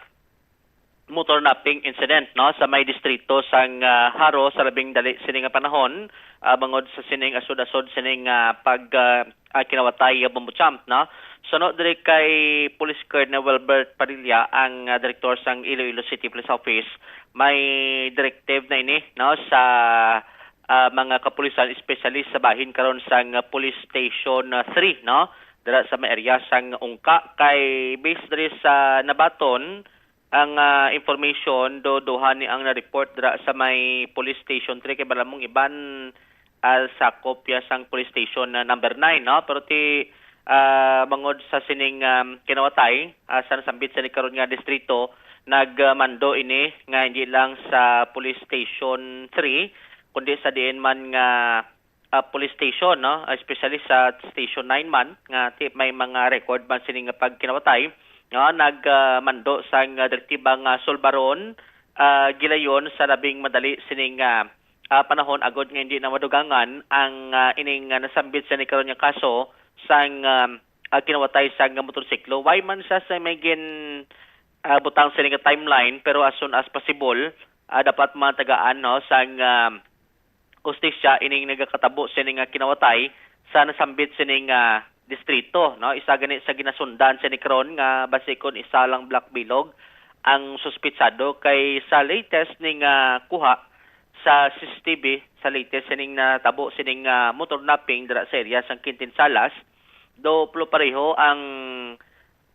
motor napping incident, no, sa may distrito sang, ah, Jaro sa labing dali sini nga panahon, ah, bangod sa sining asod-asod sining, ah, pag, ah, ah, kinawatay, ah, bombo champ, no. Suno diri kay Police Colonel Wilbert Padilla, ang, ah, direktor sang Iloilo City Police Office, may directive na ini, no, sa, ah, mga kapulisan, especially sa bahin karon sang, ah, Police Station, ah, three, no, dira sa may area sang Ungka, kay based diri sa nabaton, ang, ah, information, do duha ni ang na-report dira sa may Police Station three, kay bala mong iban, ah, sakop ya sang Police Station na number nine, no? Pero ti, ah, bangod sa sining, um, kinawatay, ah, sa nasambit sa ni karon nga distrito, nagmando ini nga hindi lang sa Police Station three, kundi sa diin man nga ah, police station, no? Especially sa Station nine man, nga ti-, may mga record man sini nga pagkinawatay, no? Nag, ah, mando sang, ah, direktiba nga sulbaron, ah, gilayon sa labing madali sining, ah, ah, panahon agod nga hindi na madugangan ang, ah, ining, ah, nasambit sa ni karon nga kaso sang, ah, ah, kinawatay sang motorsiklo. Why man siya sa may gin, ah, butang sini nga timeline, pero as soon as possible, ah, dapat matagaan, no, sang, ah, hustisya ining nagakatabo sini nga kinawatay sa nasambit sini nga distrito, no? Isa gani sa ginasundan sini karon nga basikon isa lang black bilog ang suspitsado, kay sa latest ni nga kuha sa C C T V, sa latest sining natabo sining, ah, motor napping dira sa area sang Quintin Salas, do pareho ang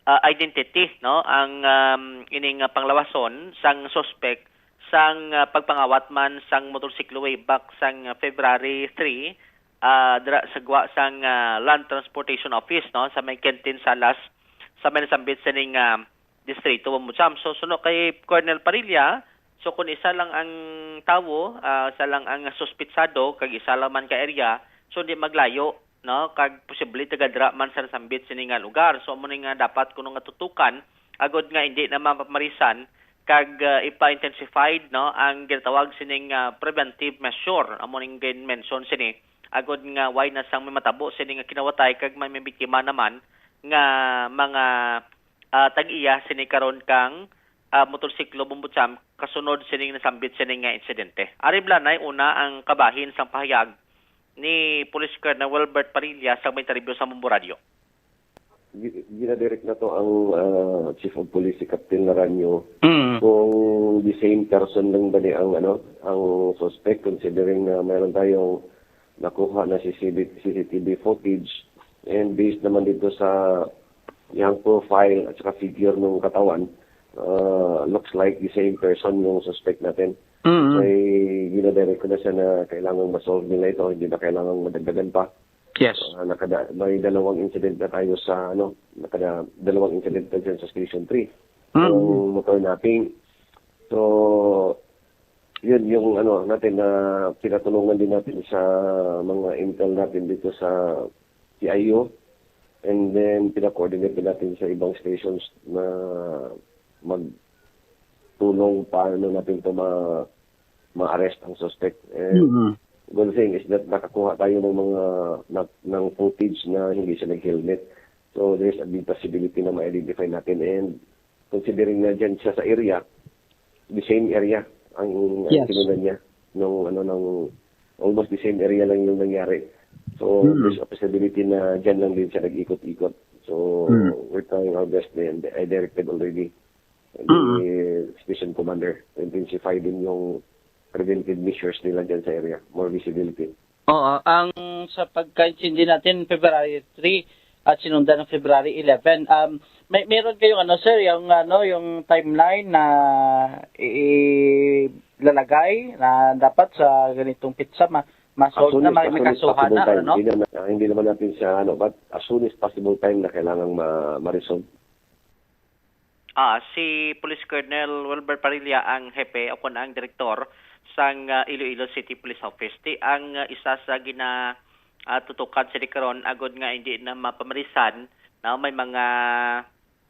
ah, identity, no, ang, um, ining, ah, panglawason sang suspek sang, ah, pagpangawat man sang motorsiklo way back sang, ah, February three, ah, dira sa gwa sang, ah, Land Transportation Office, no, sa may Quintin Salas, sa may nasambit sining, ah, distrito, Bombo Jam. So, suno kay Colonel Parilla, so, kung isa lang ang tawo, ah, isa lang ang suspitsado, kag isa lang man ka area, so, di maglayo, no? Kag posible taga dira man sa nasambit sini nga lugar. So, amo ni nga dapat kuno nga tutukan, agod nga hindi na mapamarisan, kag, ah, ipa-intensified, no, ang ginatawag sining, ah, preventive measure. Amo ning gin-mention sini, agod nga way na sang may matabo sini nga kinawatay kag may mabiktima naman nga mga, ah, tag-iya sini karon kang, ah, motorsiklo, Bombo Jam, kasunod sining nasambit sini nga insidente. Ari blanay una ang kabahin sang pahayag ni Police Colonel Wilbert Parilla sa may interview sa Bombo Radio. Gi-, ginadirect na to ang, ah, Chief of Police, si Captain Laranyo, Mm. kung the same person lang ba ni ang, ano, ang suspect, considering na mayroon tayong nakuha na C C T V, C C T V footage, and based naman dito sa iyang profile at saka figure ng katawan, ah, looks like the same person yung suspect natin. Mm. May ginadirect ko na siya na kailangan ma-solve nila ito, hindi na kailangan madagdagan pa. Yes. Ah, nakada-, may dalawang incident na tayo sa, ano, nakada-, dalawang incident na dyan sa Station three. Mm. Yung motor napping. So, yun yung, ano, natin na pinatulungan din natin sa mga intel natin dito sa C I U. And then, pina-coordinate din natin sa ibang stations na magtulong paano natin to ma-, ma-arrest ang suspect. And Mm-hmm. good thing is that nakakuha tayo ng mga, na-, ng footage na hindi siya nag-helmet. So, there's a big possibility na ma-identify natin. And considering na dyan siya sa area, the same area ang, ang Yes. kinunan niya nung, ano, nung almost the same area lang yung nangyari. So, Mm. there's a possibility na dyan lang din siya nag-ikot-ikot. So, Mm. we're trying our best, and I directed already the Mm. station commander to intensify din yung preventive measures nila dyan sa area, more visibility. Oo, ang sa pagka-intindi natin, February three at sinundan ng February eleven. Um, may, meron kayong ano, sir, yung, ano, yung timeline na i-, ilalagay na dapat sa ganitong petsa ma-, ma-solve As soon na, as, ma-, as soon as makasuhan possible na, time. ano? Hindi naman, ah, hindi naman natin siya, ano, but as soon as possible time na kailangang ma-, ma-resolve. Ah, si Police Colonel Wilbert Parilla ang hepe o kun ang direktor sang, ah, Iloilo City Police Office. Ti ang, ah, isa sa gina, ah, tutukan sini karon agod nga hindi na mapamarisan, no, may mga,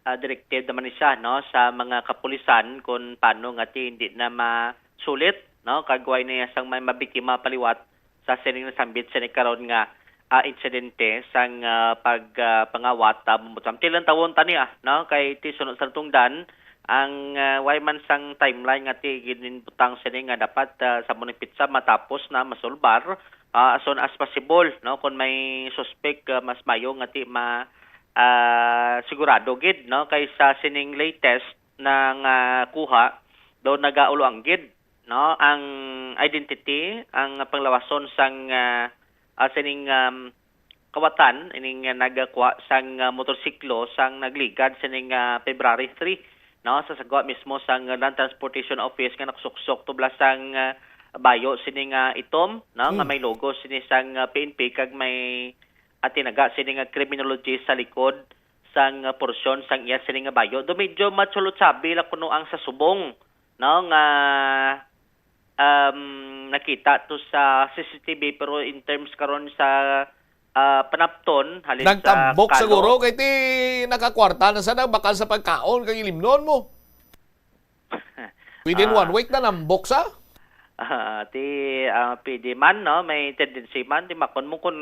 ah, directive naman ni siya, no, sa mga kapulisan kung paano nga ti hindi na masulit, no, kag way na sang may mabiktima paliwat sa sining nasambit sini karon nga, ah, insidente sang, ah, pag, ah, pangawat, ah, bumbutam. Ti lantawon ta ni, ah, no, kay ti sunod sa tungdan ang, ah, way man sang timeline nga ti ginbutang sini nga dapat, ah, sa muning pitsa matapos na masulbar, ah, as soon as possible, no, kung may suspect, ah, mas mayo nga ti ma, ah, sigurado gid, no, kaysa sining latest na nga kuha daw nagaulo anggid, no, ang identity, ang panglawason sang, ah, ah, sining, um, kawatan ining, ah, nagkuha sang, ah, motorsiklo sang nagligad sining, ah, February three, no, sa sagwa mismo sang Land Transportation Office nga nakasuksok tubla sang, ah, bayo sini nga itom, no, nga Hmm. may logo sini sang, ah, P N P kag may, ah, tinaga sini nga criminology sa likod sang, ah, porsyon sang iya sini nga bayo. Do medyo matsulotsabi lang kuno ang sa subong, no, nga, um, nakita to sa C C T V, pero in terms karon sa, ah, panapton, halin sa Nagtambok kalo. Siguro kay ti nakakwarta na sa bakal sa pagkaon kag ilimnon mo. Within Ah. one week na nambok sa? Ah, ti, ah, pwede man, no? May tendency man, di makon mo kung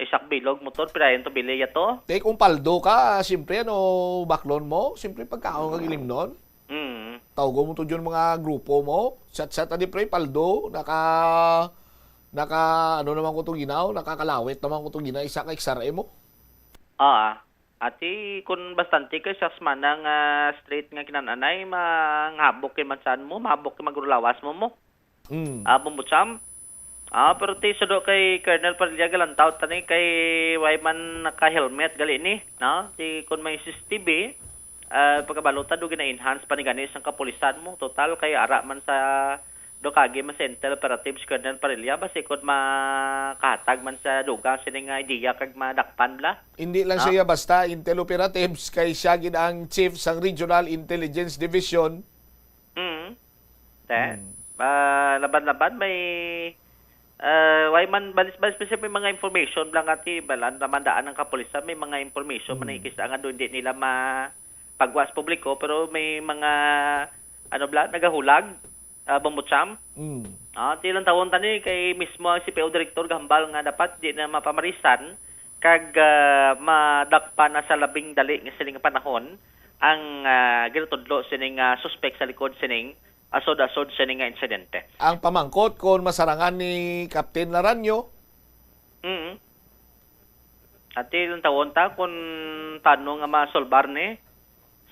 isak bilog motor, pirayon to bilya to? Ti kung paldo ka, siyempre, ano, baklon mo? Siyempre, pagkaon kag ilimnon. Mm. Tawgo mo to dyan mga grupo mo. Chat-chat, adi, pre, paldo. Naka, naka, ano naman ko to ginaw? Nakakalawit naman ko to ginaw. Isa ka X R M mo. Ah, ati, kung bastante kay sa semana nga straight nga kinananay, manghabok kay mansan mo, mahabok kay magrulawas mo mo. Mm. Ah, Bumbucham. Ah, pero ti sudo kay Colonel Padilla, galantaw tani kay way man naka-helmet gali ni, no? Ti kun may C C T V, ah, pagkabalota do gina-enhance pa ni gani sang kapulisan mo. Total kay ara man sa do kagi man sa intel operatives, Colonel Padilla, basi kun makahatag man sa dugang sini nga idea kag madakpan bala. Hindi lang Ah. siya basta intel operatives, kay siya gid ang chief sang Regional Intelligence Division. Mm. Te, Hmm. ah, laban-laban may, ah, way man balis-balis pa siya may mga information lang ati, balan naman daan ang kapulisan, may mga information man Hmm. ikis ang ano, hindi nila ma-, pagwas publiko, pero may mga, ano bala, nagahulag, ah, Bumbucham. Hmm. Ah, ti lang tawon tani kay mismo ang C P O director gahambal nga dapat di na mapamarisan kag, ah, madakpan na sa labing dali nga sining panahon ang, ah, ginatudlo sining, ah, suspek sa likod sining asod-asod sini nga insidente. Ang pamangkot kon masarangan ni Captain Laranyo? Mm. Ati lang tawon ta kung tano nga masolbar ni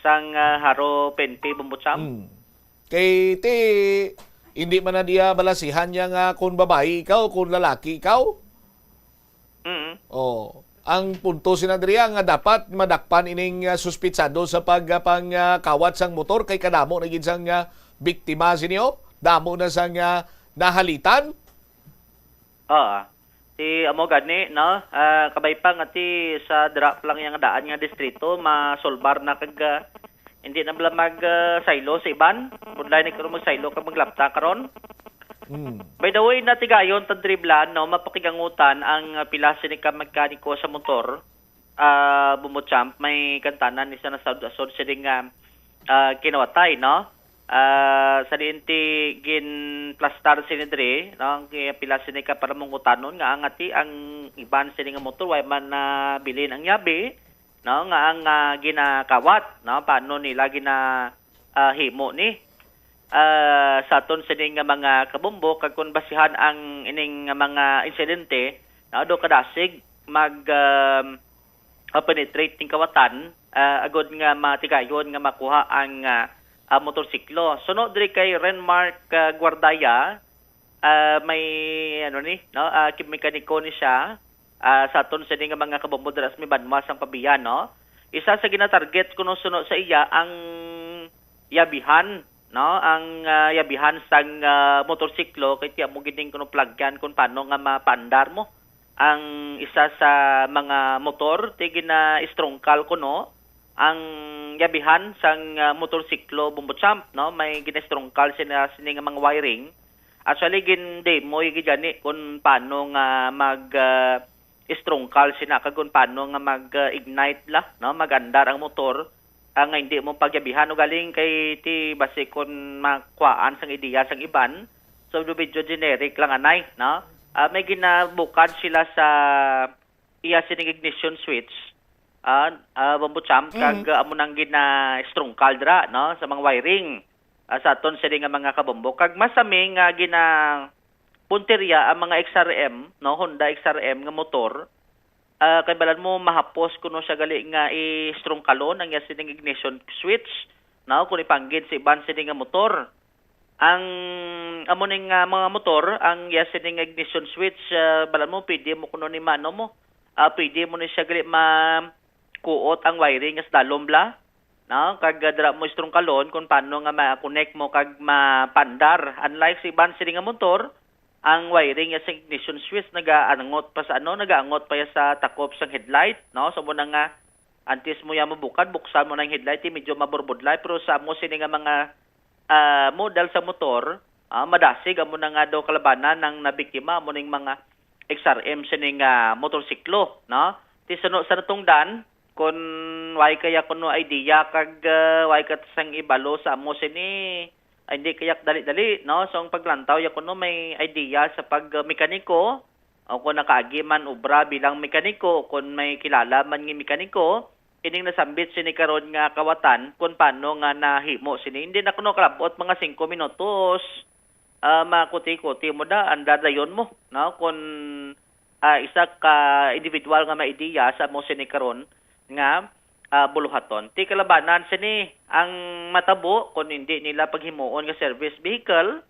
sang, ah, Haro P N P Bumbucham. Mm. Kay ti, hindi man na diya balasihan niya nga kung babayi ikaw, kung lalaki ikaw. Mm. Oh, ang punto sina diriya nga dapat madakpan ining, ah, suspitsado sa pag, ah, pang, ah, kawat sang motor kay kadamo na gid sang, ah, biktima sini, oh. Damo na sang, ah, nahalitan. Oo. Ti amo gani, no? Ah, kabay pa nga ti sa dira pa lang yang daan nga distrito, masolbar na kag, ah, hindi na bala mag, ah, saylo sa iban. Budlay ni karon magsaylo kag maglapta karon. Hmm. By the way, natigayon ta diri bala, no, mapakigangutan ang, ah, pila sini ka mekaniko sa motor. Ah, Bumbucham, may kantanan ni sa nasod-asod sini nga, ah, kinawatay, no? Ah, sa diin ti ginplastar sini diri, no? Ang pila sini ka paramungkutanon nga ang ati ang iban sini nga motor, way man nabilin ang yabi, no? Nga ang, ah, ginakawat, no? Paano nila gina, ah, himo ni? Ah, sa aton sini nga mga kabombo, kag kung basihan ang ining nga mga insidente, no? Do kadasig mag, um, ah, penetrate ning kawatan, ah, agod nga matigayon nga makuha ang, ah, ah, motorsiklo. Suno diri kay Renmark, ah, Guardaya, ah, may, ano ni, no, ah, ki-, mekaniko ni siya, ah, sa aton sini nga mga kabombo dira sa may banwa sang Pabia, no? Isa sa ginatarget kuno suno sa iya ang yabihan, no? Ang, ah, yabihan sang, ah, motorsiklo kay ti amo gid ning kuno plagyan kung paano nga mapaandar mo ang isa sa mga motor, ti gina-strongkal kuno ang yabihan sang, ah, motorsiklo, Bombo Champ, no? May ginastrungkal sila sini nga mga wiring. Actually, gin-demo gid gani kung paano nga mag, ah, strungkal sina kag kung paano nga mag, ah, ignite la, no? Mag-andar ang motor, ah, nga hindi mo pagyabihan. Ugaling kay ti basi kung makuhaan sang ideya sang iban, so medyo generic lang anay, no? Ah, may ginabukad sila sa iya sining ignition switch, ah, ah, Bombo Champ, kag, Mm. ah, amo nang gina-strungkal dira, no, sa mga wiring, ah, sa aton sini nga mga kabombo. Kag mas sami nga gina-, puntirya ang mga X R M, no, Honda X R M nga motor, ah, kay balan mo mahapos kuno siya gali nga i-strungkalon ang iya sining ignition switch, no, kung ipanggid sa iban sini nga motor. Ang amo ning, ah, mga motor, ang iya sining ignition switch, ah, balan mo, pwede mo kuno ni maano mo, ah, pwede mo ni siya gali ma-, kuot ang wiring nga sa dalom bala, no? Kag, ah, dira mo strungkalon kung paano nga ma-connect mo kag mapandar. Unlike sa iban sini nga motor, ang wiring niya sa ignition switch nagaangot pa sa ano, nagaangot pa ya sa takop sang headlight, no? So, mo na nga, antes mo ya mabukad, buksan mo na yung headlight, eh, medyo maburbudlay. Pero sa amo sini nga mga, ah, model sa motor, ah, madasig amo na nga daw kalabanan ang nabiktima, amo ning mga X R M sini nga motorsiklo, no? Ti suno sa natungdan, kung way kaya kuno idea kag, ah, way ka sang ibalo sa amo sini, ay, hindi kaya dali-dali, no? So, ang paglantaw ya kuno may idea sa pag, ah, mekaniko, o kung nakaagi man obra bilang mekaniko, o kung may kilala man nga mekaniko, ining nasambit sini karon nga kawatan, kung paano nga nahimo sini. Hindi na kuno kalabot mga singko minutos, ah, makuti-kuti mo da, andar dayon mo, no? Kung, ah, isa ka individual nga may ideya sa amo sini karon nga, ah, buluhaton. Ti kalabanan sini ang matabo kung hindi nila paghimuon nga service vehicle,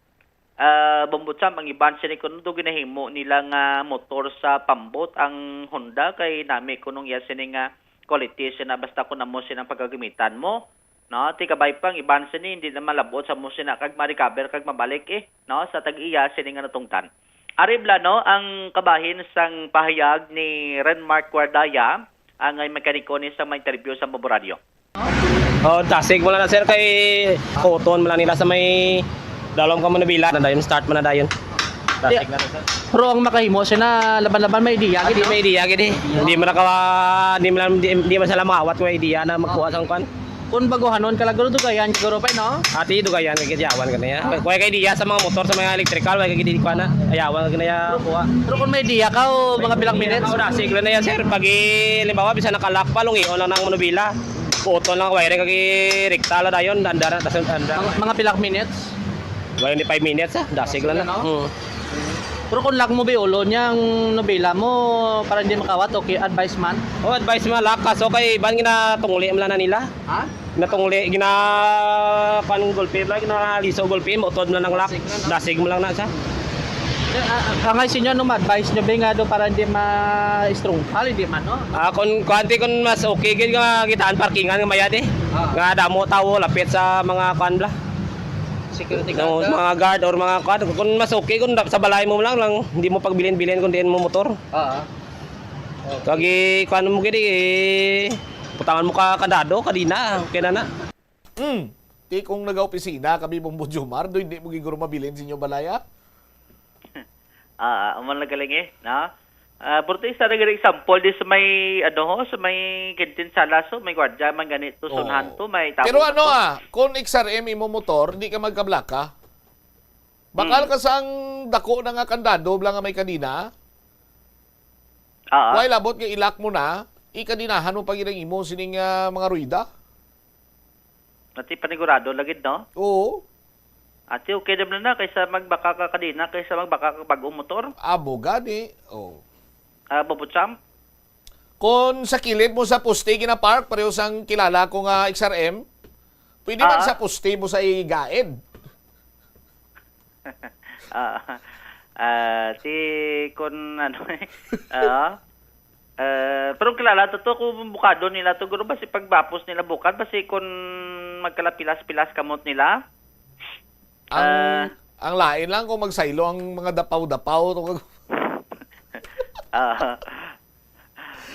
ah, Bombo Champ, ang iban sini kuno do ginahimo nila nga motor sa pambot ang Honda kay nami kunong iya sini nga quality sina basta kun amo sini ang pagagamitan mo. No, ti kabay pa ang iban sini hindi na malabot sa mo sina kag ma-recover kag mabalik, eh, no, sa tag-iya sini nga natungtan. Ari bala, no, ang kabahin sang pahayag ni Renmark Guardaya, ang may mekaniko ni sa may interview sa Bombo Radio. Oh, dasig mo lang na, sir, kay kuton mo lang nila sa may dalom ka mo nabila na dayon, start mo na dayon. Dasig na, sir. Pero ang makahimo siya na laban-laban may idea Ah, gid, di no? May idea gid eh. Hindi mo nakawa, hindi mo lang, hindi, hindi mo sila mawat kung may idea na magkuha sa kwan. Kung baguhanon ka lang, guro, dugayan siguro pa, no? Ati, dugayan ka gid, yawan ka na yan. Ah. Kung may idea sa mga motor, sa mga electrical, may gid, kuha na. Ayawan ka na yan, kuha. Pero kung may idea ka, o mga pilang minutes? Ako, dasig lang na yan, sir. Pag i-, halimbawa, bisan nakalak pa, lungion lang ng manubila. Kuoton lang, wiring, kag i-rekta lang dayon, andara, tas andara. Mga, mga pilang minutes? Wala ni five minutes, ah. Dasig lang na. Ano? Mm. Pero kung lang mo biulo niya ang nobela mo, para hindi makawat, okay, advice man? Oh, advice man, lak. Kaso kay iban ginatungli man lang na nila. Ha? Ginatungli, gina-, kuan, gulpi lang, ginaliso gulpi, mautod man lang, lak. Dasig na, no? Dasig mo lang na siya. Eh, ah, ah, angay sa inyo, anong advice nyo, Bing, nga do para hindi ma-strong? Hal, hindi man, no? Ah, kung, kung anti, kung mas okay, gid nga gitaan parkingan nga mayad eh. Ah. Nga damo tawo, lapit sa mga kuan bla. Security No, guard, ah. Mga guard or mga kuan. Kung mas okay, kung da-, sa balay mo lang, lang, hindi mo pagbilin-bilin kung diin mo motor. Ah, ah. Kag i-, kuan mo gid, eh, butangan mo ka kandado, kadina, okay na na. Hmm. Ti kung nagaopisina kami, Bombo Jomar, do hindi mo giguro mabilin sa inyo balaya? Ah, ah, amo na galing eh, no? Ah, pero ti isa na gani example di sa may, ano ho, sa may canteen sa Laso, may gwardiya man gani to, Oo. Sunhan to, may tapos Pero ano to. Ah, kung X R M imo motor, di ka magkablaka? Bakal Hmm. Ka sang dako na nga kandado, bla nga may kadina? Ah, ah. Why labot nga ilak mo na, ikadinahan mo pag imo sining, ah, mga rueda? Ati panigurado lagid, no? Oo. Ati okay naman na kaysa magbaka ka kadina, kaysa magbaka ka bag-ong motor. Abo gani. Oh. Ah, Bobo Champ? Kung sa kilid mo sa poste ginapark, pareho sang kilala ko nga X R M, pwede man Ah. Sa poste mo sa igaid. Ah, ah, si kun ano, ah, eh, pero kilala to, to kung bukado nila to, guro, basi pagbapos nila bukad, basi kun magkalapilas-pilas kamot nila. Ang, Ah. Ang lain lang kung magsaylo ang mga dapaw-dapaw, to. Ah.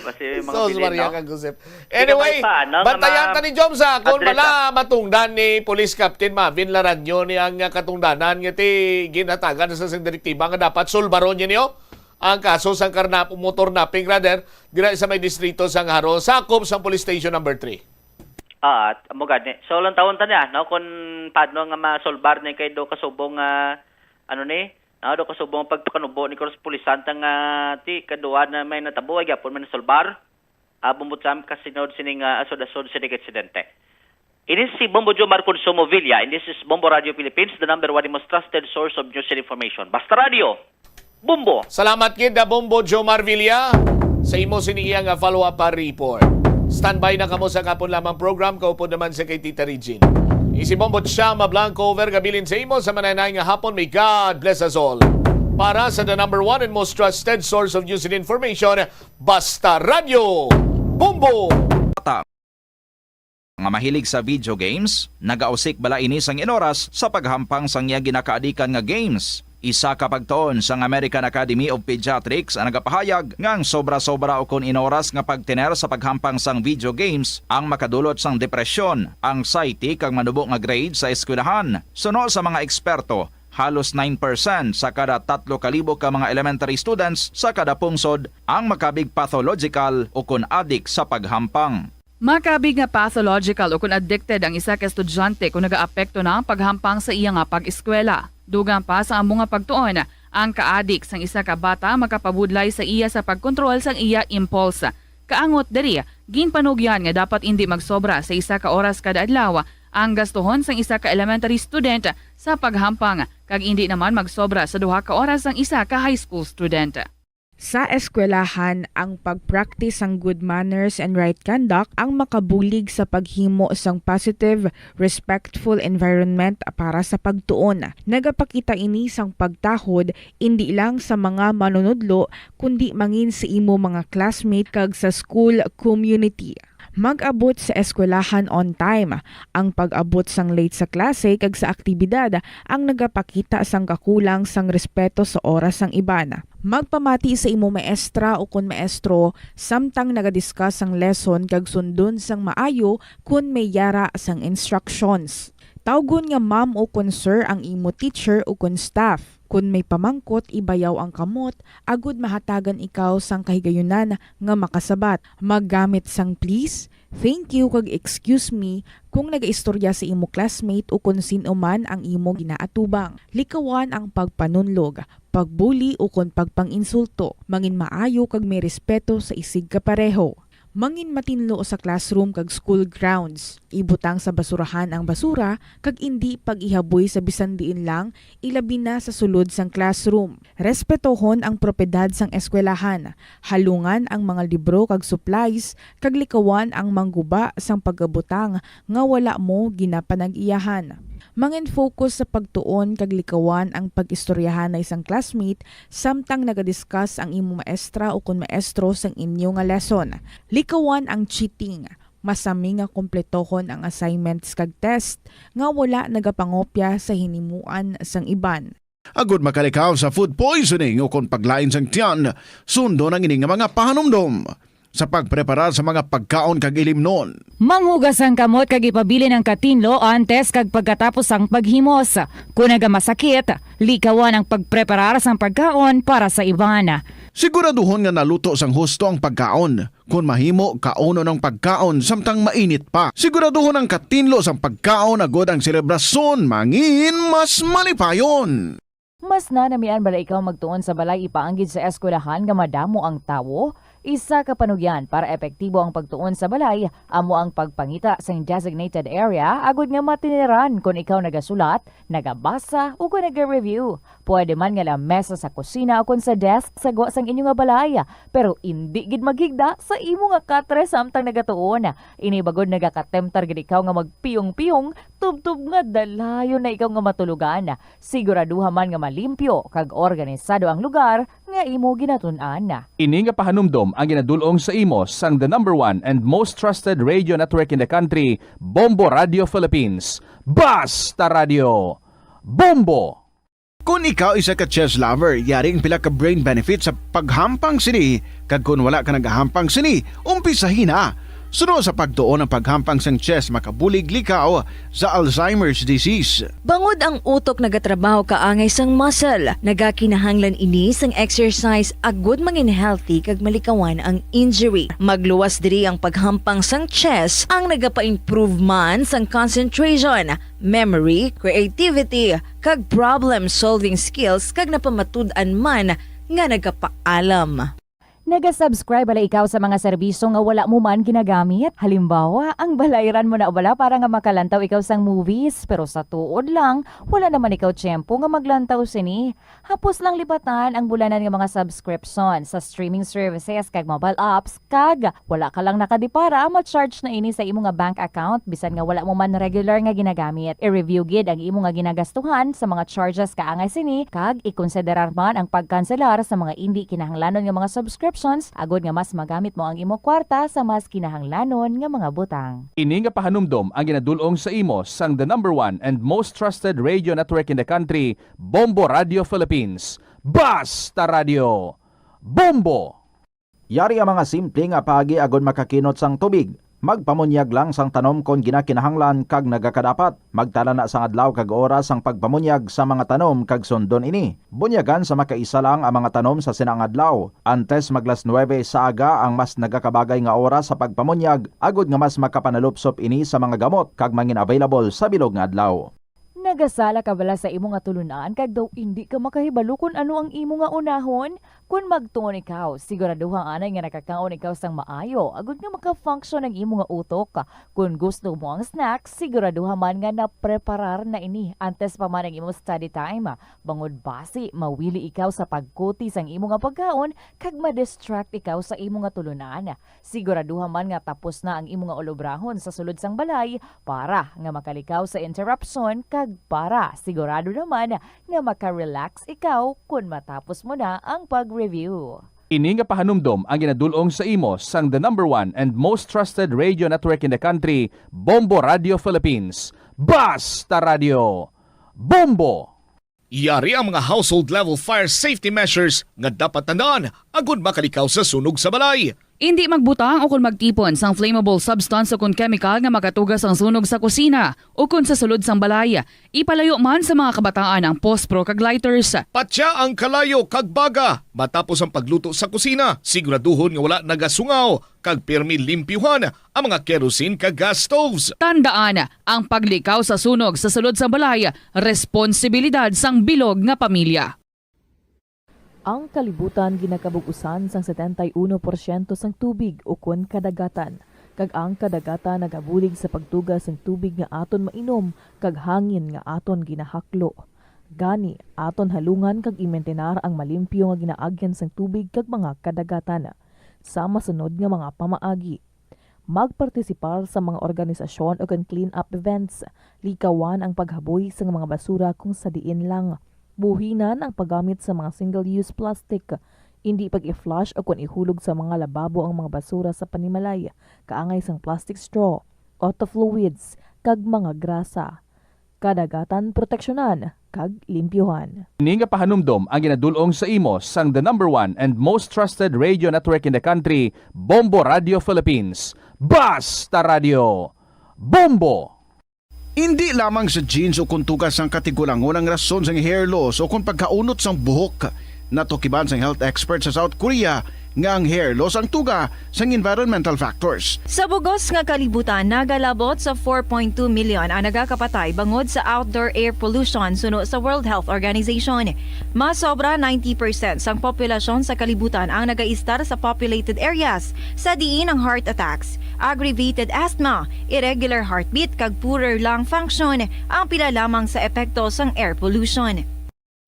Kasi mga Sus, bilin, Maria no? Kagusip. Anyway, Ikaw, pa, no, nga bantayan ma-, ta ni Jomsa kung address, bala ah. Matungdan ni Police Captain Marvin Laranyo ni ang, ah, katungdanan nga ti ginhatagan sa sing direktiba nga dapat sulbaron niyo ang kaso sang karnap-, motor napping rather, dira sa may distrito sang Jaro, sakop sang Police Station number three. Ah, amo gani. So, lang tawon ta niya, no? Kung paano nga masulbar ni kay do kasubong nga, ano ni, no? Do kasubong pagpakanubo ni Cross Pulisan ta nga ti kadua na may natabo, ay gyapon may nasulbar. Ah, bumbot sa kasinod sining, ah, asod-asod sining insidente. Ini si Bombo Jomar Consumo Villa, and this is Bombo Radio Philippines, the number one most trusted source of news and information. Basta Radio, Bombo! Salamat gid, ah, Bombo Jomar Villa, sa imo sini iya nga follow-up, ah, report. Standby na kamo sa kapon lamang program, kaupod naman sa kay Tita Regine. Isi Bombo Chama Blanco, over kabilin sa imo sa mananay nga hapon. May God bless us all. Para sa the number one and most trusted source of news and information, Basta Radio, Bombo! Bata nga mahilig sa video games, nagausik bala ini sang inoras sa paghampang sang iya ginakaadikan nga games? Isa ka pagtuon sang American Academy of Pediatrics ang nagapahayag nga ang sobra-sobra ukon inoras nga pagtener sa paghampang sang video games ang makadulot sang depresyon, anxiety, kag manubo nga grade sa eskwelahan. Suno sa mga eksperto, halos nine percent sa kada tatlo ka libo ka mga elementary students sa kada pungsod ang makabig pathological ukon adik sa paghampang. Makabig nga pathological ukon addicted ang isa ka estudyante kon nagaapekto na ang paghampang sa iya nga pag-eskwela. Dugang pa sa amo nga pagtuon, ang kaadik sang isa ka bata makapabudlay sa iya sa pagkontrol sang iya impulse. Kaangot diri, ginpanugyan nga dapat indi magsobra sa isa ka oras kada adlaw ang gastuhon sang isa ka elementary student sa paghampang, kag indi naman magsobra sa duha ka oras sang isa ka high school student. Sa eskwelahan, ang pag-practice sang good manners and right conduct ang makabulig sa paghimo sang positive, respectful environment para sa pagtuon. Nagapakita ini sang pagtahod indi lang sa mga manunudlo, kundi mangin sa imo mga classmate kag sa school community. Mag-abot sa eskwelahan on time. Ang pag-abot sang late sa klase kag sa aktibidad ang nagapakita sang kakulang sang respeto sa oras sang iban. Magpamati sa imo maestra ukon maestro samtang nagadiscuss sang lesson kag sundon sang maayo kon may yara sang instructions. Tawgon nga ma'am ukon sir ang imo teacher ukon staff. Kon may pamangkot, ibayaw ang kamot agud mahatagan ikaw sang kahigayunan nga makasabat. Maggamit sang please, thank you, kag excuse me kon nagaistorya sa imo classmate ukon sin-o man ang imo ginaatubang. Likawan ang pagpanunlog, pagbuli, ukon pagpang-insulto. Mangin maayo kag may respeto sa isigkapareho. Mangin matinlo sa classroom kag school grounds. Ibutang sa basurahan ang basura kag indi pag-ihaboy sa bisan diin lang, ilabi na sa sulod sang classroom. Respetohon ang propiedad sang eskwelahan. Halungan ang mga libro kag supplies, kag likawan ang mangguba sang pagabutang nga wala mo ginapanag-iyahan. Mangin-focus sa pagtuon kag likawan ang pag-istoryahanay sang classmate samtang nagadiscuss ang imo maestra ukon maestro sang inyo nga lesson. Likawan ang cheating. Masami nga kumpletohon ang assignments kag test nga wala nagapangopya sa hinimuan sang iban. Agud makalikaw sa food poisoning ukon paglain sang tiyan, sundon ang ini nga mga pahanumdom sa pagpreparar sa mga pagkaon kag ilimnon. Manghugas ang kamot kag ipabilin ang katinlo antes kag pagkatapos sang paghimos. Kon nagamasakit, likawan ang pagpreparar sang pagkaon para sa iban. Siguraduhon nga naluto sang husto ang pagkaon. Kon mahimo, kaunon ang pagkaon samtang mainit pa. Siguraduhon ang katinlo sang pagkaon agud ang selebrasyon mangin mas malipayon. Mas nanamian bala ikaw magtuon sa balay ipaanggid sa eskwelahan nga madamo ang tawo? Isa ka panugyan para epektibo ang pagtuon sa balay amo ang pagpangita sang designated area agud nga matineran kon ikaw nagasulat, nagabasa, o kon naga-review. Pwede man nga lamesa sa kusina o kon sa desk sa gwa sang inyo nga balay, pero indi gid maghigda sa imo nga katre samtang nagatuon. Ini bagod nagakatemptar gid ikaw nga magpiyong-piyong tubtob nga dalayon na ikaw nga matulogan. Siguraduha man nga malimpyo kag organisado ang lugar nga imo ginatun-an. Ini nga pahanumdom ang ginadul-ong sa imo sang the number one and most trusted radio network in the country, Bombo Radio Philippines. Basta Radio! Bombo! Kon ikaw isa ka chess lover, yari ang pila ka brain benefit sa paghampang sini, kag kon wala ka nagahampang sini, umpisahi na. Suno sa pagtuon, ang paghampang sang chess makabulig likaw sa Alzheimer's disease. Bangod ang utok nagatrabaho kaangay sang muscle, nagakinahanglan ini sang exercise agud mangin healthy kag malikawan ang injury. Magluwas diri ang paghampang sang chess ang nagapa-improve man sang concentration, memory, creativity, kag problem-solving skills, kag napamatud-an man nga nagapaalam. Naga-subscribe bala ikaw sa mga serbisyo nga wala mo man ginagamit? Halimbawa, ang balayran mo na bala para nga makalantaw ikaw sang movies, pero sa tuod lang, wala naman ikaw tiyempo nga maglantaw sini. Hapos lang lipatan ang bulanan nga mga subscription sa streaming services kag mobile apps, kag wala ka lang nakadipara, ma-charge na ini sa imo nga bank account bisan nga wala mo man regular nga ginagamit. I-review gid ang imo nga ginagastuhan sa mga charges kaangay sini, kag ikonsiderar man ang pagkanselar sa mga indi kinahanglanon nga mga subscriptions agod nga mas magamit mo ang imo kwarta sa mas kinahanglanon nga mga butang. Ini nga pahanumdom ang ginadul-ong sa imo sang the number one and most trusted radio network in the country, Bombo Radio Philippines. Basta Radio Bombo! Yari ang mga simple nga paagi agud makakinot sang tubig. Magpamunyag lang sang tanom kon ginakinahanglan kag nagakadapat. Magtala na sang adlaw kag oras sang pagpamunyag sa mga tanom kag sundon ini. Bunyagan sa makaisa lang ang mga tanom sa sina nga adlaw. Antes mag las nuebe sa aga ang mas nagakabagay nga oras sa pagpamunyag, agud nga mas makapanalupsop ini sa mga gamot kag mangin available sa bilog nga adlaw. Nagasala ka bala sa imo nga tulunan kag daw indi ka makahibalo kon ano ang imo nga unahon? Kon magtuon ikaw, siguraduha anay nga nakakaon ikaw sang maayo agud nga maka-function ang imo nga utok. Kon gusto mo ang snack, siguraduha man nga napreparar na ini antes pa man ang imo study time. Bangod basi mawili ikaw sa pagkuti sang imo nga pagkaon kag ma-distract ikaw sa imo nga tulunan. Siguraduha man nga tapos na ang imo nga ulobrahon sa sulod sang balay para nga makalikaw sa interruption kag para sigurado naman nga maka-relax ikaw kon matapos mo na ang pag-review. Ini nga pahanumdom ang ginadul-ong sa imo sang the number one and most trusted radio network in the country, Bombo Radio Philippines. Basta Radio Bombo! Yari ang mga household level fire safety measures nga dapat tandaan agud makalikaw sa sunog sa balay. Indi magbutang o kon magtipon sang flammable substance o kon chemical nga makatuga sang sunog sa kusina o kon sa sulod sang balay. Ipalayo man sa mga kabataan ang pospro kag lighters. Patya ang kalayo kag baga matapos ang pagluto sa kusina. Siguraduhon nga wala nagasungaw kag pirmi limpyuhan ang mga kerosene kag gas stoves. Tandaan, ang paglikaw sa sunog sa sulod sang balay, responsibilidad sang bilog nga pamilya. Ang kalibutan ginakabug-usan sang setenta y uno porsyento sang tubig ukon kadagatan, kag ang kadagatan nagabulig sa pagtuga sang tubig nga aton mainom kag hangin nga aton ginahaklo. Gani, aton halungan kag imintinar ang malimpyo nga ginaagyan sang tubig kag mga kadagatan. Sa masunod nga mga pamaagi, magpartisipar sa mga organisasyon ukon clean-up events. Likawan ang paghaboy sang mga basura kung sa diin lang. Buhinan ang paggamit sa mga single-use plastic. Indi pag-i-flush ukon ihulog sa mga lababo ang mga basura sa panimalay, kaangay sang plastic straw, auto fluids, kag mga grasa. Kadagatan proteksyonan kag limpyuhan. Ini nga pahanumdom ang ginadul-ong sa imo sang the number one and most trusted radio network in the country, Bombo Radio Philippines. Basta Radio Bombo! Indi lamang sa genes o kon tugas sang katigulangon ang rason sang hair loss o kon pagkaunot sang buhok. Natukiban sang health expert sa South Korea nga ang hair loss ang tuga sang environmental factors. Sa bugos nga kalibutan, nagalabot sa four point two million ang nagakapatay bangod sa outdoor air pollution, suno sa World Health Organization. Mas sobra ninety percent sang populasyon sa kalibutan ang nagaistar sa populated areas, sa diin ang heart attacks, aggravated asthma, irregular heartbeat, kag poorer lung function ang pila lamang sa epekto sang air pollution.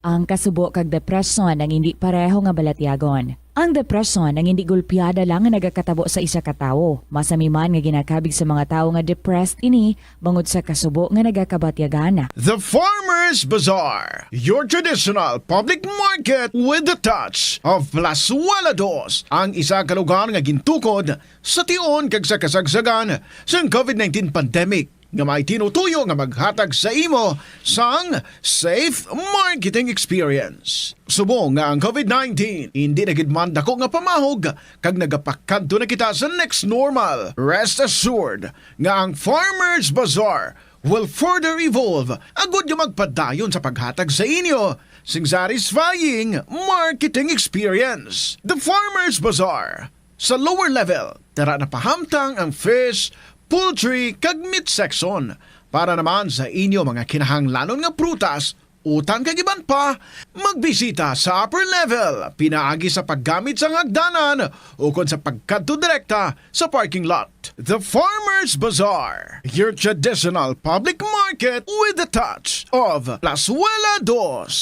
Ang kasubo kag depresyon ang indi pareho nga balatyagon. Ang depresyon ang indi gulpiada lang nga nagakatabo sa isa ka tawo. Masami man nga ginakabig sa mga tawo nga depressed ini bangod sa kasubo nga nagakabatyagan. The Farmers Bazaar, your traditional public market with the touch of Plazuela Dos, ang isa ka lugar nga gintukod sa tion kag sa kasagsagan sang covid nineteen pandemic. nga may tinutuyo nga maghatag sa imo sang safe marketing experience. Subong nga ang COVID nineteen hindi na gid man dako nga pamahog kag nagapakadto na kita sa next normal, rest assured nga ang Farmers Bazaar will further evolve agud nga magpadayon sa paghatag sa inyo sing satisfying marketing experience. The Farmers Bazaar, sa lower level, tara na pahamtang ang fish, poultry, kag meat section. Para naman sa inyo mga kinahanglanon nga prutas, utang kag iban pa, magbisita sa upper level pinaagi sa paggamit sang hagdanan ukon sa pagkadto direkta sa parking lot. The Farmers Bazaar, your traditional public market with a touch of Plazuela Dos.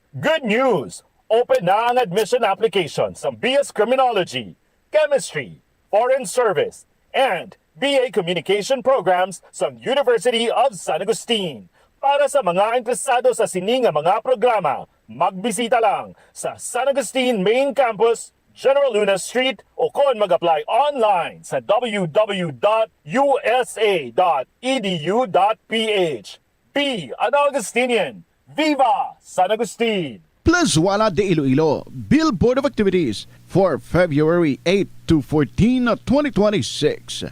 Good news! Open na ang admission application sa B S Criminology, Chemistry, Foreign Service, and B A Communication programs sa University of San Agustin. Para sa mga interesado sa sini nga mga programa, magbisita lang sa San Agustin Main Campus, General Luna Street, o kon mag-apply online sa w w w dot u s a dot e d u dot p h. Be an Augustinian! Viva San Agustin! Plazuela de Iloilo, Billboard of Activities for February eight to fourteen, twenty twenty-six.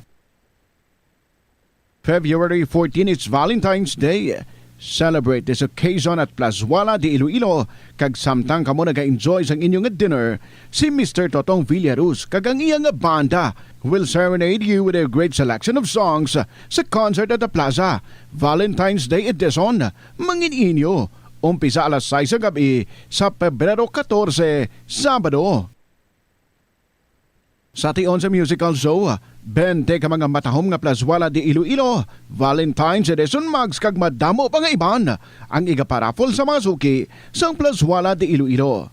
February fourteen is Valentine's Day. Celebrate this occasion at Plazuela de Iloilo, kag samtang kamo naga-enjoy sang inyo nga dinner, si Mister Totong Villaruz kag ang iya nga banda will serenade you with a great selection of songs sa concert at the plaza. Valentine's Day edition, mangin inyo. Umpisa alas sais sa gab-i sa Pebrero katorse, Sabado. Sa tion sa musical show, bente ka mga matahom nga Plazuela de Iloilo, Valentine's Edition Mugs kag madamo pa nga iban ang igaparaffle sa mga suki sang Plazuela de Iloilo.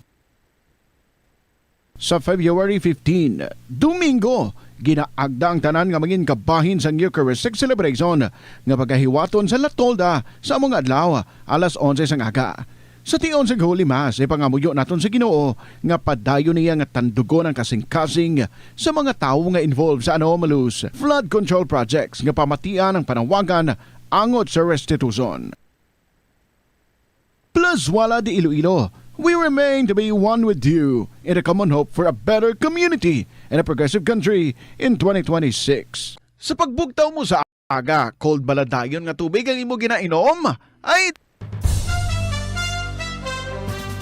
Sa February fifteen, Domingo, ginaagda ang tanan nga mangin kabahin sang Eucharistic celebration nga pagahiwaton sa La Tolda sa amo nga adlaw, alas onse sang aga. Sa tion sa Holy Mass, ipangamuyo naton sa Ginoo nga padayon niya nga tandugon ang kasing-kasing sa mga tawo nga involved sa anomalous flood control projects nga pamatian ang panawagan angot sa restitution. Plazuela de Iloilo, we remain to be one with you in a common hope for a better community and a progressive country in twenty twenty-six. Sa pagbugtaw mo sa aga, cold bala dayon nga tubig ang imo ginainom? Ay,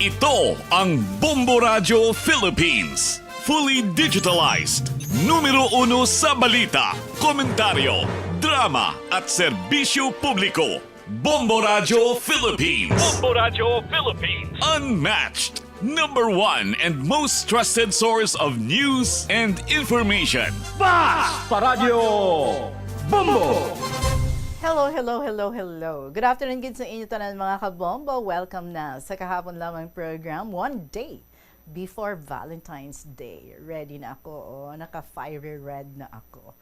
Ito ang Bombo Radyo Philippines. Fully digitalized. Numero uno sa balita, komentaryo, drama, at serbisyo publiko. Bombo Radyo Philippines. Bombo Radyo Philippines. Unmatched. Number one and most trusted source of news and information. Bas pa Radyo Bombo! Hello, hello, hello, hello. Good afternoon gid sa inyo tanan, mga kabombo. Welcome na sa kahapon lamang program, One Day Before Valentine's Day. Ready na ako, oh. Naka-fiery red na ako.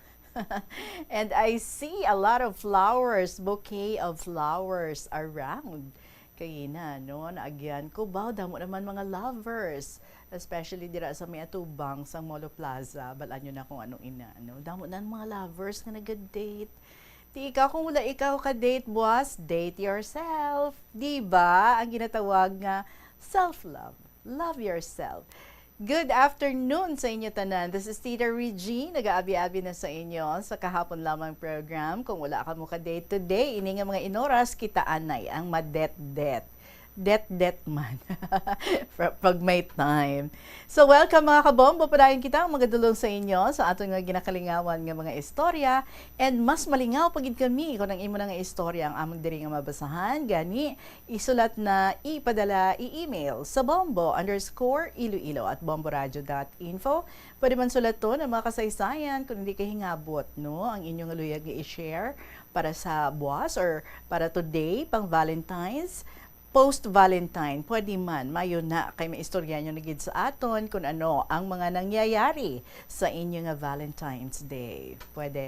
And I see a lot of flowers, bouquet of flowers around. Kay na, no, naagyan ko, baw, damo naman mga lovers. Especially dira sa may atubang sang Molo Plaza. Balaan nyo na kung anong ina, no? Damo na ang mga lovers nga nag-date. Di ikaw, kung wala ikaw ka-date, boss, date yourself. Di ba? Ang ginatawag nga self-love. Love yourself. Good afternoon sa inyo tanan. This is Tita Regine, nag-aabi-abi na sa inyo sa kahapon lamang program. Kung wala ka mo ka-date today, ini nga mga inoras, kita anay ang madet-det. Det-det man. Fra-, pag may time. So, welcome, mga kabombo. Padayon kita ang magadulong sa inyo sa aton nga ginakalingawan nga mga istorya. And mas malingaw pa gid kami kung ang imo na nga istorya ang amon diri nga mabasahan. Gani, isulat na, ipadala, i-email sa bombo underscore iloilo at bomboradio dot info. Pwede man sulaton ang mga kasaysayan kung hindi ka hingabot, no? Ang inyo nga luyag nga i-share para sa buwas or para today, pang Valentine's, post Valentine, pwede man, mayo na kay maistorya nyo na gid sa aton kung ano ang mga nangyayari sa inyo nga Valentine's Day. Pwede?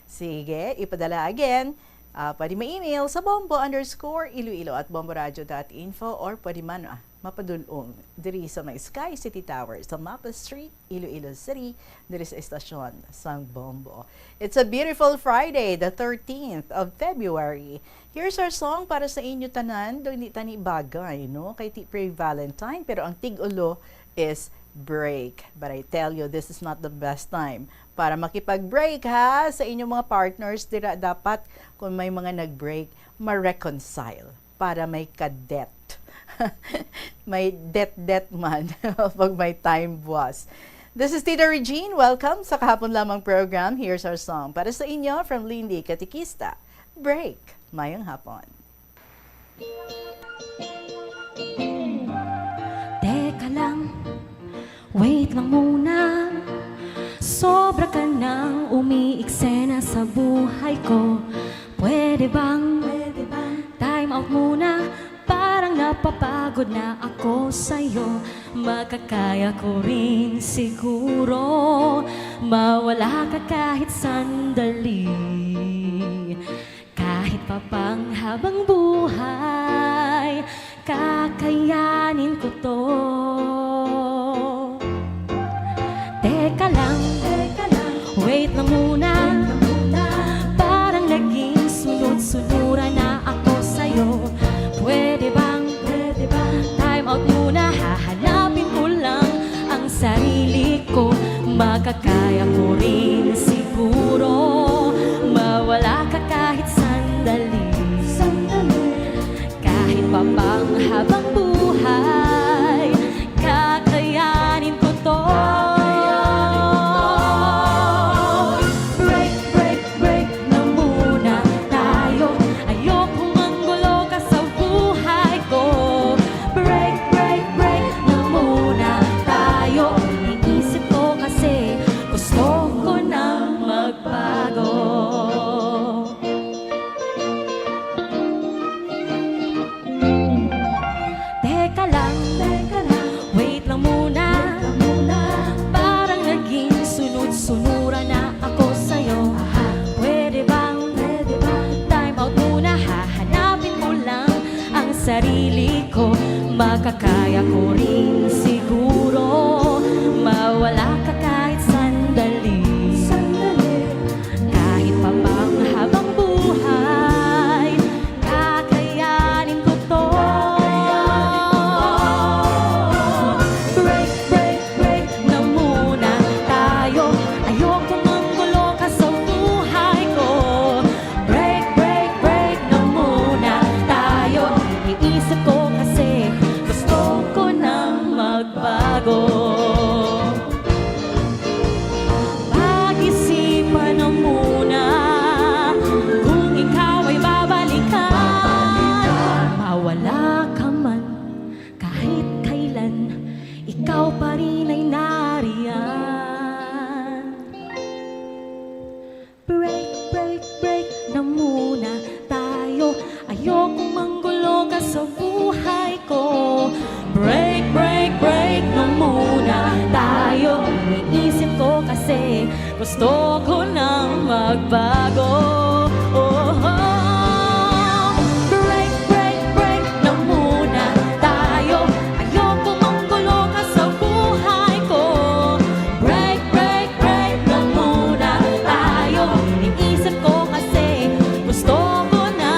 Sige, ipadala again. Ah, pwede ma-email sa bombo underscore iloilo at bomboradio dot info or pwede man, ah, mapadul-ong diri sa may Sky City Tower sa Mapa Street, Iloilo City, diri sa estasyon sang Bombo. It's a beautiful Friday, the thirteenth of February. Here's our song para sa inyo tanan, daw hindi tani bagay, no? Kay ti pre-Valentine, pero ang tig-ulo is break. But I tell you, this is not the best time para makipag-break, ha, sa inyong mga partners. Dira dapat, kung may mga nag-break, ma-reconcile para may ka-debt. May debt-debt man pag may time, boss. This is Tita Regine. Welcome sa Kahapon Lamang program. Here's our song para sa inyo from Lindy Katikista. Break. Mayong hapon. Teka lang, wait lang muna. Sobra ka nang umiiksena sa buhay ko. Pwede bang, pwede bang time out muna? Parang napapagod na ako sa'yo. Makakaya ko rin siguro mawala ka kahit sandali. Kahit pa pang habang buhay, kakayanin ko to. Teka lang, teka lang, wait lang muna. Parang naging sunod-sunuran na ako sa'yo. Pwede bang, pwede bang time out muna? Hahanapin ko lang ang sarili ko. Makakaya ko rin siguro mawala ka kahit sandali. Sandali. Kahit pa pang habang buhay, kakayanin ko to. Break, break, break na muna tayo. Ayokong manggulo ka sa buhay ko. Break, break, break na muna tayo. Iniisip ko kasi gusto ko nang magbago. Teka lang, teka lang, wait lang muna. Parang naging sunod-sunuran na ako sa'yo. Pwede bang, pwede bang time out muna? Hahanapin ko lang ang sarili ko. Makakaya ko rin siguro mawala ka kahit sandali. Sandali. Kahit pa pang habang buhay, kakayanin ko to. Break, break, break na muna tayo. Ayoko manggulo ka sa buhay ko. Break, break, break na muna tayo. Iniisip ko kasi gusto ko nang magbago. Pag-isipan na muna kung ikaw ay babalikan. Mawala ka man kahit kailan, ikaw pa rin ay nariyan. Break, break, break na muna tayo. Ayokong manggulo ka sa buhay ko. Break, break, break na muna tayo. Iniisip ko kasi gusto ko nang magbago. Oh, break, break, break na muna tayo. Ayoko manggulo ka sa buhay ko. Break, break, break na muna tayo. Iniisip ko kasi gusto ko na.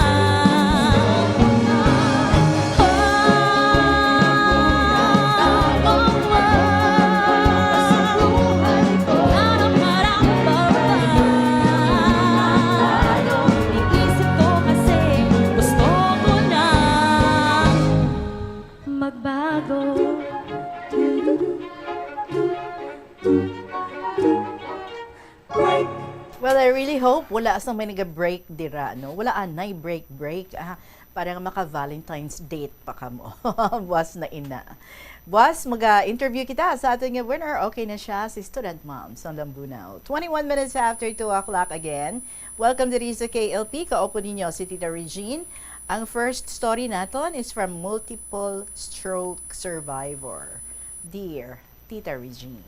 Iniisip ko kasi gusto ko na magbago. Well, I really hope wala sang may naga-break dira, no? Wala anay break-break, ah, para nga maka-Valentine's date pa kamo. Buwas na ina. Buwas, maga-interview kita sa aton nga winner. Okay na siya, si Student Mom sang Lambunao. Twenty-one minutes after two o'clock again. Welcome diri sa K L P. Kaupo ninyo si Tita Regine. Ang first story naton is from multiple stroke survivor. Dear Tita Regine.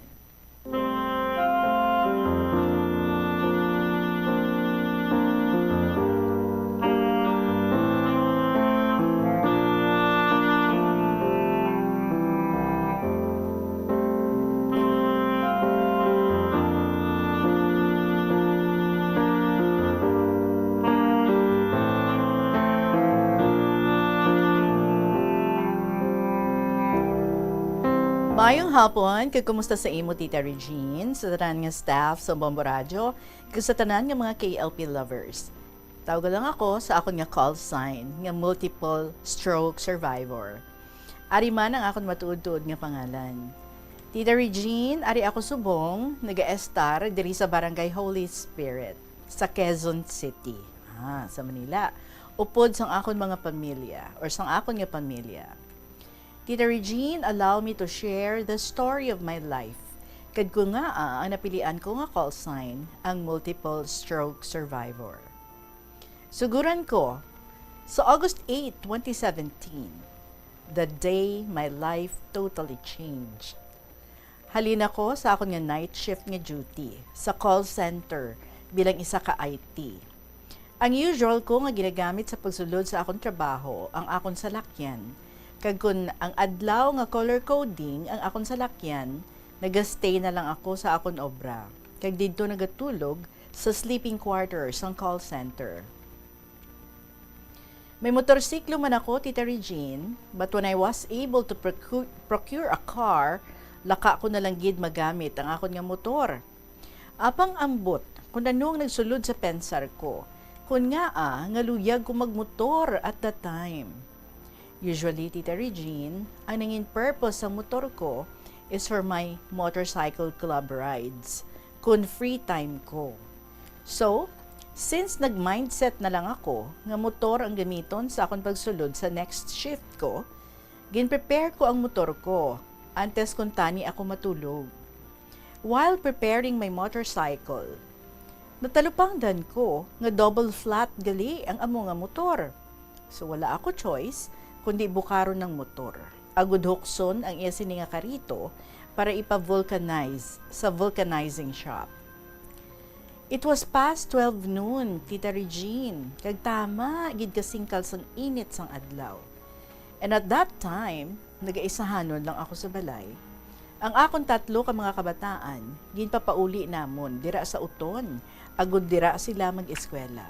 Mayong hapon, kag kumusta sa imo, Tita Regine, sa tanan nga staff sa Bombo Radyo, kag sa tanan nga mga K L P lovers. Tawga lang ako sa akon nga call sign nga multiple stroke survivor. Ari man ang akon matuod-tuod nga pangalan. Tita Regine, ari ako subong, nagaestar diri sa Barangay Holy Spirit, sa Quezon City, ah, sa Manila, upod sang akon mga pamilya or sang akon nga pamilya. Tita Regine, allow me to share the story of my life. Kadto nga, ah, ang napilian ko nga call sign, ang multiple stroke survivor. Suguran ko, sa August eight, twenty seventeen, the day my life totally changed. Halin ako sa akon nga night shift nga duty sa call center bilang isa ka I T. Ang usual ko nga ginagamit sa pagsulod sa akon trabaho ang akon salakyan, kag kon ang adlaw nga color coding ang akon salakyan, nagastay na lang ako sa akon obra, kag didto nagatulog sa sleeping quarters sang call center. May motorsiklo man ako, Tita Regine, but when I was able to procu-, procure a car, laka ko na lang gid magamit ang akon nga motor. Apang ambot kung ano ang nagsulod sa pensar ko, kun ngaa nga luyag ko magmotor at that time. Usually, Tita Regine, ang nangin purpose sang motor ko is for my motorcycle club rides, kun free time ko. So, since nag-mindset na lang ako nga motor ang gamiton sa akon pagsulod sa next shift ko, gin-prepare ko ang motor ko antes kuntani ako matulog. While preparing my motorcycle, natalupangdan ko nga double flat gali ang amo nga motor. So, wala ako choice kundi bukaron ang motor, agud hukson ang iya sini nga karito para ipa-vulcanize sa vulcanizing shop. It was past twelve noon, Tita Regine, kag tama gid kasingkal sang init sang adlaw. And at that time, nagaisahanon lang ako sa balay. Ang akon tatlo ka mga kabataan, ginpapauli namon dira sa uton, agud dira sila mag-eskwela.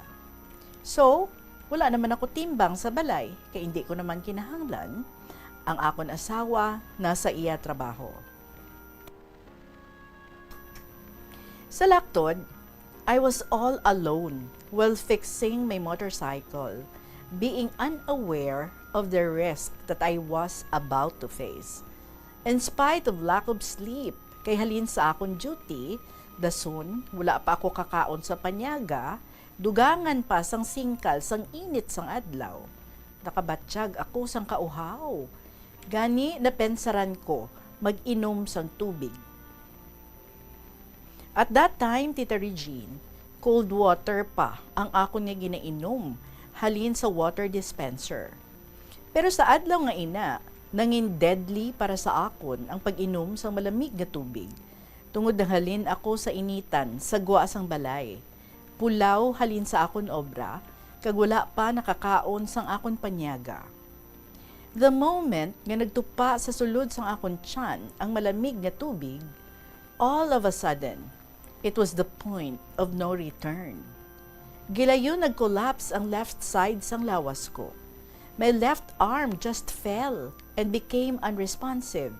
So, wala naman ako timbang sa balay, kay indi ko naman kinahanglan. Ang akon asawa nasa iya trabaho. Sa laktod, I was all alone while fixing my motorcycle, being unaware of the risk that I was about to face. In spite of lack of sleep, kay halin sa akon duty, dason, wala pa ako kakaon sa panyaga, dugangan pa sang singkal sang init sang adlaw. Nakabatyag ako sang kauhaw. Gani, napensaran ko mag-inom sang tubig. At that time, Tita Regine, cold water pa ang akon nga ginainom halin sa water dispenser. Pero sa adlaw nga ina, nangin deadly para sa akon ang pag-inom sang malamig nga tubig, tungod nanghalin ako sa initan sa gwa sang balay. Pulaw halin sa akon obra, kag wala pa nakakaon sang akon panyaga. The moment nga nagtupa sa sulod sang akon tiyan ang malamig nga tubig, all of a sudden, it was the point of no return. Gilayon nag-collapse ang left side sang lawas ko. My left arm just fell and became unresponsive.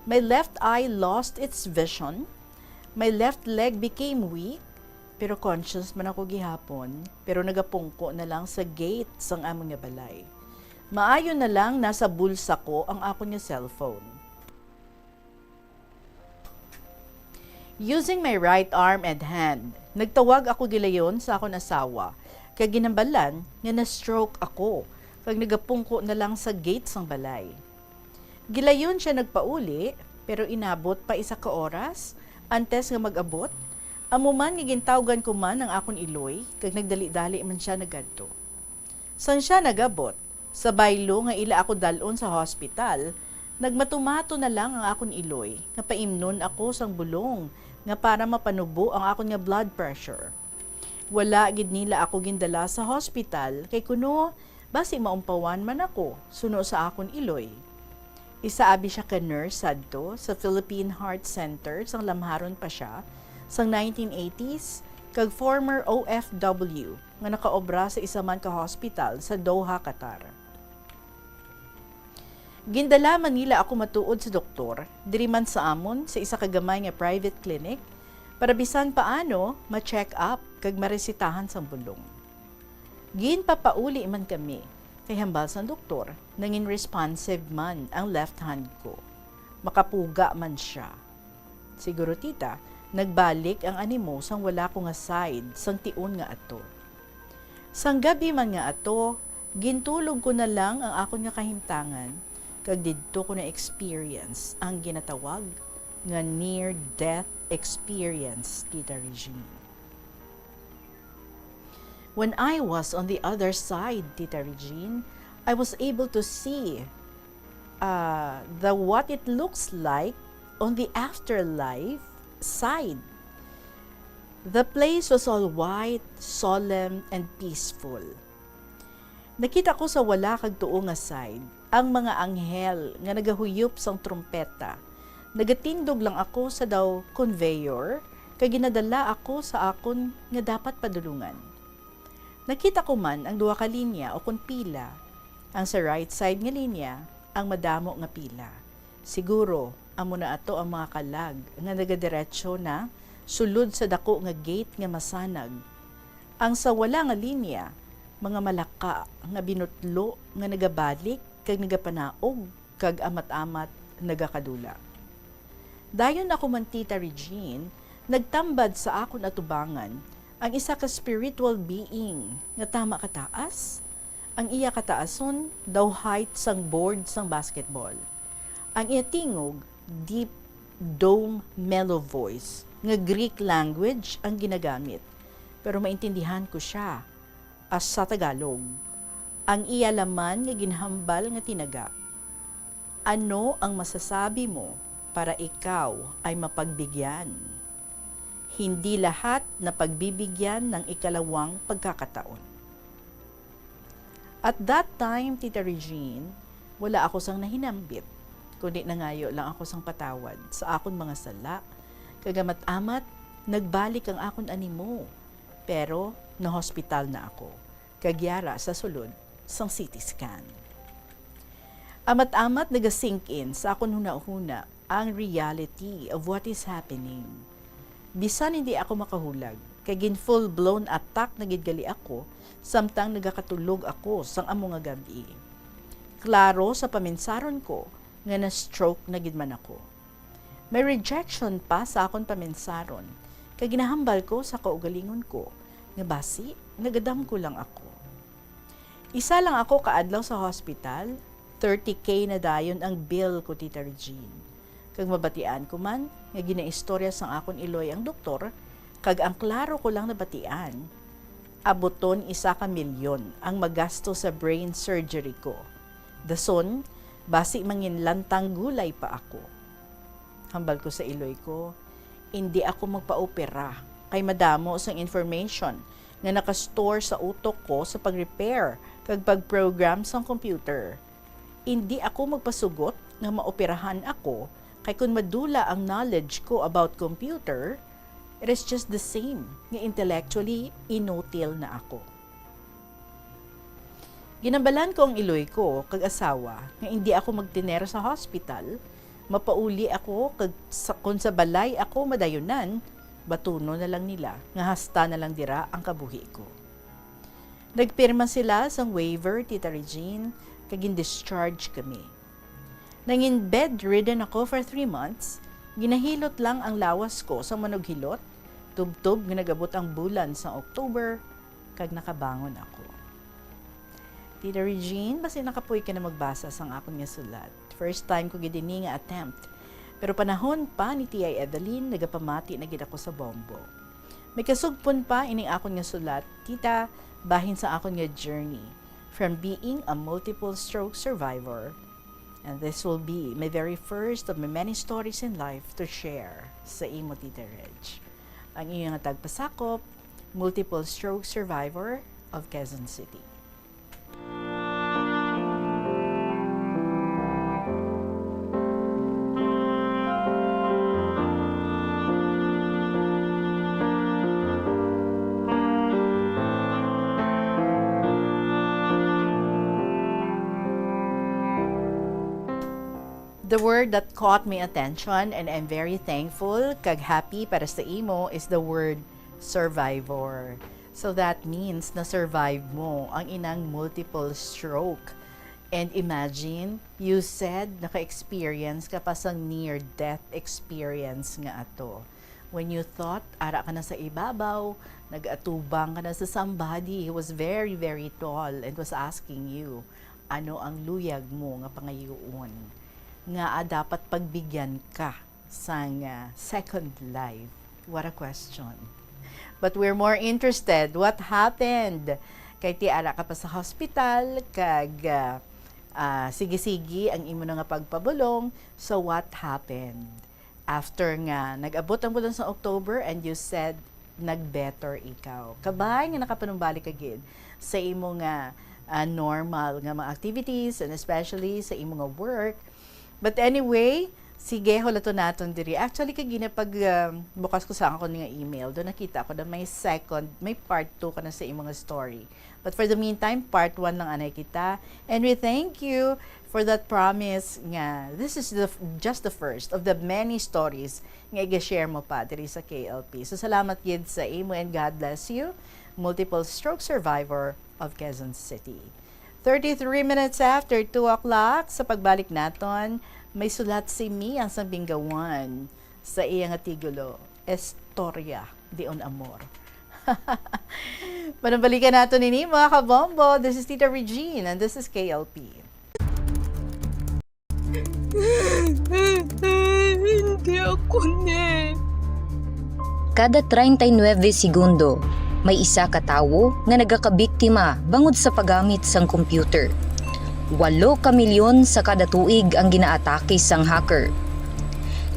My left eye lost its vision. My left leg became weak, pero conscious man ako gihapon, pero nagapungko na lang sa gate sang amon nga balay. Maayo na lang nasa bulsa ko ang akon nga cellphone. Using my right arm and hand, nagtawag ako gilayon sa akon asawa, kag ginhambalan nga na-stroke ako, kag nagapungko na lang sa gate sang balay. Gilayon sia nagpauli, pero inabot pa isa ka oras antes nga mag-abot. Amo man nga gintawgan ko man ang akon iloy, kag nagdali-dali man sia nagadto. Sang sia nag-abot, sa baylo nga ila ako dal-on sa hospital, nagmatumato na lang ang akon iloy nga paimnon ako sang bulong nga para mapanubo ang akon nga blood pressure. Wala gid nila ako gindala sa hospital kay kuno basi maumpawan man ako suno sa akon iloy. Isa abi sia ka nurse sadto sa Philippine Heart Center sang lamharon pa sia sang nineteen eighties kag former O F W nga nakaobra sa isa man ka hospital sa Doha, Qatar. Gindala man nila ako matuod sa doktor, diri man sa amon, sa isa ka gamay nga private clinic, para bisan paano ma-check up kag maresitahan sang bulong. Ginpapauli man kami, kay hambal sang doktor, nangin responsive man ang left hand ko. Makapuga man sia. Siguro, tita, nagbalik ang animo sang wala ko nga side sang tion nga ato. Sang gab-i man nga ato, gintulog ko na lang ang akon nga kahimtangan, kag didto ko na-experience ang ginatawag nga near-death experience, Tita Regine. When I was on the other side, Tita Regine, I was able to see, uh, the, what it looks like on the afterlife side. The place was all white, solemn, and peaceful. Nakita ko sa wala kag tuo nga side ang mga anghel nga nagahuyop sang trumpeta. Nagatindog lang ako sa daw conveyor, kag ginadala ako sa akon nga dapat padulungan. Nakita ko man ang duha ka linya, o kon pila. Ang sa right side nga linya, ang madamo nga pila. Siguro, amo na ato ang mga kalag nga nagadiretso na sulod sa daku nga gate nga masanag. Ang sa wala nga linya, mga malaka nga binutlo nga nagabalik kag nagapanaog kag amat-amat nagakadula. Dayon ako man, Tita Regine, nagtambad sa akon atubangan ang isa ka spiritual being nga tama kataas. Ang iya kataason daw height sang board sang basketball. Ang iya tingog, deep, dome, mellow voice, nga Greek language ang ginagamit. Pero maintindihan ko sia, as sa Tagalog. Ang iya laman nga ginhambal nga tinaga, "Ano ang masasabi mo para ikaw ay mapagbigyan? Hindi lahat napagbibigyan ng ikalawang pagkakataon." At that time, Tita Regine, wala ako sang nahinambit, kundi nangayo lang ako sang patawad sa akon mga sala, kag amat-amat, nagbalik ang akon animo. Pero nahospital na ako, kag yara sa sulod sang C T scan. Amat-amat naga-sink in sa akon hunahuna ang reality of what is happening. Bisan hindi ako makahulag, kay gin full-blown attack na gid gali ako samtang nagakatulog ako sang amo nga gab-i. Klaro sa paminsaron ko nga na-stroke na gid man ako. May rejection pa sa akon paminsaron, kay ginahambal ko sa kaugalingon ko nga basi nagadamgo lang ako. Isa lang ako ka adlaw sa hospital, thirty K na dayon ang bill ko, Tita Regine. Kag mabatian ko man nga ginaistorya sang akon iloy ang doktor, kag ang klaro ko lang nabatian, abuton isa ka milyon ang magasto sa brain surgery ko. Dason, basi manginlantang gulay pa ako. Hambal ko sa iloy ko, "Indi ako magpaopera, kay madamo sang information nga naka-store sa utok ko sa pag-repair kag pag-program sang computer. Indi ako magpasugot nga maoperahan ako, kay kon madula ang knowledge ko about computer, it is just the same nga intellectually inutil na ako." Ginhambalan ko ang iloy ko kag asawa nga indi ako magtener sa hospital, mapauli ako, kag sa, kon sa balay ako madayunan, batunon na lang nila nga hasta na lang dira ang kabuhi ko. Nagpirma sila sang waiver, Tita Regine, kag gin-discharge kami. Nangin bedridden ako for three months, ginahilot lang ang lawas ko sang manughilot, tubtob nga nag-abot ang bulan sang October, kag nakabangon ako. Tita Regine, basi nakapoy ka na magbasa sang akon nga sulat. First time ko gid ini nga attempt. Pero panahon pa ni Tiay Evelyn, nagapamati na gid ako sa Bombo. May kasugpon pa ining akon nga sulat, Tita, bahin sa akon nga journey from being a multiple stroke survivor. And this will be my very first of my many stories in life to share sa imo, Tita Reg. Ang iyo nga tagpasakop, multiple stroke survivor of Quezon City. The word that caught my attention, and I'm very thankful kag happy para sa imo, is the word survivor. So that means na-survive mo ang inang multiple stroke. And imagine, you said naka-experience ka pa sang near-death experience nga ato. When you thought ara ka na sa ibabaw, nag-atubang ka na sa somebody who was very, very tall and was asking you, ano ang luyag mo nga pangayoon nga, ah, dapat pagbigyan ka sang, ah, second life? What a question. But we're more interested, what happened? Kay ti ara ka pa sa hospital, kag, ah, ah, sige-sige ang imo na nga pagpabulong. So, what happened? After nga nag-abot ang bulan sa October and you said nag-better ikaw. Kabay nga nakapanumbalik ka gid sa imo nga, ah, normal nga mga activities and especially sa imo nga work. But anyway, sige, hulaton naton diri. Actually, kay gina pag, ah, bukas ko sa akon nga email, do nakita ko na may second, may part two ka na sa imo nga story. But for the meantime, part one lang anay kita. And we thank you for that promise nga this is the f-, just the first of the many stories nga iga-share mo pa diri sa K L P. So, salamat gid sa imo and God bless you. Multiple stroke survivor of Quezon City. Thirty-three minutes after two o'clock, sa pagbalik naton, may sulat si Mia sang Bingawan sa iya nga titulo, Estorya de un Amor. Panabalikan nato nini, mga kabombo. This is Tita Regine, and this is K L P. Hindi ako ni. Kada treinta y nueve segundo, may isa ka tawo nga nagakabiktima bangod sa paggamit sang computer. Walo ka milyon sa kada tuig ang ginaatake sang hacker.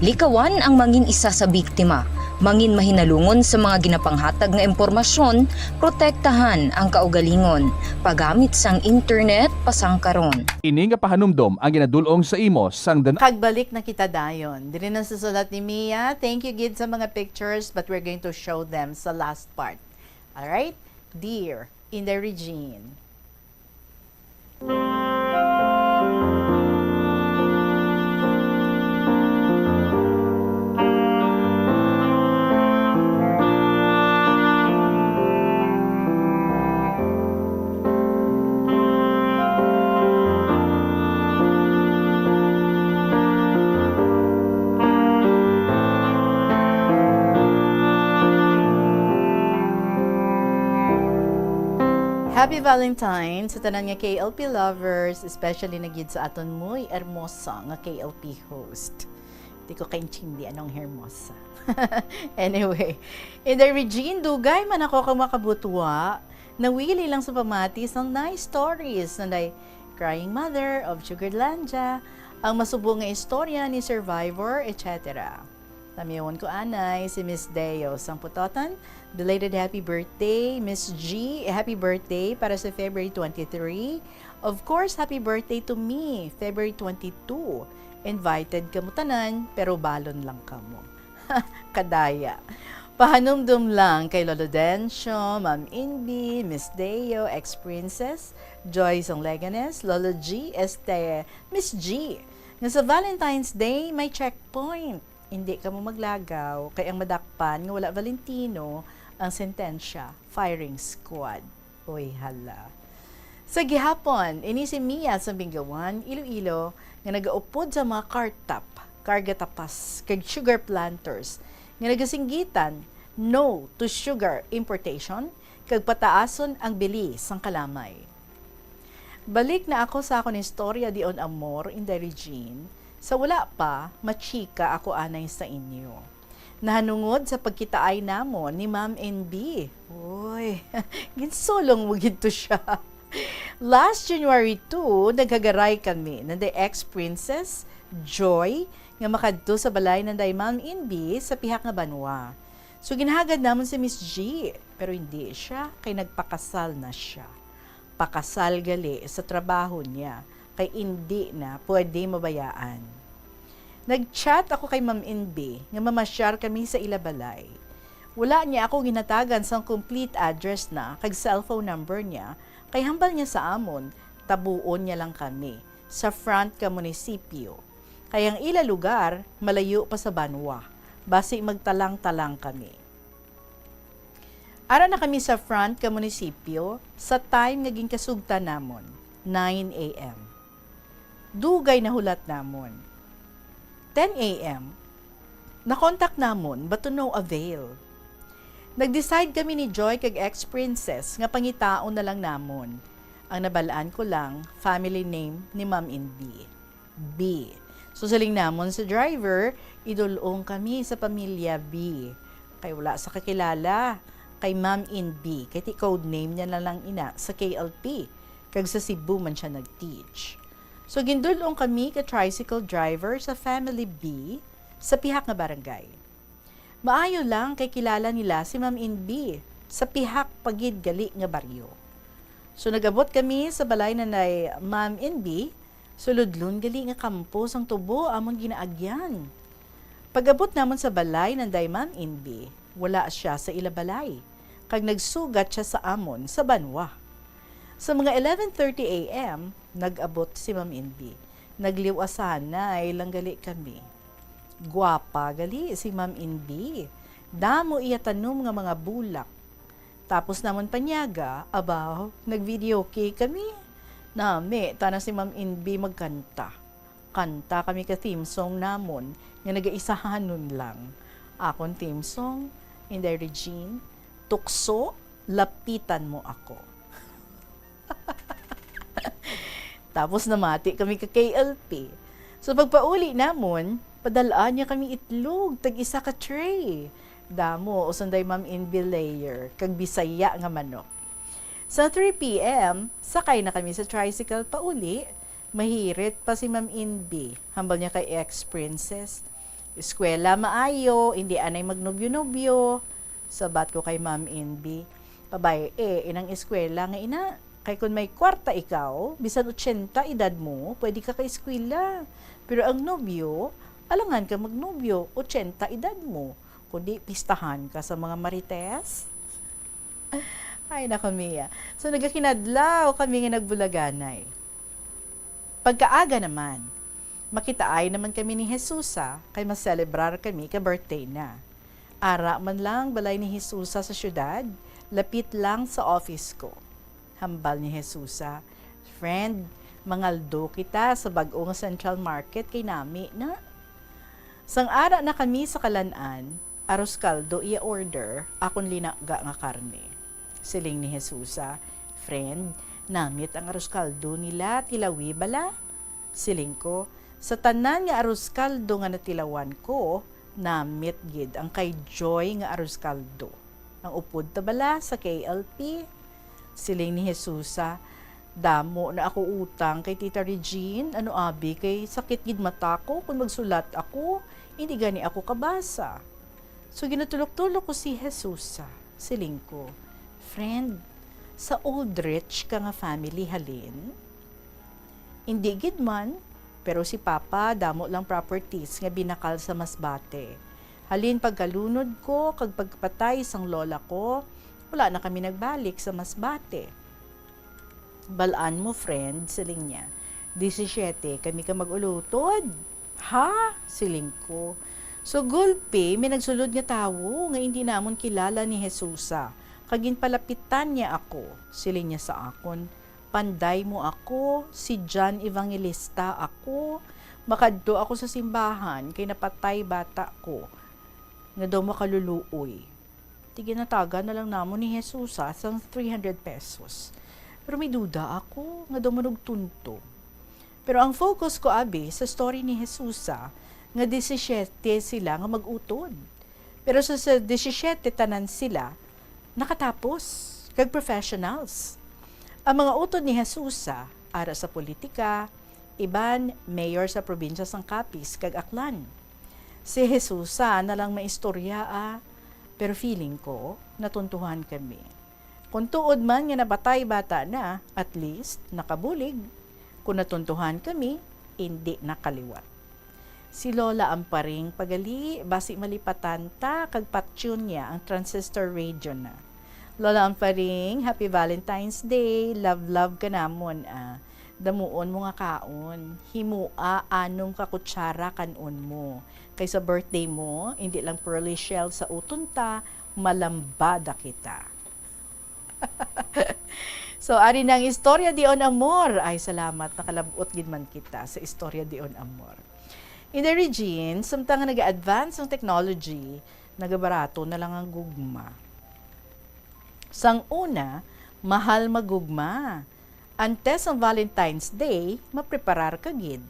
Likawan ang mangin isa sa biktima, mangin mahinalungon sa mga ginapanghatag nga impormasyon, protektahan ang kaugalingon, paggamit sang internet pasangkaron. Ini nga pahanumdom ang ginadul-ong sa imo sang The Kagbalik na kita dayon. Diri na sa sulat ni Mia. Thank you gid sa mga pictures, but we're going to show them sa last part. Alright? Dear Inday Regine. Happy Valentine's sa tanan nga K L P lovers, especially na gid sa aton muy hermosa nga K L P host. Di ko kaintindi anong hermosa. Anyway, Inday Regine, dugay man ako ka makabutwa. Nawili lang sa pamati sang nice stories, nanday Crying Mother of Sugarlandia, ang masubo nga istorya ni Survivor, et cetera. Namiyawon ko anay si Miss Deo sang Putotan. Belated happy birthday, Miss G. Happy birthday para sa February twenty-three. Of course, happy birthday to me, February twenty-two. Invited kamo tanan, pero balon lang kamo. Kadaya. Pahanumdom lang kay Lolo Dencio, Ma'am Inbi, Miss Deo, ex-princess, Joy sang Leganes, Lolo G, este, Miss G, nga sa Valentine's Day may checkpoint. Indi kamo maglagaw, kay ang madakpan nga wala Valentino, ang sentensya, firing squad. Uy, hala. Sa gihapon, ini si Mia sa Bingawan, Iloilo, nga nagaupod sa mga car top, karga tapas, kag sugar planters, nga nagasinggitan, "No to sugar importation," kag pataason ang bili sang kalamay. Balik na ako sa akon istorya, Dion Amor, Inday Regine. Sa wala pa, machika ako anay sa inyo. Nahanungod sa pagkitaay namon ni Ma'am N B. Uy, ginsulong mo gid to siya. Last January two, naghagaray kami nanday ex-princess Joy nga makadto sa balay nanday Ma'am N B sa pihak nga banwa. So, ginhagad namon si Miss G, pero hindi siya, kay nagpakasal na siya. Pakasal gali sa trabaho niya, kay indi na pwede mabayaan. Nag-chat ako kay Ma'am N B nga mamasyar kami sa ila balay. Wala niya ako ginhatagan sang complete address na kag cellphone number niya, kay hambal niya sa amon, tabuon niya lang kami sa front ka munisipyo. Kay ang ila lugar malayo pa sa banwa, basi magtalang-talang kami. Ara na kami sa front ka munisipyo sa time nga ginkasugtan namon, nine a m. Dugay na hulat namon. Ten a m, na-contact namon, but to no avail. Nag-decide kami ni Joy kag ex-princess nga pangitaon na lang namon. Ang nabal-an ko lang, family name ni Ma'am Inbi, B. So, siling namon sa driver, idul-ong kami sa pamilya B. Kay wala sa kakilala kay Ma'am Inbi, kay ti code name niya na lang ina sa K L P, kag sa Cebu man siya nag-teach. So, gindul-ong kami ka tricycle driver sa family B sa pihak nga barangay. Maayo lang kay kilala nila si Ma'am Inbi sa pihak pa gid gali nga baryo. So, nag-abot kami sa balay nanay Ma'am Inbi, sulodlon gali nga kampo sang tubo amon ginaagyan. Pag-abot namon sa balay nanday Ma'am Inbi, wala siya sa ila balay, kag nagsugat siya sa amon sa banwa. Sa mga eleven thirty a m, nag-abot si Ma'am Inbi. Nagliw-asanay lang gali kami. Gwapa gali si Ma'am Inbi. Damo iya tanom nga mga bulak. Tapos namon panyaga, abaw, nag-videoke kami. Nami, tana si Ma'am Inbi magkanta. Kanta kami ka theme song namon nga nagaisahanon lang. Akon theme song, Inday Regine, Tukso, Lapitan Mo Ako. Tapos namati kami ka K L P. So, pagpauli namon, padal-an niya kami itlog, tag isa ka tray. Damo, usunday Ma'am Inbi layer, kag Bisaya nga manok. Sa three p m, sakay na kami sa tricycle pauli. Mahirit pa si Ma'am Inbi. Hambal niya kay ex-princess, "Eskwela maayo, indi anay magnobyo-nobyo." Sabat ko kay Ma'am Inbi, "Pabay-e inang eskwela nga ina. Kay kun may kwarta ikaw, bisan ochenta edad mo, pwede ka ka-eskwela. Pero ang nobyo, alangan ka magnobyo, ochenta edad mo, kundi pistahan ka sa mga marites." Ay, nako, Mia. So, nagakinadlaw kami nga nagbulaganay. Pagkaaga naman, makitaay naman kami ni Jesusa, kay maselebrar kami ka birthday na. Ara man lang balay ni Jesusa sa syudad, lapit lang sa office ko. Hambal ni Jesusa, "Friend, mangaldo kita sa bag-o nga Central Market kay nami na." Sang ara na kami sa kalan-an, arroz caldo iya order, akon linaga nga karne. Siling ni Jesusa, "Friend, namit ang arroz caldo nila, tilawi bala?" Siling ko, "Sa tanan nga arroz caldo nga natilawan ko, namit gid ang kay Joy nga arroz caldo. Ang upod ta bala sa K L P?" Siling ni Jesusa, "Damo na ako utang kay Tita Regine. Ano abi kay sakit gid mata ko kon magsulat ako, hindi gani ako kabasa." So, ginatulok-tulok ko si Jesusa. Siling ko, "Friend, sa old rich ka nga family halin?" "Indi gid man, pero si Papa damo lang properties nga binakal sa Masbate. Halin pagkalunod ko kag pagpatay sang lola ko, wala na kami nagbalik sa Masbate." "Bal-an mo, friend," siling niya, "disisiete kami ka mag-ulutod." "Ha?" siling ko. So, gulpi, may nagsulod nga tawo nga indi namon kilala ni Jesusa, kag ginpalapitan niya ako. Siling niya sa akon, "Panday mo ako, si John Evangelista ako. Makadto ako sa simbahan kay napatay bata ko nga daw makaluluoy." Ti ginatagan na lang namon ni Jesusa sang three hundred pesos. Pero may duda ako nga daw manugtunto. Pero ang focus ko abi sa story ni Jesusa nga disisiete sila nga mag-utod. Pero sa, sa disisiete tanan sila nakatapos kag professionals. Ang mga utod ni Jesusa ara sa politika, iban mayor sa probinsya sang Capiz kag Aklan. Si Jesusa na lang maistorya, ah, pero feeling ko natuntuhan kami. Kung tuod man nga napatay bata na, at least nakabulig. Kung natuntuhan kami, indi nakaliwat. Si Lola Amparing pagali, basi malipatan ta kag patyon niya ang transistor radio na. Lola Amparing, happy Valentine's Day. Love, love ka namon, ah. Damuon mo nga kaon, himoa anom ka kutsara kan-on mo. Kay sa birthday mo, indi lang pearly shell sa uton ta, malambada kita. So, ari na ang Istorya de un Amor. Ay, salamat, nakalab-ot gid man kita sa Istorya de un Amor. Inday Regine, samtang nga nag-advance ang technology, nagabarato na lang ang gugma. Sang una, mahal maggugma. Antes ang Valentine's Day, mapreparar ka gid.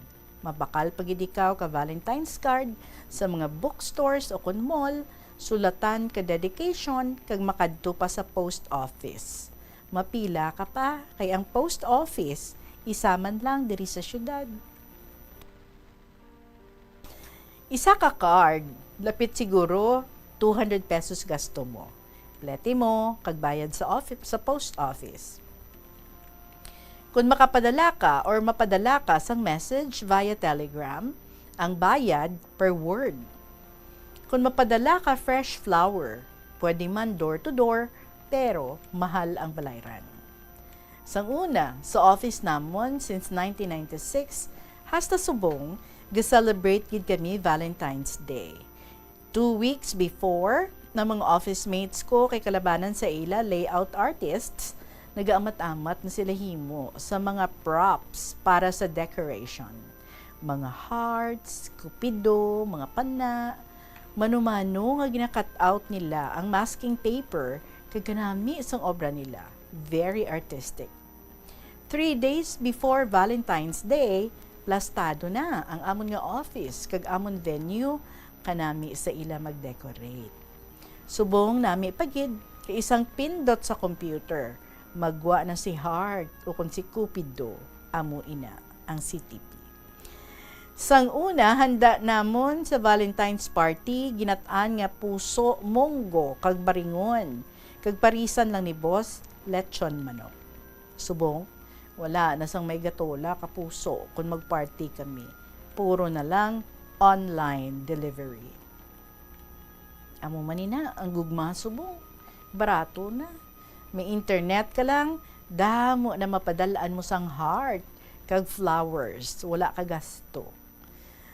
Mabakal pa gid ikaw ka Valentine's card sa mga bookstores o kon mall, sulatan ka dedication, kag makadto pa sa post office. Mapila ka pa, kay ang post office, isa man lang diri sa syudad. Isa ka card, lapit siguro two hundred pesos gasto mo. Plete mo, kag bayad sa offi-, sa post office. Kung makapadala ka or mapadala ka sang message via Telegram, ang bayad per word. Kung mapadala ka fresh flower, pwede man door to door, pero mahal ang balayran. Sang una, sa office namon since nineteen ninety-six, hasta subong, ga-celebrate gid kami Valentine's Day. Two weeks before, ang mga office mates ko kay kalabanan sa ila layout artists, nagaamat-amat na sila himo sa mga props para sa decoration. Mga hearts, cupido, mga pana, mano-mano nga gina-cut out nila ang masking paper kag kanami sang obra nila. Very artistic. Three days before Valentine's Day, plastado na ang amon nga office kag amon venue kanami sa ila mag-decorate. Subong nami pa gid kay isang pindot sa computer, maggwa na si Heart o kon si Cupido, amo ina ang C T P. Sang una, handa namon sa Valentine's party, ginat-an nga puso, munggo, kag baringon, kag parisan lang ni boss, lechon manok. Subong, wala na sang may gatola ka puso kon mag-party kami. Puro na lang online delivery. Amo man ina ang gugma subong. Barato na. May internet ka lang, damo na mapadal-an mo sang heart kag flowers. Wala ka gasto.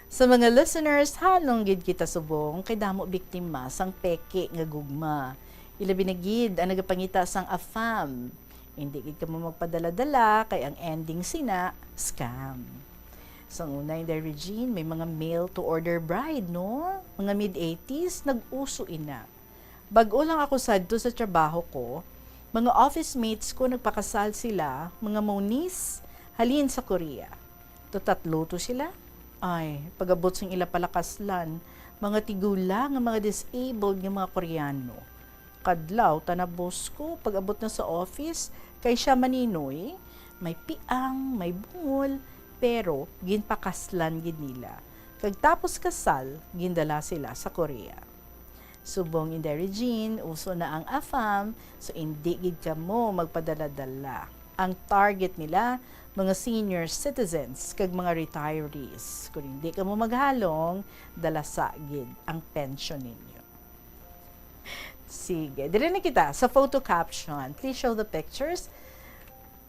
Sa mga listeners, halong gid kita subong kay damo biktima sang peke nga gugma. Ilabi na gid ang nagapangita sang afam. Hindi gid kamo magpadala-dala kay ang ending sina, scam. Sang una, Inday Regine, may mga mail to order bride, no? Mga mid eighties, nag-uso ina. Bag-o lang ako sadto sa trabaho ko, mga office mates ko nagpakasal sila, mga Moniz, halin sa Korea. Tutatlo to sila. Ay, pag-abot sang ila palakaslan, mga tigula nga mga disabled nga mga Koreano. Kadlaw, tanabos ko, pag-abot na sa office, kay siya maninoy, may piang, may bungol, pero ginpakaslan gid nila. Kag tapos kasal, gindala sila sa Korea. Subong Inday Regine, uso na ang afam, so indi gid kamo magpadala-dala. Ang target nila, mga senior citizens kag mga retirees. Kung hindi kamo maghalong, dalasa gid ang pensyon ninyo. Sige, diri na kita sa photo caption. Please show the pictures.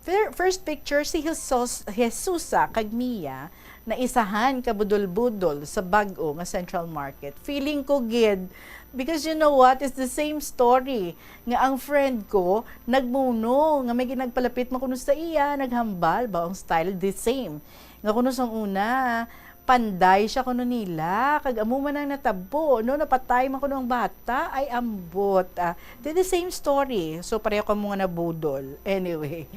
Fir-, first picture, si Jesus, Jesusa kag Mia naisahan ka budol-budol sa bag-o nga Central Market. Feeling ko gid, because you know what, it's the same story nga ang friend ko nagmuno nga may ginagpalapit man kuno sa iya, naghambal ba ang style the same. Nga kuno sang una, panday siya kuno nila, kag amo man ang natabo, no, napatay man kuno ang bata, ay ambot. Ah, the, the same story. So, pareho kamo nga nabudol. Anyway,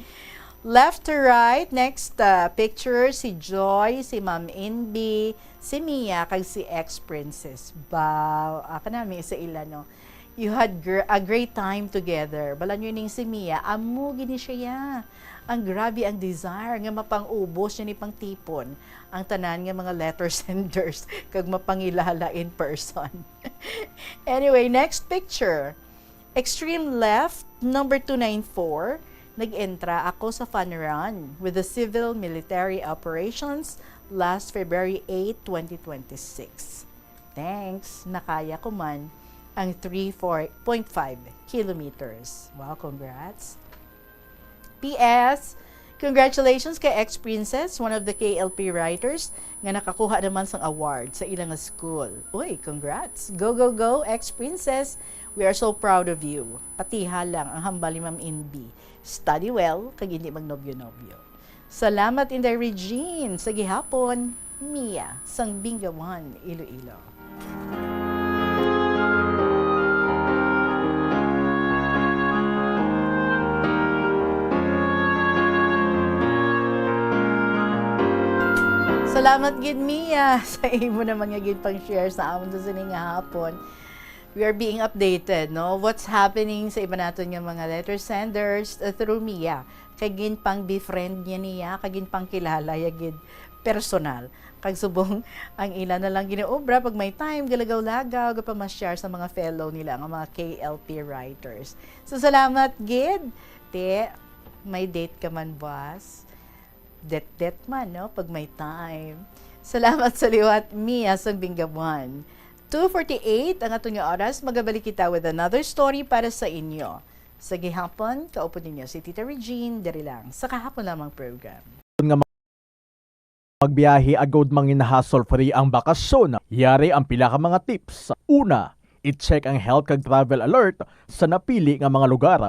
left to right, next, ah, picture, si Joy, si Ma'am Inbi, si Mia, kag si ex-princess. Ba, ah, kanami sa ila, no? You had gr-, a great time together. Bala nyo ning si Mia, amo gini siya. Ang grabe ang desire nga mapang-ubos niya ni pang-tipon ang tanan nga mga letter senders kag mapangilala in person. Anyway, next picture. Extreme left, number two nine four, nag-entra ako sa fun run with the civil military operations last February eight, twenty twenty-six. Thanks, nakaya ko man ang three point five kilometers. Wow, congrats. P S, Congratulations kay Ex-Princess, one of the K L P writers nga nakakuha naman sang award sa ila nga school. Uy, congrats! Go, go, go, Ex-Princess! We are so proud of you. Patiha lang ang hambal ni Ma'am Inbi. Study well, kag hindi magnobyo-nobyo. Salamat, Inday Regine, sa gihapon. Mia, sang Bingawan, Iloilo. Salamat gid, Mia, sa imo naman nga gid pang-share sa amon sa sining nga hapon. We are being updated, no? What's happening sa iba naton nga mga letter senders, uh, through Mia. Kay ginpang-befriend niya niya, kay ginpangkilala ya gid personal. Kag subong ang ila na lang ginaobra pag may time, galagaw-lagaw, gapamasyar sa mga fellow nila nga mga K L P writers. So, salamat gid. Te, may date ka man, boss? Det-det man, no? Pag may time. Salamat sa liwat, Mia sang Bingawan. Two forty-eight ang aton nga oras. Magabalik kita with another story para sa inyo. Sa gihapon, kaupod ninyo si Tita Regine, diri lang sa Kahapon Lamang program. Nga magbiyahe agud mangin hassle-free ang bakasyon, yari ang pila ka mga tips. Una, i-check ang health kag travel alert sa napili nga mga lugar.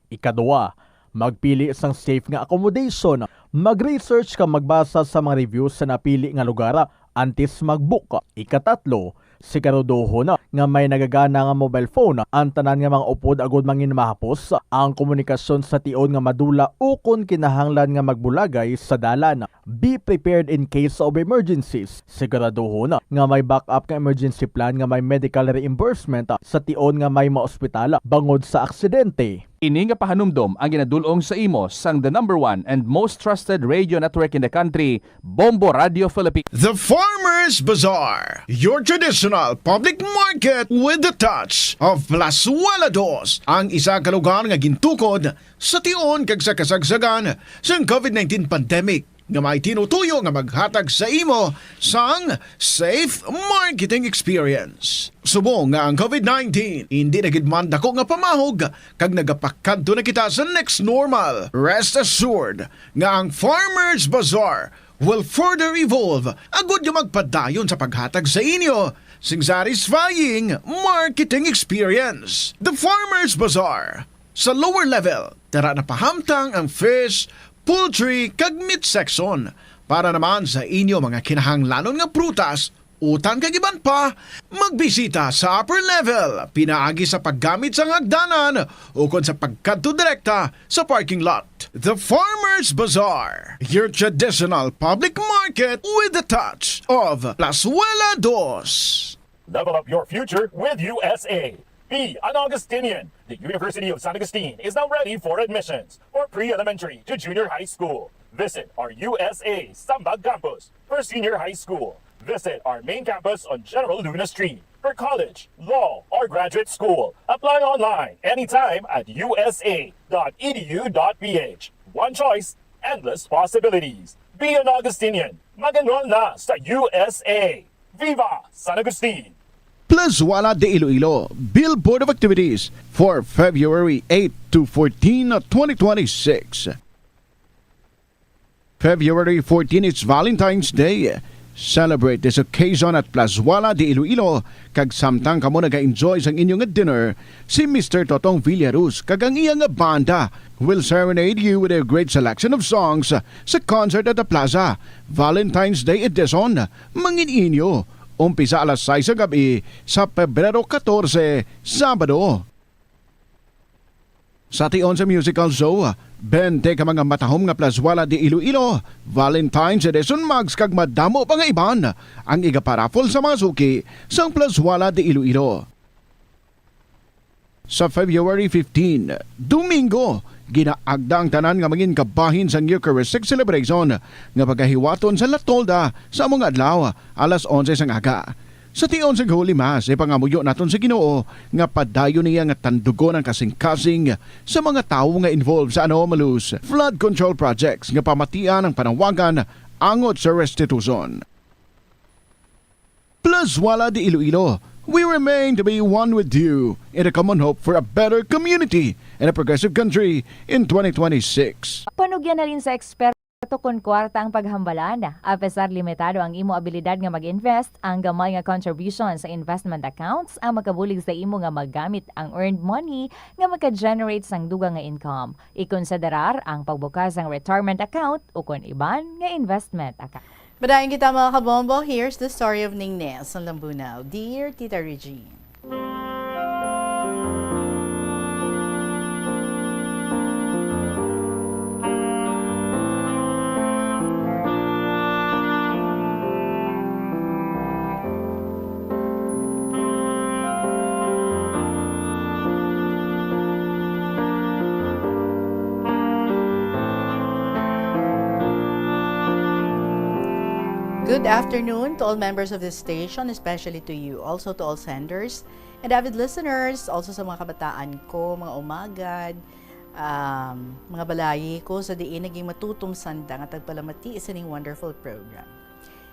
Ikaduha, magpili sang safe nga accommodation. Mag-research kag magbasa sa mga reviews sa napili nga lugar antes mag-book. Ikatatlo, siguraduhon nga may nagagana nga mobile phone ang tanan nga mga upod agud mangin mahapos ang komunikasyon sa tion nga madula ukon kinahanglan nga magbulagay sa dalan. Be prepared in case of emergencies. Siguraduhon nga may backup nga emergency plan nga may medical reimbursement sa tion nga may maospital bangod sa aksidente. Ini nga pahanumdom ang ginadul-ong sa imo sang the number one and most trusted radio network in the country, Bombo Radio Philippines. The Farmers Bazaar, your traditional public market with the touch of Plazuela Dos, ang isa ka lugar nga gintukod sa tion kag sa kasagsagan sang COVID nineteen pandemic, nga may tinutuyo nga maghatag sa imo sang safe marketing experience. Subong nga ang COVID nineteen hindi na gid man dako nga pamahog kag nagapakadto na kita sa next normal, rest assured nga ang Farmers Bazaar will further evolve agud nga magpadayon sa paghatag sa inyo sing satisfying marketing experience. The Farmers Bazaar, sa lower level, tara na pahamtang ang fish, poultry, kag meat section. Para naman sa inyo mga kinahanglanon nga prutas, utan kag iban pa, magbisita sa upper level, pinaagi sa paggamit sang hagdanan ukon sa pagkadto direkta sa parking lot. The Farmers Bazaar, your traditional public market with the touch of Plazuela Dos. Level up your future with U S A. Be an Augustinian. The University of San Agustin is now ready for admissions for pre-elementary to junior high school. Visit our U S A Sambag Campus for senior high school. Visit our main campus on General Luna Street for college, law, or graduate school. Apply online anytime at U S A dot E D U dot P H. One choice, endless possibilities. Be an Augustinian. Mag-enroll na sa U S A. Viva San Agustin! Plazuela de Iloilo, Billboard of Activities for February eight to fourteen, twenty twenty-six. February fourteen is Valentine's Day. Celebrate this occasion at Plazuela de Iloilo, kag samtang kamo naga-enjoy sang inyo nga dinner, si Mister Totong Villaruz kag ang iya nga banda will serenade you with a great selection of songs sa concert at the plaza. Valentine's Day edition, mangin-inyo, umpisa alas sais sa gab-i sa Pebrero katorse, Sabado. Sa tion sa musical show, bente ka mga matahom nga Plazuela de Iloilo, Valentine's Edition mugs kag madamo pa nga iban ang igaparaffle sa mga suki sang Plazuela de Iloilo. Sa February fifteen, Domingo, ginaagda ang tanan nga mangin kabahin sang Eucharistic celebration nga pagahiwaton sa La Tolda sa amo nga adlaw, alas onse sang aga. Sa tion sang Holy Mass, ipangamuyo naton sa Ginoo nga padayon niya nga tandugon ang kasing-kasing sa mga tawo nga involved sa anomalous flood control projects nga pamatian ang panawagan angot sa restitution. Plazuela de Iloilo, We remain to be one with you in a common hope for a better community and a progressive country in twenty twenty-six. Panugyan halin sa eksperto kon kwarta ang paghambalan. Apesar limitado ang imo abilidad nga mag-invest, ang gamay nga contribution sa investment accounts ang makabulig sa imo nga magamit ang earned money nga maka-generate sang dugang nga income. Ikonsiderar ang pagbukas sang retirement account ukon iban nga investment account. Padayon kita, mga kabombo. Here's the story of Ningnes ang Lambunao. Dear Tita Regine. Good afternoon to all members of this station, especially to you, also to all senders and avid listeners, also sa mga kabataan ko, mga umagad, um, mga balayi ko sa diin naging matutom sanda nga tagpalamati sining wonderful program.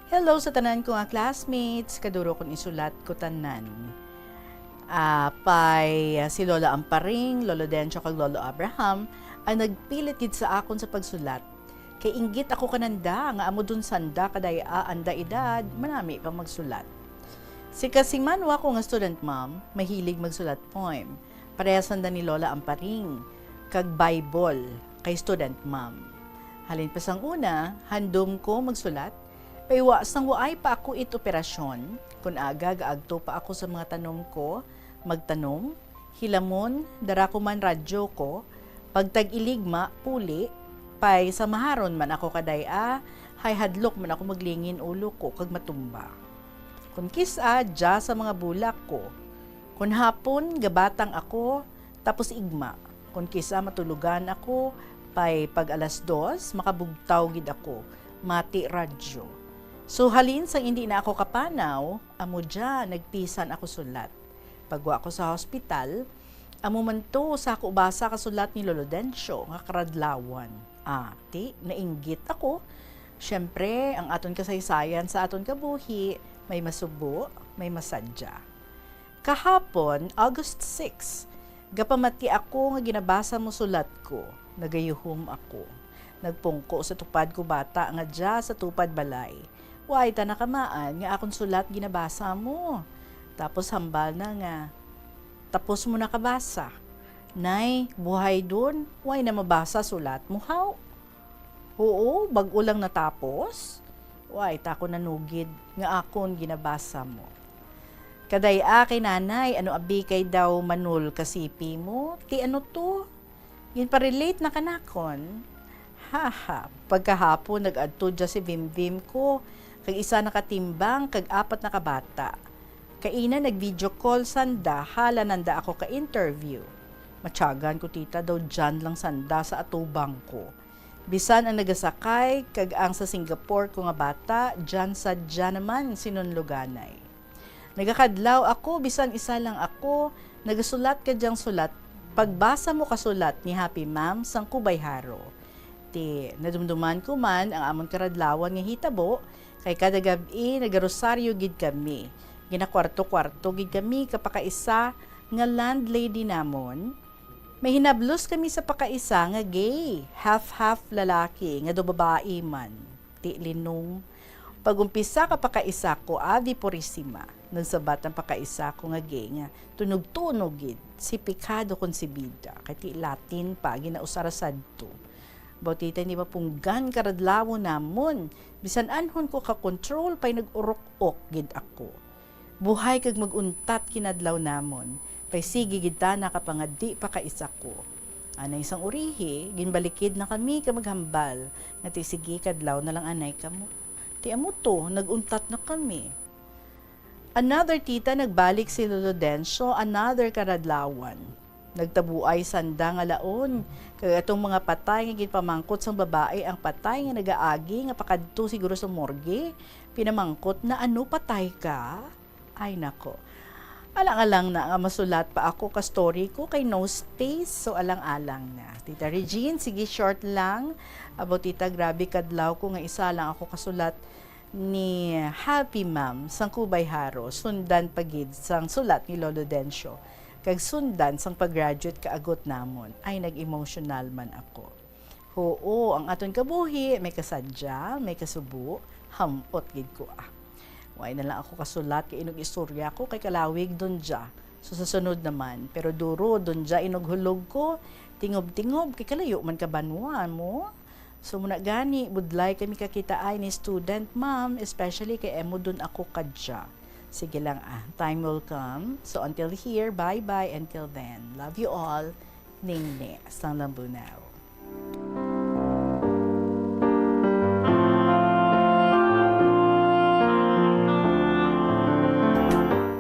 Hello sa tanan ko nga classmates, kaduro kon isulat ko tanan. Ah, pay, ah, si Lola Amparing, Lolo Dencho, kag Lolo Abraham ang nagpilit gid sa akon sa pagsulat. Kay inggit ako kananda nga amo dun sanda kaday-a anda edad, manami pa magsulat. Si Kasiman wa ko nga student mom, mahilig magsulat poem. Pareha sanda ni Lola Amparing, kag Bible, kay student mom. Halin pa sang una, handom ko magsulat, pay wa sang waay pa ako it operasyon, kun aga gaagto pa ako sa mga tanom ko, magtanom, hilamon, dara ko man radyo ko, pag tag-iligma, puli, pay sa maharon man ako kaday-a, hay hadlok man ako maglingin ulo ko kag matumba. Kun kis-a, dya sa mga bulak ko. Kun hapon, gabatang ako, tapos igma. Kun kis-a matulogan ako, pay pag alas dos, makabugtaw gid ako, mati radyo. So, halin sang indi na ako kapanaw, amo dya, nagpisan ako sulat. Pagwa ko sa hospital, amo man to sa ako basa kasulat ni Lolo Dencio nga karadlawan. Ah, ti, nainggit ako. Siyempre, ang aton kasaysayan sa aton kabuhi, may masubo, may masadya. Kahapon, August six, gapamati ako nga ginabasa mo sulat ko. Nagayuhom ako. Nagpungko sa tupad ko bata nga dya sa tupad balay. Way ta nakamaan nga akon sulat ginabasa mo. Tapos hambal na nga, "Tapos mo na kabasa?" "Nay, buhay dun, way na mabasa sulat mo, haw?" "Oo, bag-o lang natapos." Way ta ko nanugid nga akon ginabasa mo. "Kaday-a kay nanay, ano abi kay daw manul ka sipi mo? Ti ano to? Ginparelate na kanakon?" Haha, pagkahapon nag-adto dya si Vimvim ko, kag isa nakatimbang, kag apat nakabata. Kaina nag-video call sanda, hala nanda ako ka-interview. Matyagan ko, tita, daw dyan lang sanda sa atubang ko. Bisan ang nagasakay kag ang sa Singapore ko nga bata, dyan sadya naman sinunluganay. Nagakadlaw ako, bisan isa lang ako, nagasulat ka dyang sulat. Pagbasa mo kasulat ni Happy Ma'am sang Kubay Haro. Ti, nadumduman ko man ang amon karadlawan nga hitabo, kay kada gab-i nagarosaryo gid kami. Ginakwarto-kwarto gid kami kapakaisa nga landlady namon. May hinablos kami sa pakaisa nga gay, half-half lalaki, nga daw babae man. Ti linong. Pag-umpisa ka pakaisa ko, Ave Purisima. Nagsabat ang pakaisa ko nga gay nga tunog-tunog gid, si pecado concebida, kay ti Latin pa, ginausara sadto. Bautita ni mapunggan karadlawon namon, bisan anhon ko ka-control pay nag-urok-ok gid ako. Buhay kag mag-untat kinadlaw namon, kay sige gid ta nakapangadi pa ka isa ko. Anay sang urihi, ginbalikid na kami ka maghambal, nga ti sige kadlaw na lang anay kamo. Ti amo to, nag-untat na kami. Another tita nagbalik si Lolo Dencio, another karadlawan. Nagtabuay sanda nga laon, kag atong mga patay nga ginpamangkot sang babae ang patay nga nagaagi nga pakadto siguro sa morgue, pinamangkot na, "Ano, patay ka?" Ay, nako. Alang-alang na nga masulat pa ako ka story ko kay no space, so alang-alang na. Tita Regine, sige, short lang. Abo, tita, grabe kadlaw ko nga isa lang ako kasulat. ni Happy Ma'am sang Kubay Haro, sundan pa gid sang sulat ni Lolo Dencio, kag sundan sang pag-graduate kaagot namon. Ay, nag-emotional man ako. Huo, ang aton kabuhi may kasadya, may kasubo, ham-ot gid ko, ah. Way na lang ako kasulat kay inog istorya ko kay kalawig dunja. So sa sunod naman, pero duro dunja inog hulog ko, tingob-tingob kay kalayo man ka banwa mo. So muna gani, budlay kami kakitaay ni student ma'am, especially kay emo dun ako kadya. Sige lang, ah, time will come. So until here, bye-bye until then. Love you all. Ningni sang Lambunao.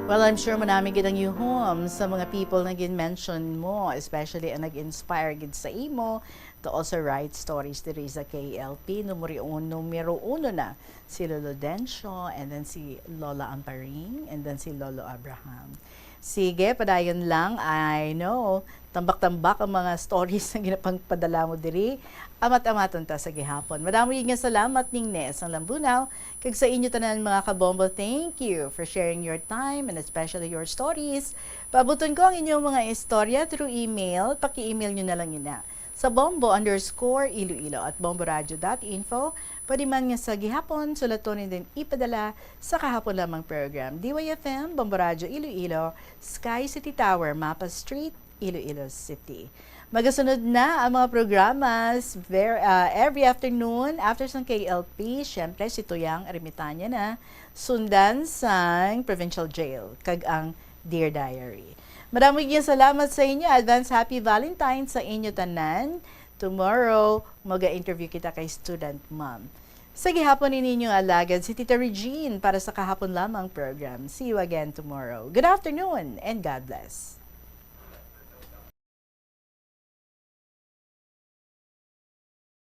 Well, I'm sure manami gid ang yuhom sa mga people na gin-mention mo, especially ang nag-inspire gid sa imo to also write stories diri sa K L P. Numero uno, numero uno na si Lolo Dencio, and then si Lola Amparing, and then si Lolo Abraham. Sige, padayon lang. I know, tambak-tambak ang mga stories na ginapangpadala mo diri. Amat-amaton ta sa gihapon. Madamo gid nga salamat, Ningni sang Lambunao, kag sa inyo tanan, mga kabombo. Thank you for sharing your time and especially your stories. Paabuton ko ang inyong mga istorya through email. Paki-email nyo na lang ina sa bombo underscore iloilo at bomboradio dot info. Pwede man nga sa gihapon, sulaton and then ipadala sa kahapon lamang program. D Y F M, Bombo Radio Iloilo, Sky City Tower, Mapa Street, Iloilo City. Magasunod na ang mga programas ver-, ah, every afternoon after sang K L P. Siyempre, si Tuyang Ermitanya na, sundan sang Provincial Jail, kag ang Dear Diary. Madamo gyud salamat sa inyo. Advance Happy Valentine sa inyo tanan. Tomorrow, maga-interview kita kay student ma'am. Sa gihapon, ini inyong alagad, si Tita Regine, para sa kahapon lamang program. See you again tomorrow. Good afternoon and God bless.